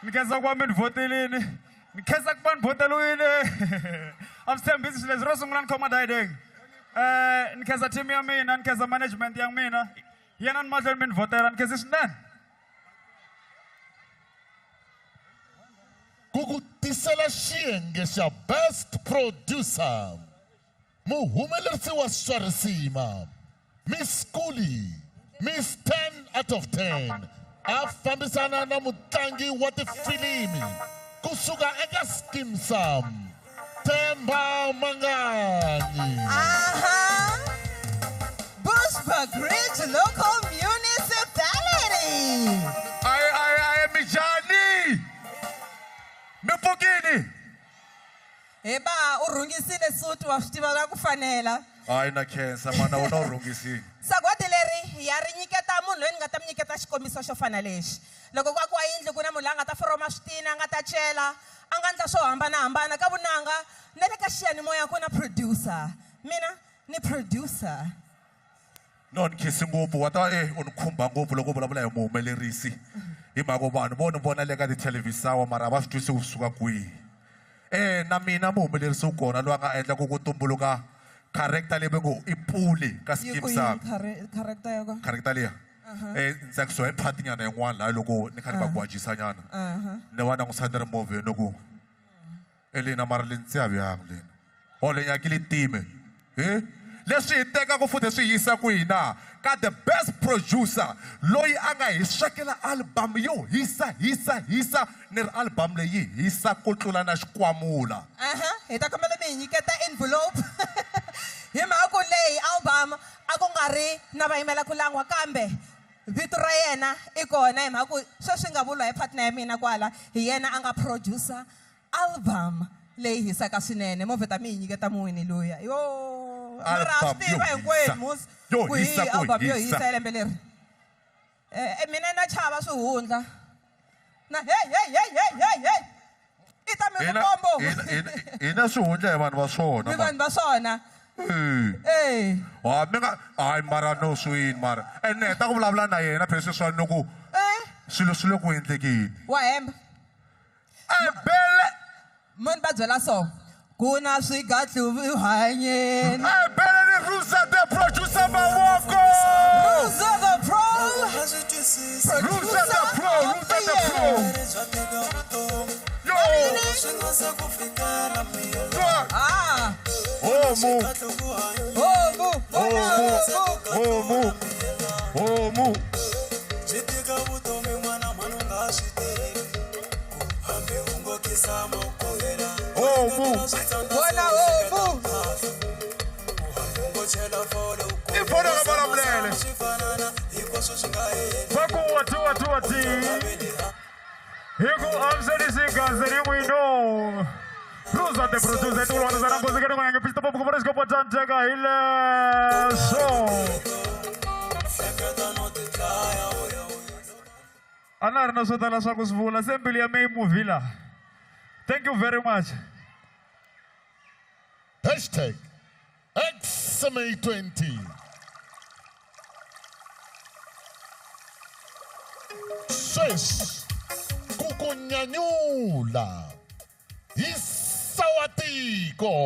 Nikeza kwa mimi votelini. Nikeza kwa mimi votelini. I'm still busy leswi ro sungula ni khoma dayideng. Nikeza team ya mina, nikeza management ya mina. Yena ni mahlweni mi ni vhotela, nikeza swinene. Ku ku tisela xiyenge xa best producer muhumelerisi wa swa risima Miss Kuli, Miss 10 out of 10 a fambisana na mutlangi wa tifilimi kusuka eka Skeem Saam, Themba Manganyi. Aha. Bushbuckridge Local Municipality. Aye, aye, aye, Mijani. Mi pfukini. Hi He ba u rhungisile suti wa swi tiva ra ku fanela. Hayi na khensa mana wona u rhungisile. Sagwadi leri ya ri nyiketa munhu loyi ni nga ta mi nyiketa xikombiso xo fana lexi. Loko ku akiwa yindlu ku na munhu loyi a nga ta foroma switina, a nga ta cela, a nga endla swo hambanahambana ka vunanga na le ka xiyanimoya ku na producer. Mina ni producer. No ni khensi ngopfu wa ta u ni khumba ngopfu loko u vulavula hi muhumelerisi. Hi mhaka ku vanhu vo ni vona le ka tithelevisawa mara a va swi twisi ku suka kwihi. Na mina muhumelerisi wu kona loyi a nga endla ku ku tumbuluka character leyi va ngo i Pule ka Yi Skeem ku yini Saam. character ya kona? Character liya. Ni tsakisiwa hi part nyana yin'wana laha loko ni kha ni va gwajisa nyana. Ni va langusa ni ri movheni ni ku, Elena mara le ntse a bjang lena? O le nyakile time. He? Leswi hi tekaka futhi swi yisa kwihi na? Ka the best producer loyi a nga hi swekela album yo hisa, hisa, hisa, ni ri album leyi yi hisa ku tlula na xikwamula. Aha, hi ta kombela mi hi nyiketa envelope. Hi mhaka ku leyi album a ku nga ri na vayimela ku lan'wa kambe vito ra yena i kona hi mhaka ku sweswi nga vuriwa hi partner ya mina kwala hi yena a nga producer album leyi hisaka swinene. Mo vheta mi hi nyiketa muwini luya. Yo, mara a swi Album yo tiva hinkwenu hisa. mos Yo ku hi hisa, ku album yo hisa. hisa ya lembe leri. Mina na chava swihundla. Na hey, hey, hey, hey, hey, hey. I ta mi ku Hina, kombo. hina, hina, hina swihundla hi vanhu va swona, Mi man. vanhu va swona. Ha, mi nga, hayi, mara no swini, mara. Ni heta ku vulavula na yena phela sweswiwani ni ku, swilo swi le ku endlekeni. Wa hemba. Bele. Munhu va byela so. Ku na swigatlu hanyeni. Bele ni Ruza the producer mavoko. Ruza the pro. Ruza the pro, Ruza the pro. Yo. Ah. Homu. Homu. Homu. Homu. Homu. Homu. Vona homu. I vona ka Malamulele. Va ku wati, wati, wati. Hi ku amselisi gaze rin'wino. Ruza the producer, tu lo vas a dar con que pista poco por eso por tantega hi leswo. A na ha ri na swo tala swa ku swi vula, se mbilu ya mina yi muvhila. Thank you very much. Hashtag XMA20. Sweswi ku ku nyanyula hi Sawatiko.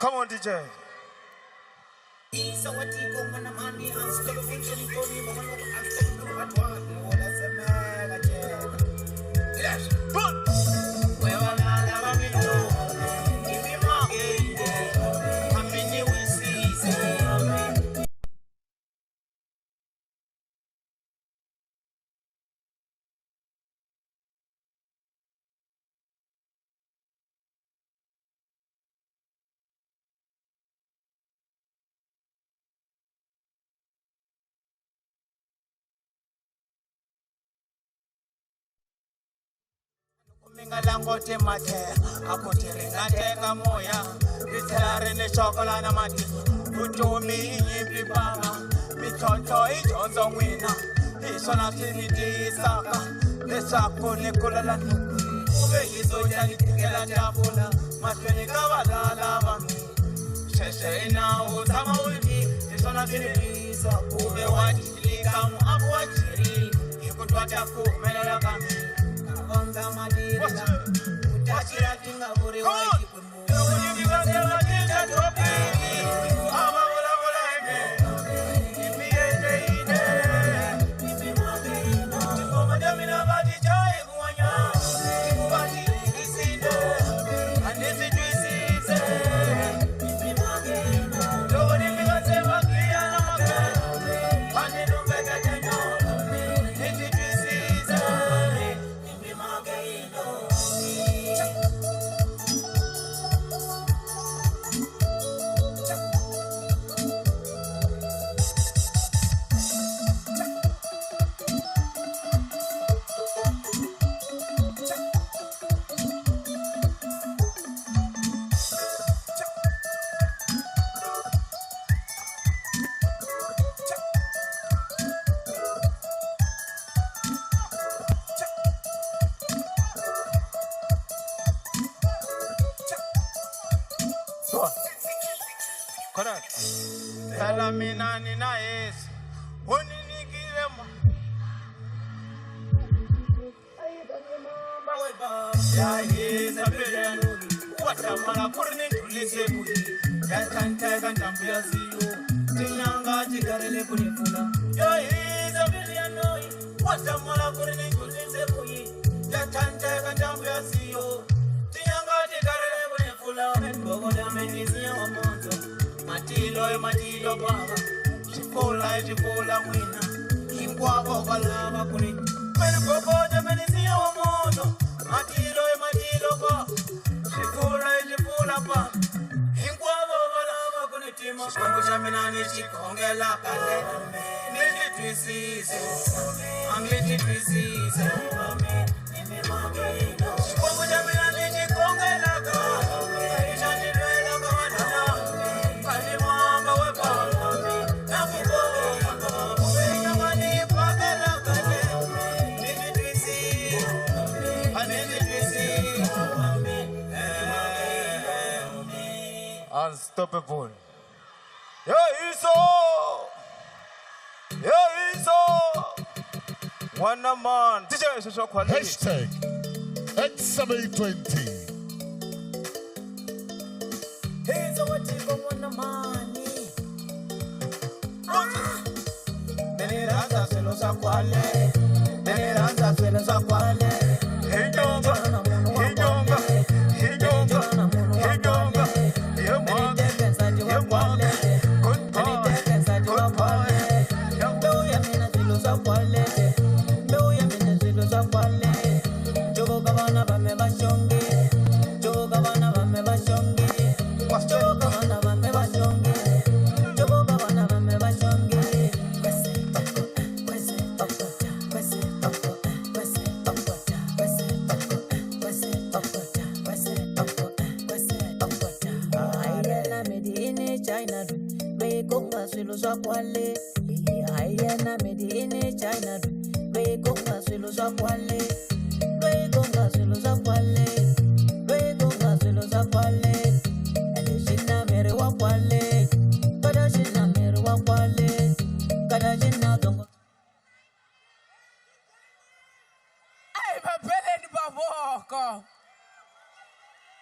Come on, DJ. Langote mate akutirina moya rithere ni chokola na mati vutomi nyimpi banga mitlhontlho i dyondzo n'wina hi swona swi ni tiyisaka leswaku ni kulela ku ve hi sodya ni tikela tafula mahlweni ka valala va sweswo i nawu tshama wu ti hi swona swi ni tiyisa ku ve wa jilika muako wa jirini hi ku twa ta ku humelela ka mina. Unstoppable. Yeah, Iso. Yeah, Iso. One man. DJ, Hashtag XMA20. Here's what you want money.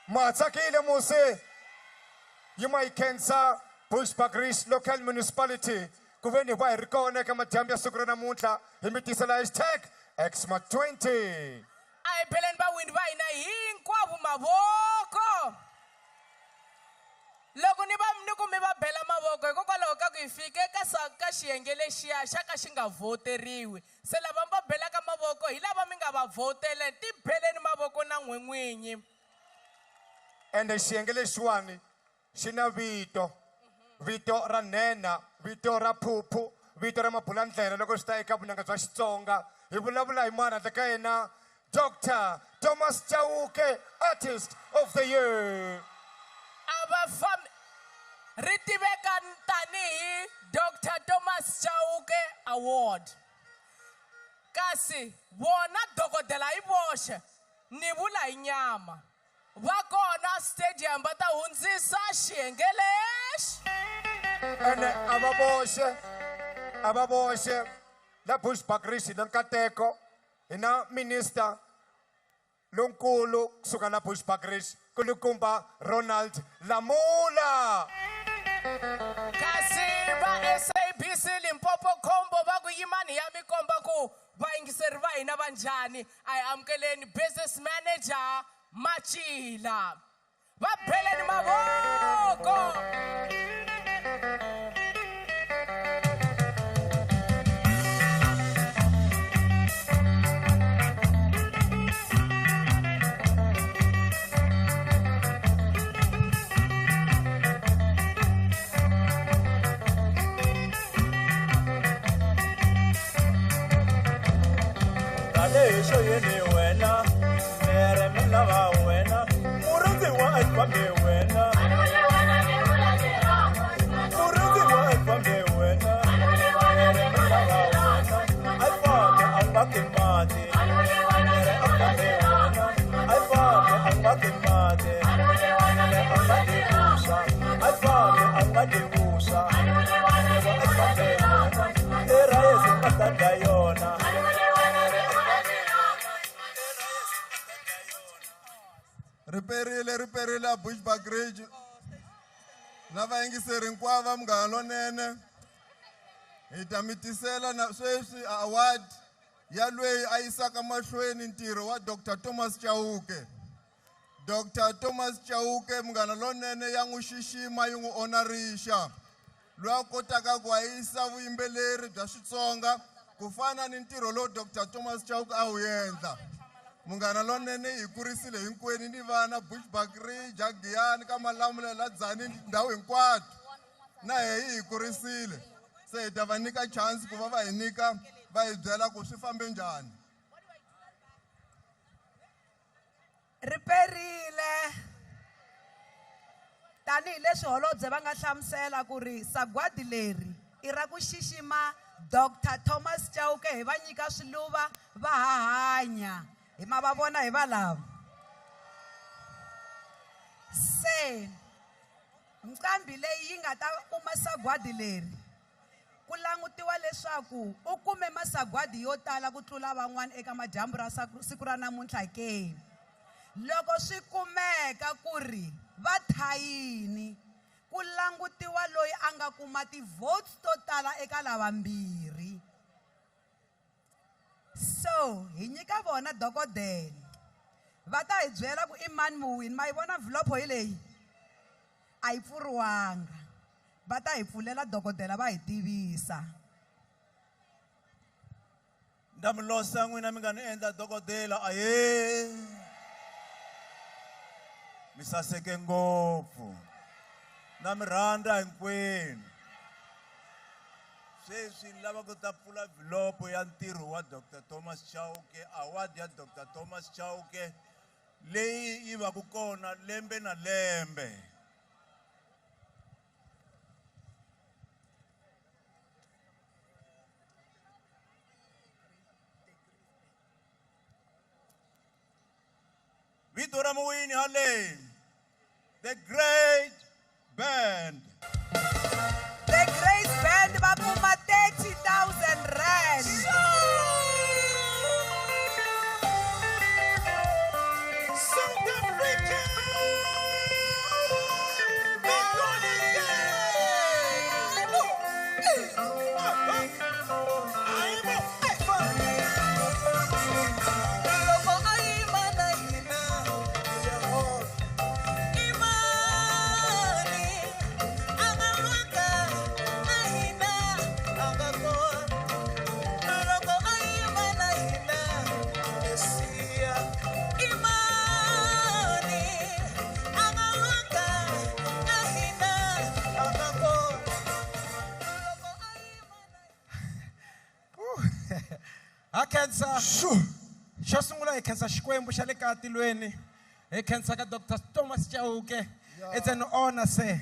Matsakile muse yimayikhensa Bushbuckridge Local Municipality ku ve ni va hi ri kona eka madyambu ya siku ra namuntlha hi mi tisela hashtag Exma 20. A hi beleni vawini va hina hinkwavo mavoko. Loko ni va ni ku mi va bela mavoko hikokwalaho ka ku hi fike ka ka xiyenge lexiya xa ka xi nga voteriwi. Se lava mi va belaka mavoko hi lava mi nga va vhotela, ti beleni mavoko na n'win'winyi. Ende xiyenge lexiwani xi na vito, vito ra nhenha, vito ra phuphu, vito ra mabulandlela loko swi ta eka vunanga bya Xitsonga. Hi vulavula hi mani handle ka yena Dr. Thomas Chauke, Artist of the Year. A va fambi ri tiveka tanihi Dr. Thomas Chauke Award. Kasi vona dokodela hi voxe ni vula hi nyama. Va kona stadium va ta hundzisa xiyenge lexi. Ene a va voxe, a va voxe la Bushbuckridge na nkateko hi na minister lonkulu kusuka la Bushbuckridge kulukumba Ronald Lamola. Kasi va SABC Limpopo Combo va ku yimani ya mi komba ku vayingiseri va hina va njhani. A hi amukeleni business manager Machila. Va beleni mavoko. Tanihi yini wena, mere mi lava wena, murhandzi wa afambe wena. Murhandzi wa afambe wena, mere mi lava wena, afambe a nga ti mati. Mere afambe wena, afambe a nga ti mati. Mere a nga ti vuswa, afambe a nga ti vuswa. Mere afambe wena, era Yesu a ta dya yona. Riperile, riperile Bushbuckridge. Na vayingiseri hinkwavo va Munghana Lonene. Hi ta mi tisela na sweswi award ya loyi a yisaka mahlweni ntirho wa Dr. Thomas Chauke. Dr. Thomas Chauke Munghana Lonene ya n'wi xixima yi n'wi onarixa. Loyi a kotaka ku yisa vuyimbeleri bya Xitsonga ku fana ni ntirho lowu Dr. Thomas Chauke a wu endla. Munghana Lonene hi kurisile hinkwenu ni vana Bushbuckridge, Giyani, ka Malamulele, Dzanini, tindhawu hinkwato. Na heyi hi kurisile. Se hi ta va nyika chance ku va va hi nyika va hi byela ku swi fambe njhani. Riperile. Tanihileswi holobye va nga hlamusela ku ri sagwadi leri i ra ku xixima Dr. Thomas Chauke hi va nyika swiluva va ha hanya. Hi ma va vona hi va lava. Se nqambi leyi yi nga ta kuma sagwadi leri ku langutiwa leswaku u kume masagwadi yo tala ku tlula van'wana eka madyambu ra siku ra namuntlha ke. Loko swi kumeka ku ri va thayini ku langutiwa loyi a nga kuma ti-votes to tala eka lavambirhi. So hi nyika vona dokodela va ta hi byela ku i mani muwini. Ma yi vona envelope hi leyi a yi pfuriwanga, va ta hi pfulela dokodela va hi tivisa. Nda mi losa n'wina mi nga ni endla dokodela, aye mi saseke ngopfu. Na mi rhandza hinkwenu. Sweswi ni lava ku ta pfula vhilopo ya ntirho wa Dr. Thomas Chauke, award ya Dr. Thomas Chauke leyi yi va ku kona lembe na lembe. Vito ra muwini haleni, The Great Band. The Great Band va kuma 30,000 rand. South Africa! Loko a yima na hina, i mani a nga lwaka na hina a nga kona? Loko a yima na hina, Mesiya, i mani a nga lwaka na hina a nga kona? Ha khensa xo sungula hi khensa Xikwembu xa le ka tilweni, hi khensa ka Dr. Thomas Chauke. It's an honor, sir.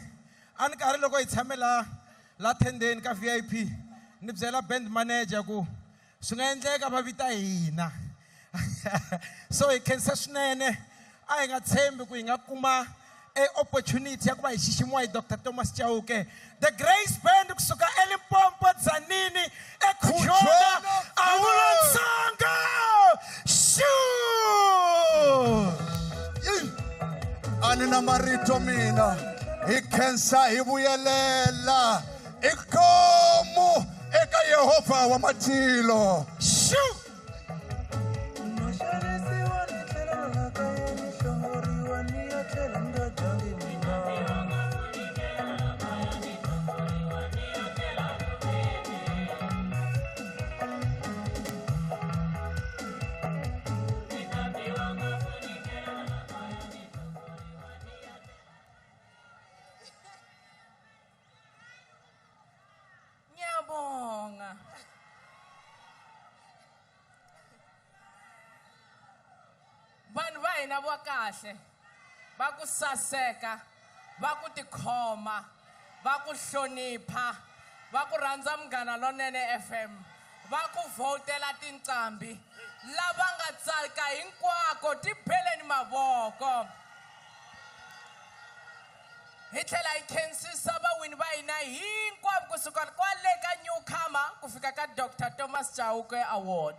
A ni karhi loko hi tshame la thendeni ka VIP, ni byela band manager ku swi nga endleka va vita hina. So hi khensa swinene. A hi nga tshembi ku hi nga kuma e opportunity ya ku va hi xiximiwa hi Dr. Thomas Chauke. The Grace Band kusuka eLimpopo, Tzaneen, eKhujwana, Awulontsanga. Shoo! A ni na marito mina, hi khensa hi vuyelela i komu eka Yehovha wa matilo. Shoo! Ngiyabonga. Vanhu va hina va kahle, va ku saseka, va ku tikhoma, va ku hlonipha, va ku rhandza Munghana Lonene FM, va ku vhotela tinqambi, lava nga tsaka hinkwako tibeleni mavoko. Hi tlhela hi khensisa vawini va hina hinkwavo kusuka kwale ka newcomer ku fika ka Dr. Thomas Chauke Award.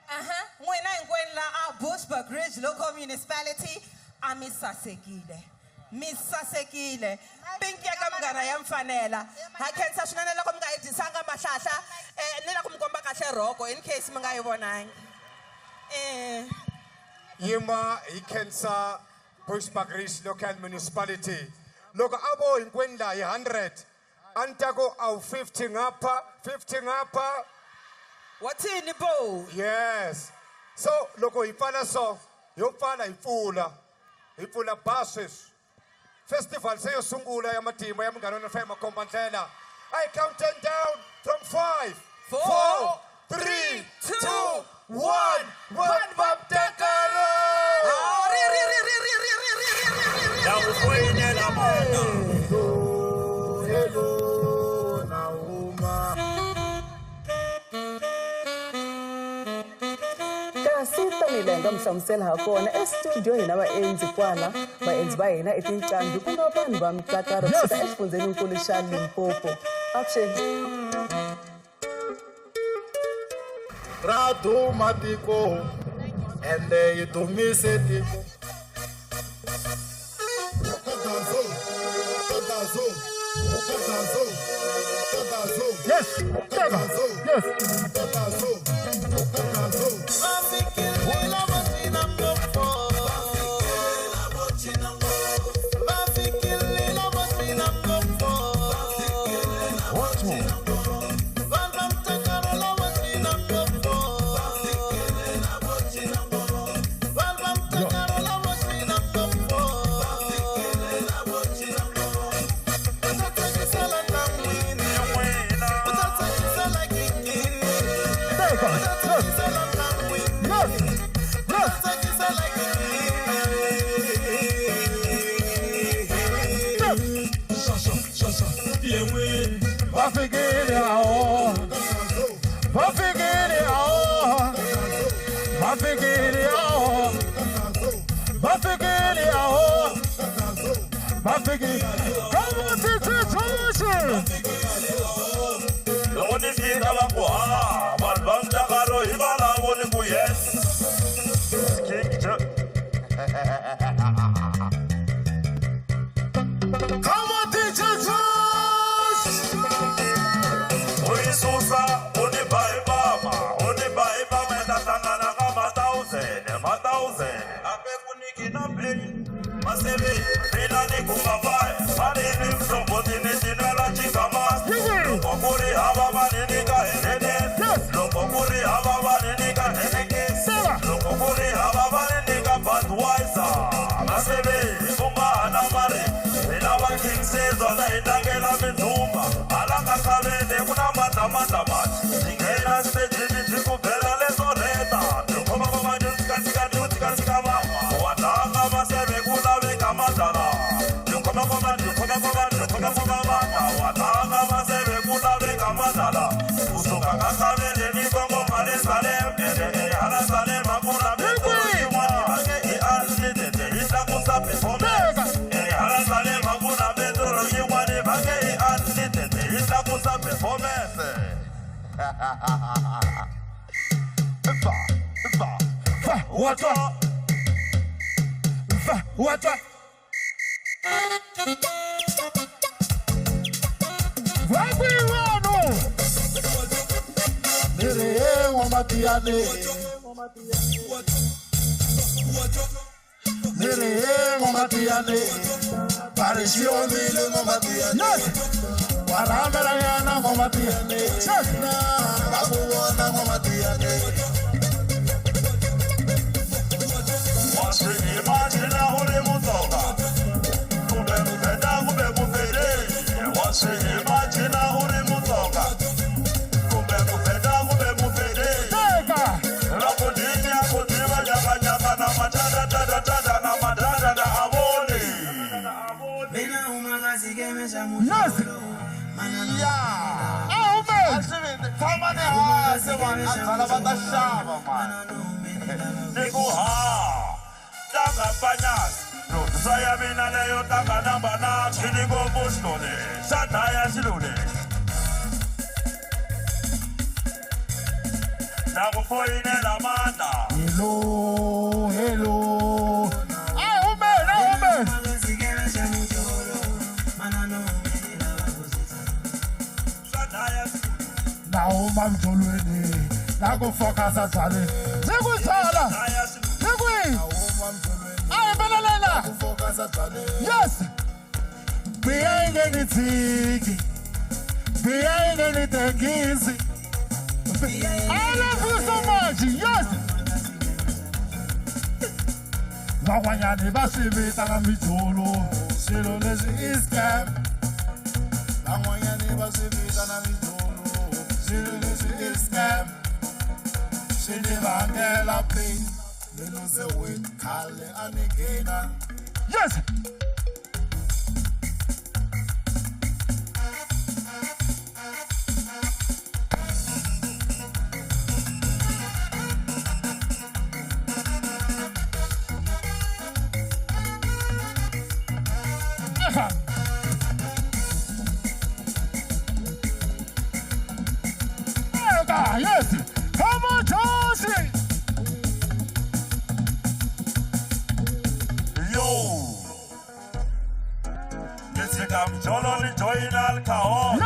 Aha, n'wina hinkwenu la a Bushbuckridge Local Municipality a mi sasekile. Mi sasekile. Pinki ya ka Munghana ya mfanela. Ha khensa swinene loko mi nga yi dyisanga mahlahla, ni la ku mi komba kahle rhoko in case mi nga yi vonangi. Yima hi khensa Bushbuckridge Local Municipality. Loko a vo hinkwenu laha hi 100, a ni ta ku a wu 50 ngapha, 50 ngapha. Wathini bo? Yes. So loko hi pfala so, yo pfala hi pfula. Hi pfula ba sweswi. Festival se yo sungula ya matimba ya Munghana Lonene FM makomba ndlela. I count 10 down from 5, 4, 3, 2, 1. One Baptakaro! Kasi tanihi laha hi nga mi hlamusela ha kona estudio hina vaendzi kwala, vaendzi va hina i tinqambi ku nga vanhu va Mtsakaro kusuka exifundzheninkulu xa Limpopo. Avuxeni. Ra duma tiko ende yi dumise tiko. Yes, yes. Va fikile aho, va fikile aho, va fikile aho, va fikile aho, va fikile. Come on, DJ Joshi! Loko ni fika va ku ha vanhu va mudakalo hi valavo ni ku yes. King J. Come on, DJ Josh! U yi susa u ni ba hi mama, u ni ba hi mama hi ta hlangana ka ma-thousand, ma-thousand. Hambi ku niki na peni, maseve, mina ni kuma five. Mali ni mhlomboti ni tinwela chikamasi. Loko ku ri hava va ni nyika Hennessy. Loko ku ri hava va ni nyika Hennessy. Loko ku ri hava va ni nyika Budweiser. Maseve, ku nga ha na mari. Hi lava King Caesar na hi tlangela mindzhumba. Hala ka khavene ku na madlamadlamati. Ndzi nghena xitejini ndzi ku bela leswo rheta. Ndzi khoma khoma ndzi tshika tshika ndzi tshika tshika mama. Wa tlanga maseve ku laveka madlala. Ndzi khoma khoma ndzi khoma khoma ndzi khoma khoma mama. Wa tlanga maseve ku laveka madlala. Kusuka ka khavene ni kongoma le Salem. Ene hala Salem a ku na petirolo yin'wana va nge i unlimited yi tlakusa performance. Hala Salem a ku na petirolo yin'wana va nge i unlimited yi tlakusa performance. Va, va, va, watwa. Va, watwa. Va kwihi vanhu? Ni ri he n'wamatiyane, ni ri he n'wamatiyane, va ri xi omile n'wamatiyane, wa rhambelanyana n'wamatiyane, va ku vona n'wamatiyane. Wa swi imagine u ri Mutsonga kumbe Muvhenda kumbe Mupedi. Wa swi imagine u ri Mutsonga kumbe Muvhenda kumbe Mupedi. Loko ndzi ya ku tiva nyakanyaka na matatatatata na matatata a voni. Yes! Yeah. Tshama ni hansi vanhu a byala va ta xava mani. Ni ku ha tlanga panyasi lundza ya mina leyo tlanga namba na chini ngopfu xilole xa dlaya xilo lexi. Na ku foyinela mandla. Hello, hello. Amen, amen. Na huma mjolweni, na ku focus-a byaleni. Ndzi ku byala. Ndzi kwihi? A hi mbelelela. Yes. Biya yi nge ni tshiki. Biya yi nge ni tengisi. I love you so much. Yes. Van'wanyani va swi vitana mijolo, swilo leswi i scam. Van'wanyani va swi vitana mijolo, swilo leswi i scam. Swi ni vangela pain, ni lose weight khale a ni gaina. Yes. Yes! Come on, Josie! Yo! Ni tshika mjolo ni joyina alcohol.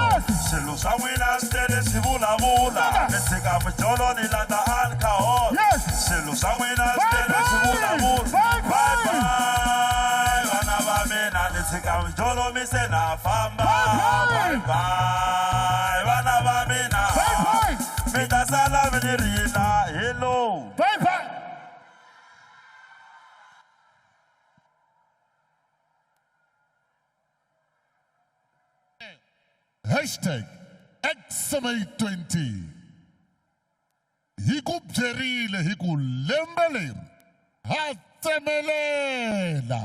Swilo swa n'wina swi tele swi vulavula. Ni tshika mjolo ni landa alcohol. Swilo swa n'wina swi tele swi vulavula. Bye bye, vana va mina. Ni tshika mjolo mi se na famba. Bye bye, vana va mina. Mi ta sala mi ni rila. Hello. Bye bye. Hashtag XMA20. Hi ku byerile hi ku lembe leri ha tsemelela.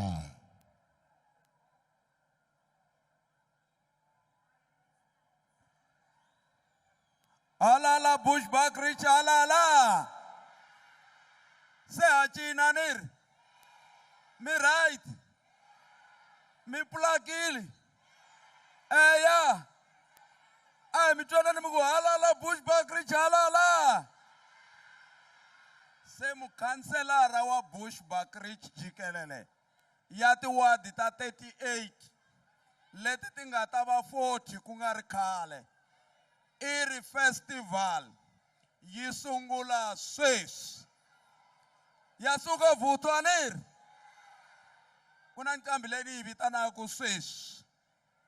Halala Bushbuckridge halala. Se ha cina ni ri. Mi right. Mi pulakile. Eya. A hi mi twanani mi ku halala Bushbuckridge halala. Se mukhanselara wa Bushbuckridge jikelele ya tiwadi ta 38 leti ti nga ta va 40 ku nga ri khale. I ri festival yi sungula sweswi. Ya suka vuthu a ni ri? Ku na nqambi leyi ni yi vitanaka sweswi.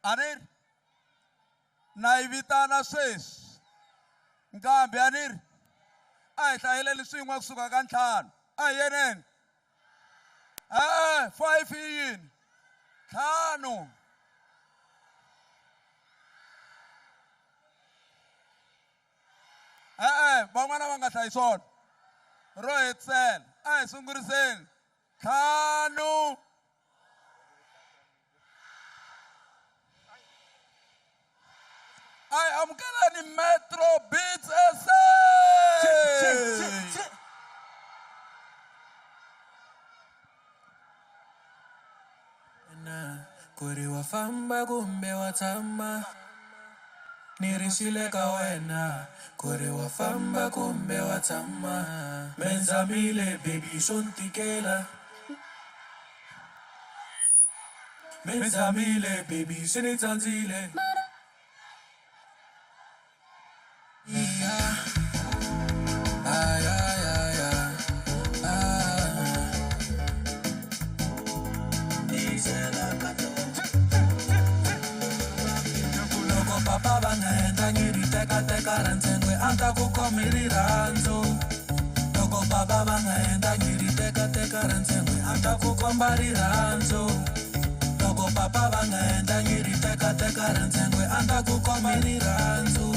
A ni ri? Na yi vitana sweswi. Nqambi a ni ri? A hi hlayeleni swin'we kusuka ka ntlhanu. A hi yeneni. E-e, 5 i yini? Ntlhanu. E-e, van'wana va nga hlayi swona. Ro hetisela. A hi sunguriseni. Ntlhanu. A hi amukeleni Metro Beats SA. Ku ri wa famba kumbe wa tshama, ni ri swi le ka wena. Ku ri wa famba kumbe wa tshama, me nzamile baby swo ntikela. Me nzamile baby swi ni tsandzile. Loko papa va nga endlangi ri tekateka ra ntsengwe a ta ku khomi rirhandzu. Loko papa va nga endlangi ri tekateka ra ntsengwe a ta ku komba rirhandzu. Loko papa va nga endlangi ri tekateka ra ntsengwe a ta ku komba rirhandzu.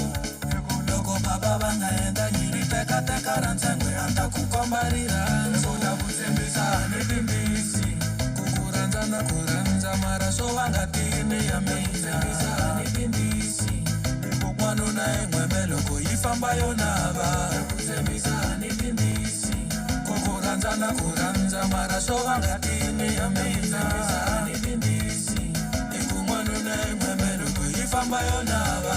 Loko papa va nga endlangi ri tekateka ra ntsengwe a ta ku komba rirhandzu. Na ku tshembisa ni timbisi ku ku rhandza na ku rhandza mara swo va nga tini ya mina. Tshembisa ni timbisi n'wanuna i n'wembe loko yi famba yo nava. Ku tshembisa ni timbisi ku ku rhandza na ku rhandza mara swo va nga tini ya mina. Tshembisa ni timbisi i ku n'wanuna i n'wembe loko yi famba yo nava.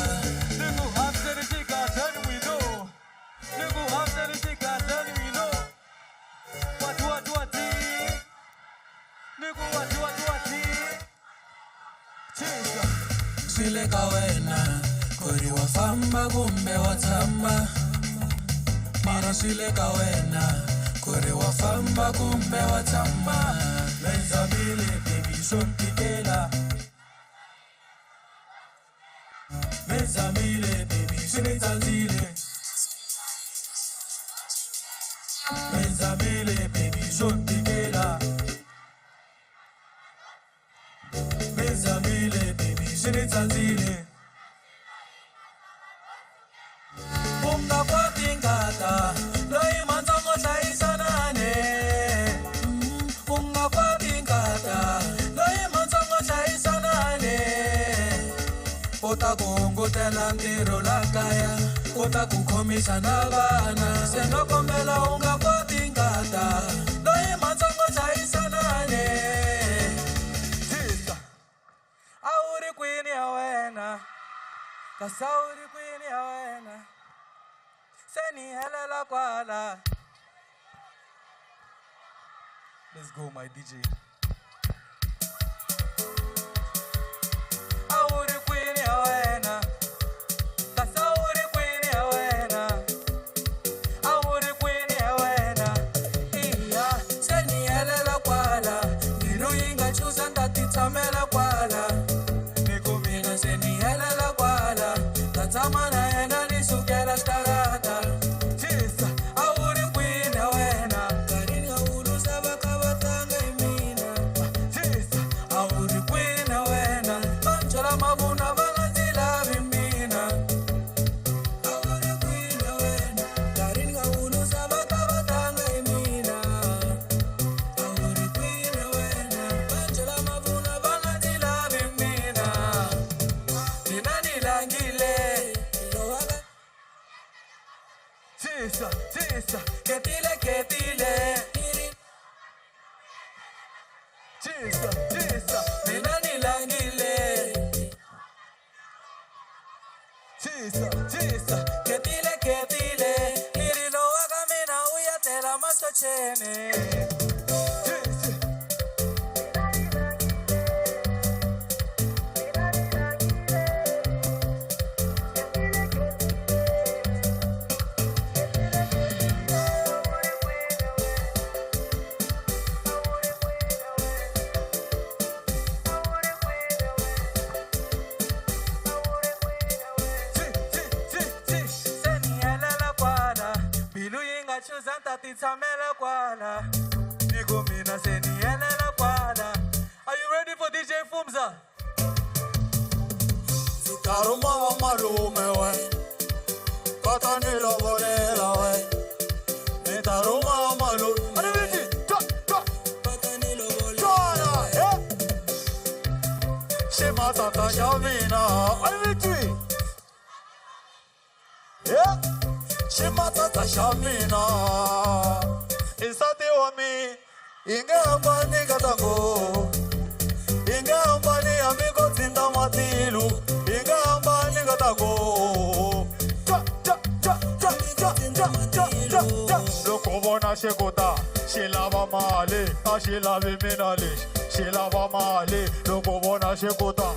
Swi le ka wena ku ri wa famba kumbe wa tshama, mara swi le ka wena ku ri wa famba kumbe wa tshama. Me nzamile baby swo ntikela. Me nzamile baby swi ni tsandzile. Me nzamile baby swo ntikela. Me nzamile baby swi ni tsandzile. U nga kwati ngata loyi matsongo hlayisanane. U nga kwati ngata loyi matsongo hlayisanane. U ta ku hungutela ntirho la kaya, u ta ku khomisa na vana. Se no kombela u nga kwati ngata loyi matsongo hlayisanane. A wu ri kwini ya wena? Kasi a wu ri kwini ya wena? Se ni helela kwala. Let's go, my DJ. A wu ri kwini ya wena? Kasi a wu ri kwini ya wena? A wu ri kwini ya wena? Iya, se ni helela kwala. Mbilu yi nga chuza ni ta ti tshamela kwala. Ni ku mina se ni helela kwala. Ta tshama na yena ni sukela xitarata. Chisa, a wu ri kwini ya wena? Nkarhini a wu luza va kha va tlanga hi mina. Chisa, chisa, ketile ketile, nirilo wa ka mina u ya tela masocheni. Se ni helela kwala, mbilu yi nga chuza ni ta ti tshamela kwala. Ni ku mina se ni helela kwala. Are you ready for DJ Fumza? Ndzi ta rhuma va malume we va ta ni lovolela we ni ta rhuma va malume Twana, he. Ximatata xa mina a ni twi He. Ximatata xa mina i nsati wa mina yi nge hambani ka tango yi nge hambani hambi ko dzindza matilu yi nge hambani ka tango Twa, twa, twa, twa, twa, twa, twa, twa, twa. Loko vona xi ku ta xi lava mali a xi lavi mina lexi xi lava mali loko vona xi ku ta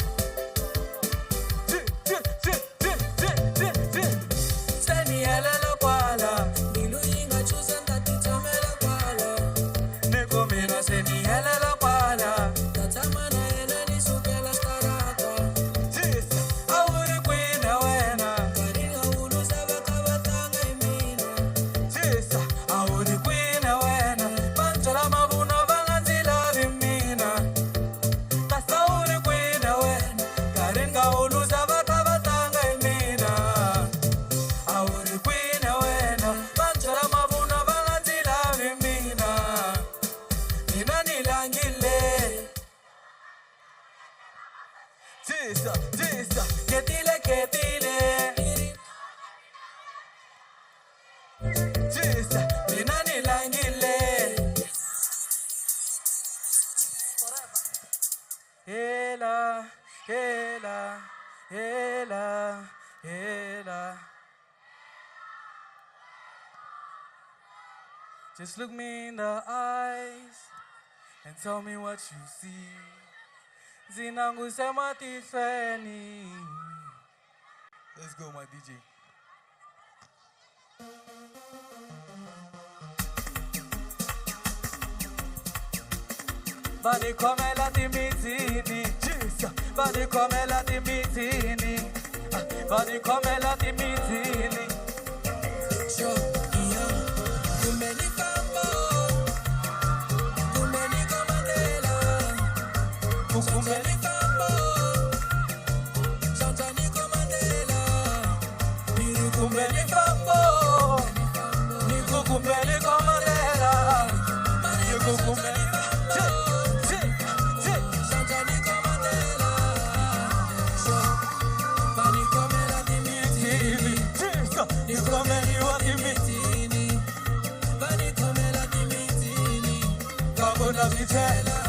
Se ni helela kwala, mbilu yi nga chuza ni ta ti tshamela kwala. Ni ku mina se ni helela kwala. Ta tshama na yena ni sukela starata. A wu ri kwini wena? Nkarhi nga wu luza va kha va tlanga hi mina. A wu ri kwini wena? Va ni byela mavunwa va nga ndzi lavi mina. Kasi a wu ri kwini wena? Nkarhi nga wu luza va kha va tlanga hi mina. A wu ri kwini wena? Va ni byela mavunwa va nga ndzi lavi mina. Mina ni langile. Tisa, tisa, ketile, ketile. Tisa, mina ni langile. Hela, hela, hela, hela. Just look me in the eyes and tell me what you see. Ndzi languse matihlweni. Let's go, my DJ. Va ni khomela timithini, va ni khomela timithini, va ni khomela timithini. Kumbe ni famba, kumbe ni komandela. Kumbe ni famba, xandla ni komandela. Ni ri kumbe ni famba, ni ku kumbe ni komandela. Ni ku kumbe ni Xandla ni komandela. Va ni khomela timithini. Ni khomeriwa timithini. Va ni khomela timithini. Ka ku na swi chela.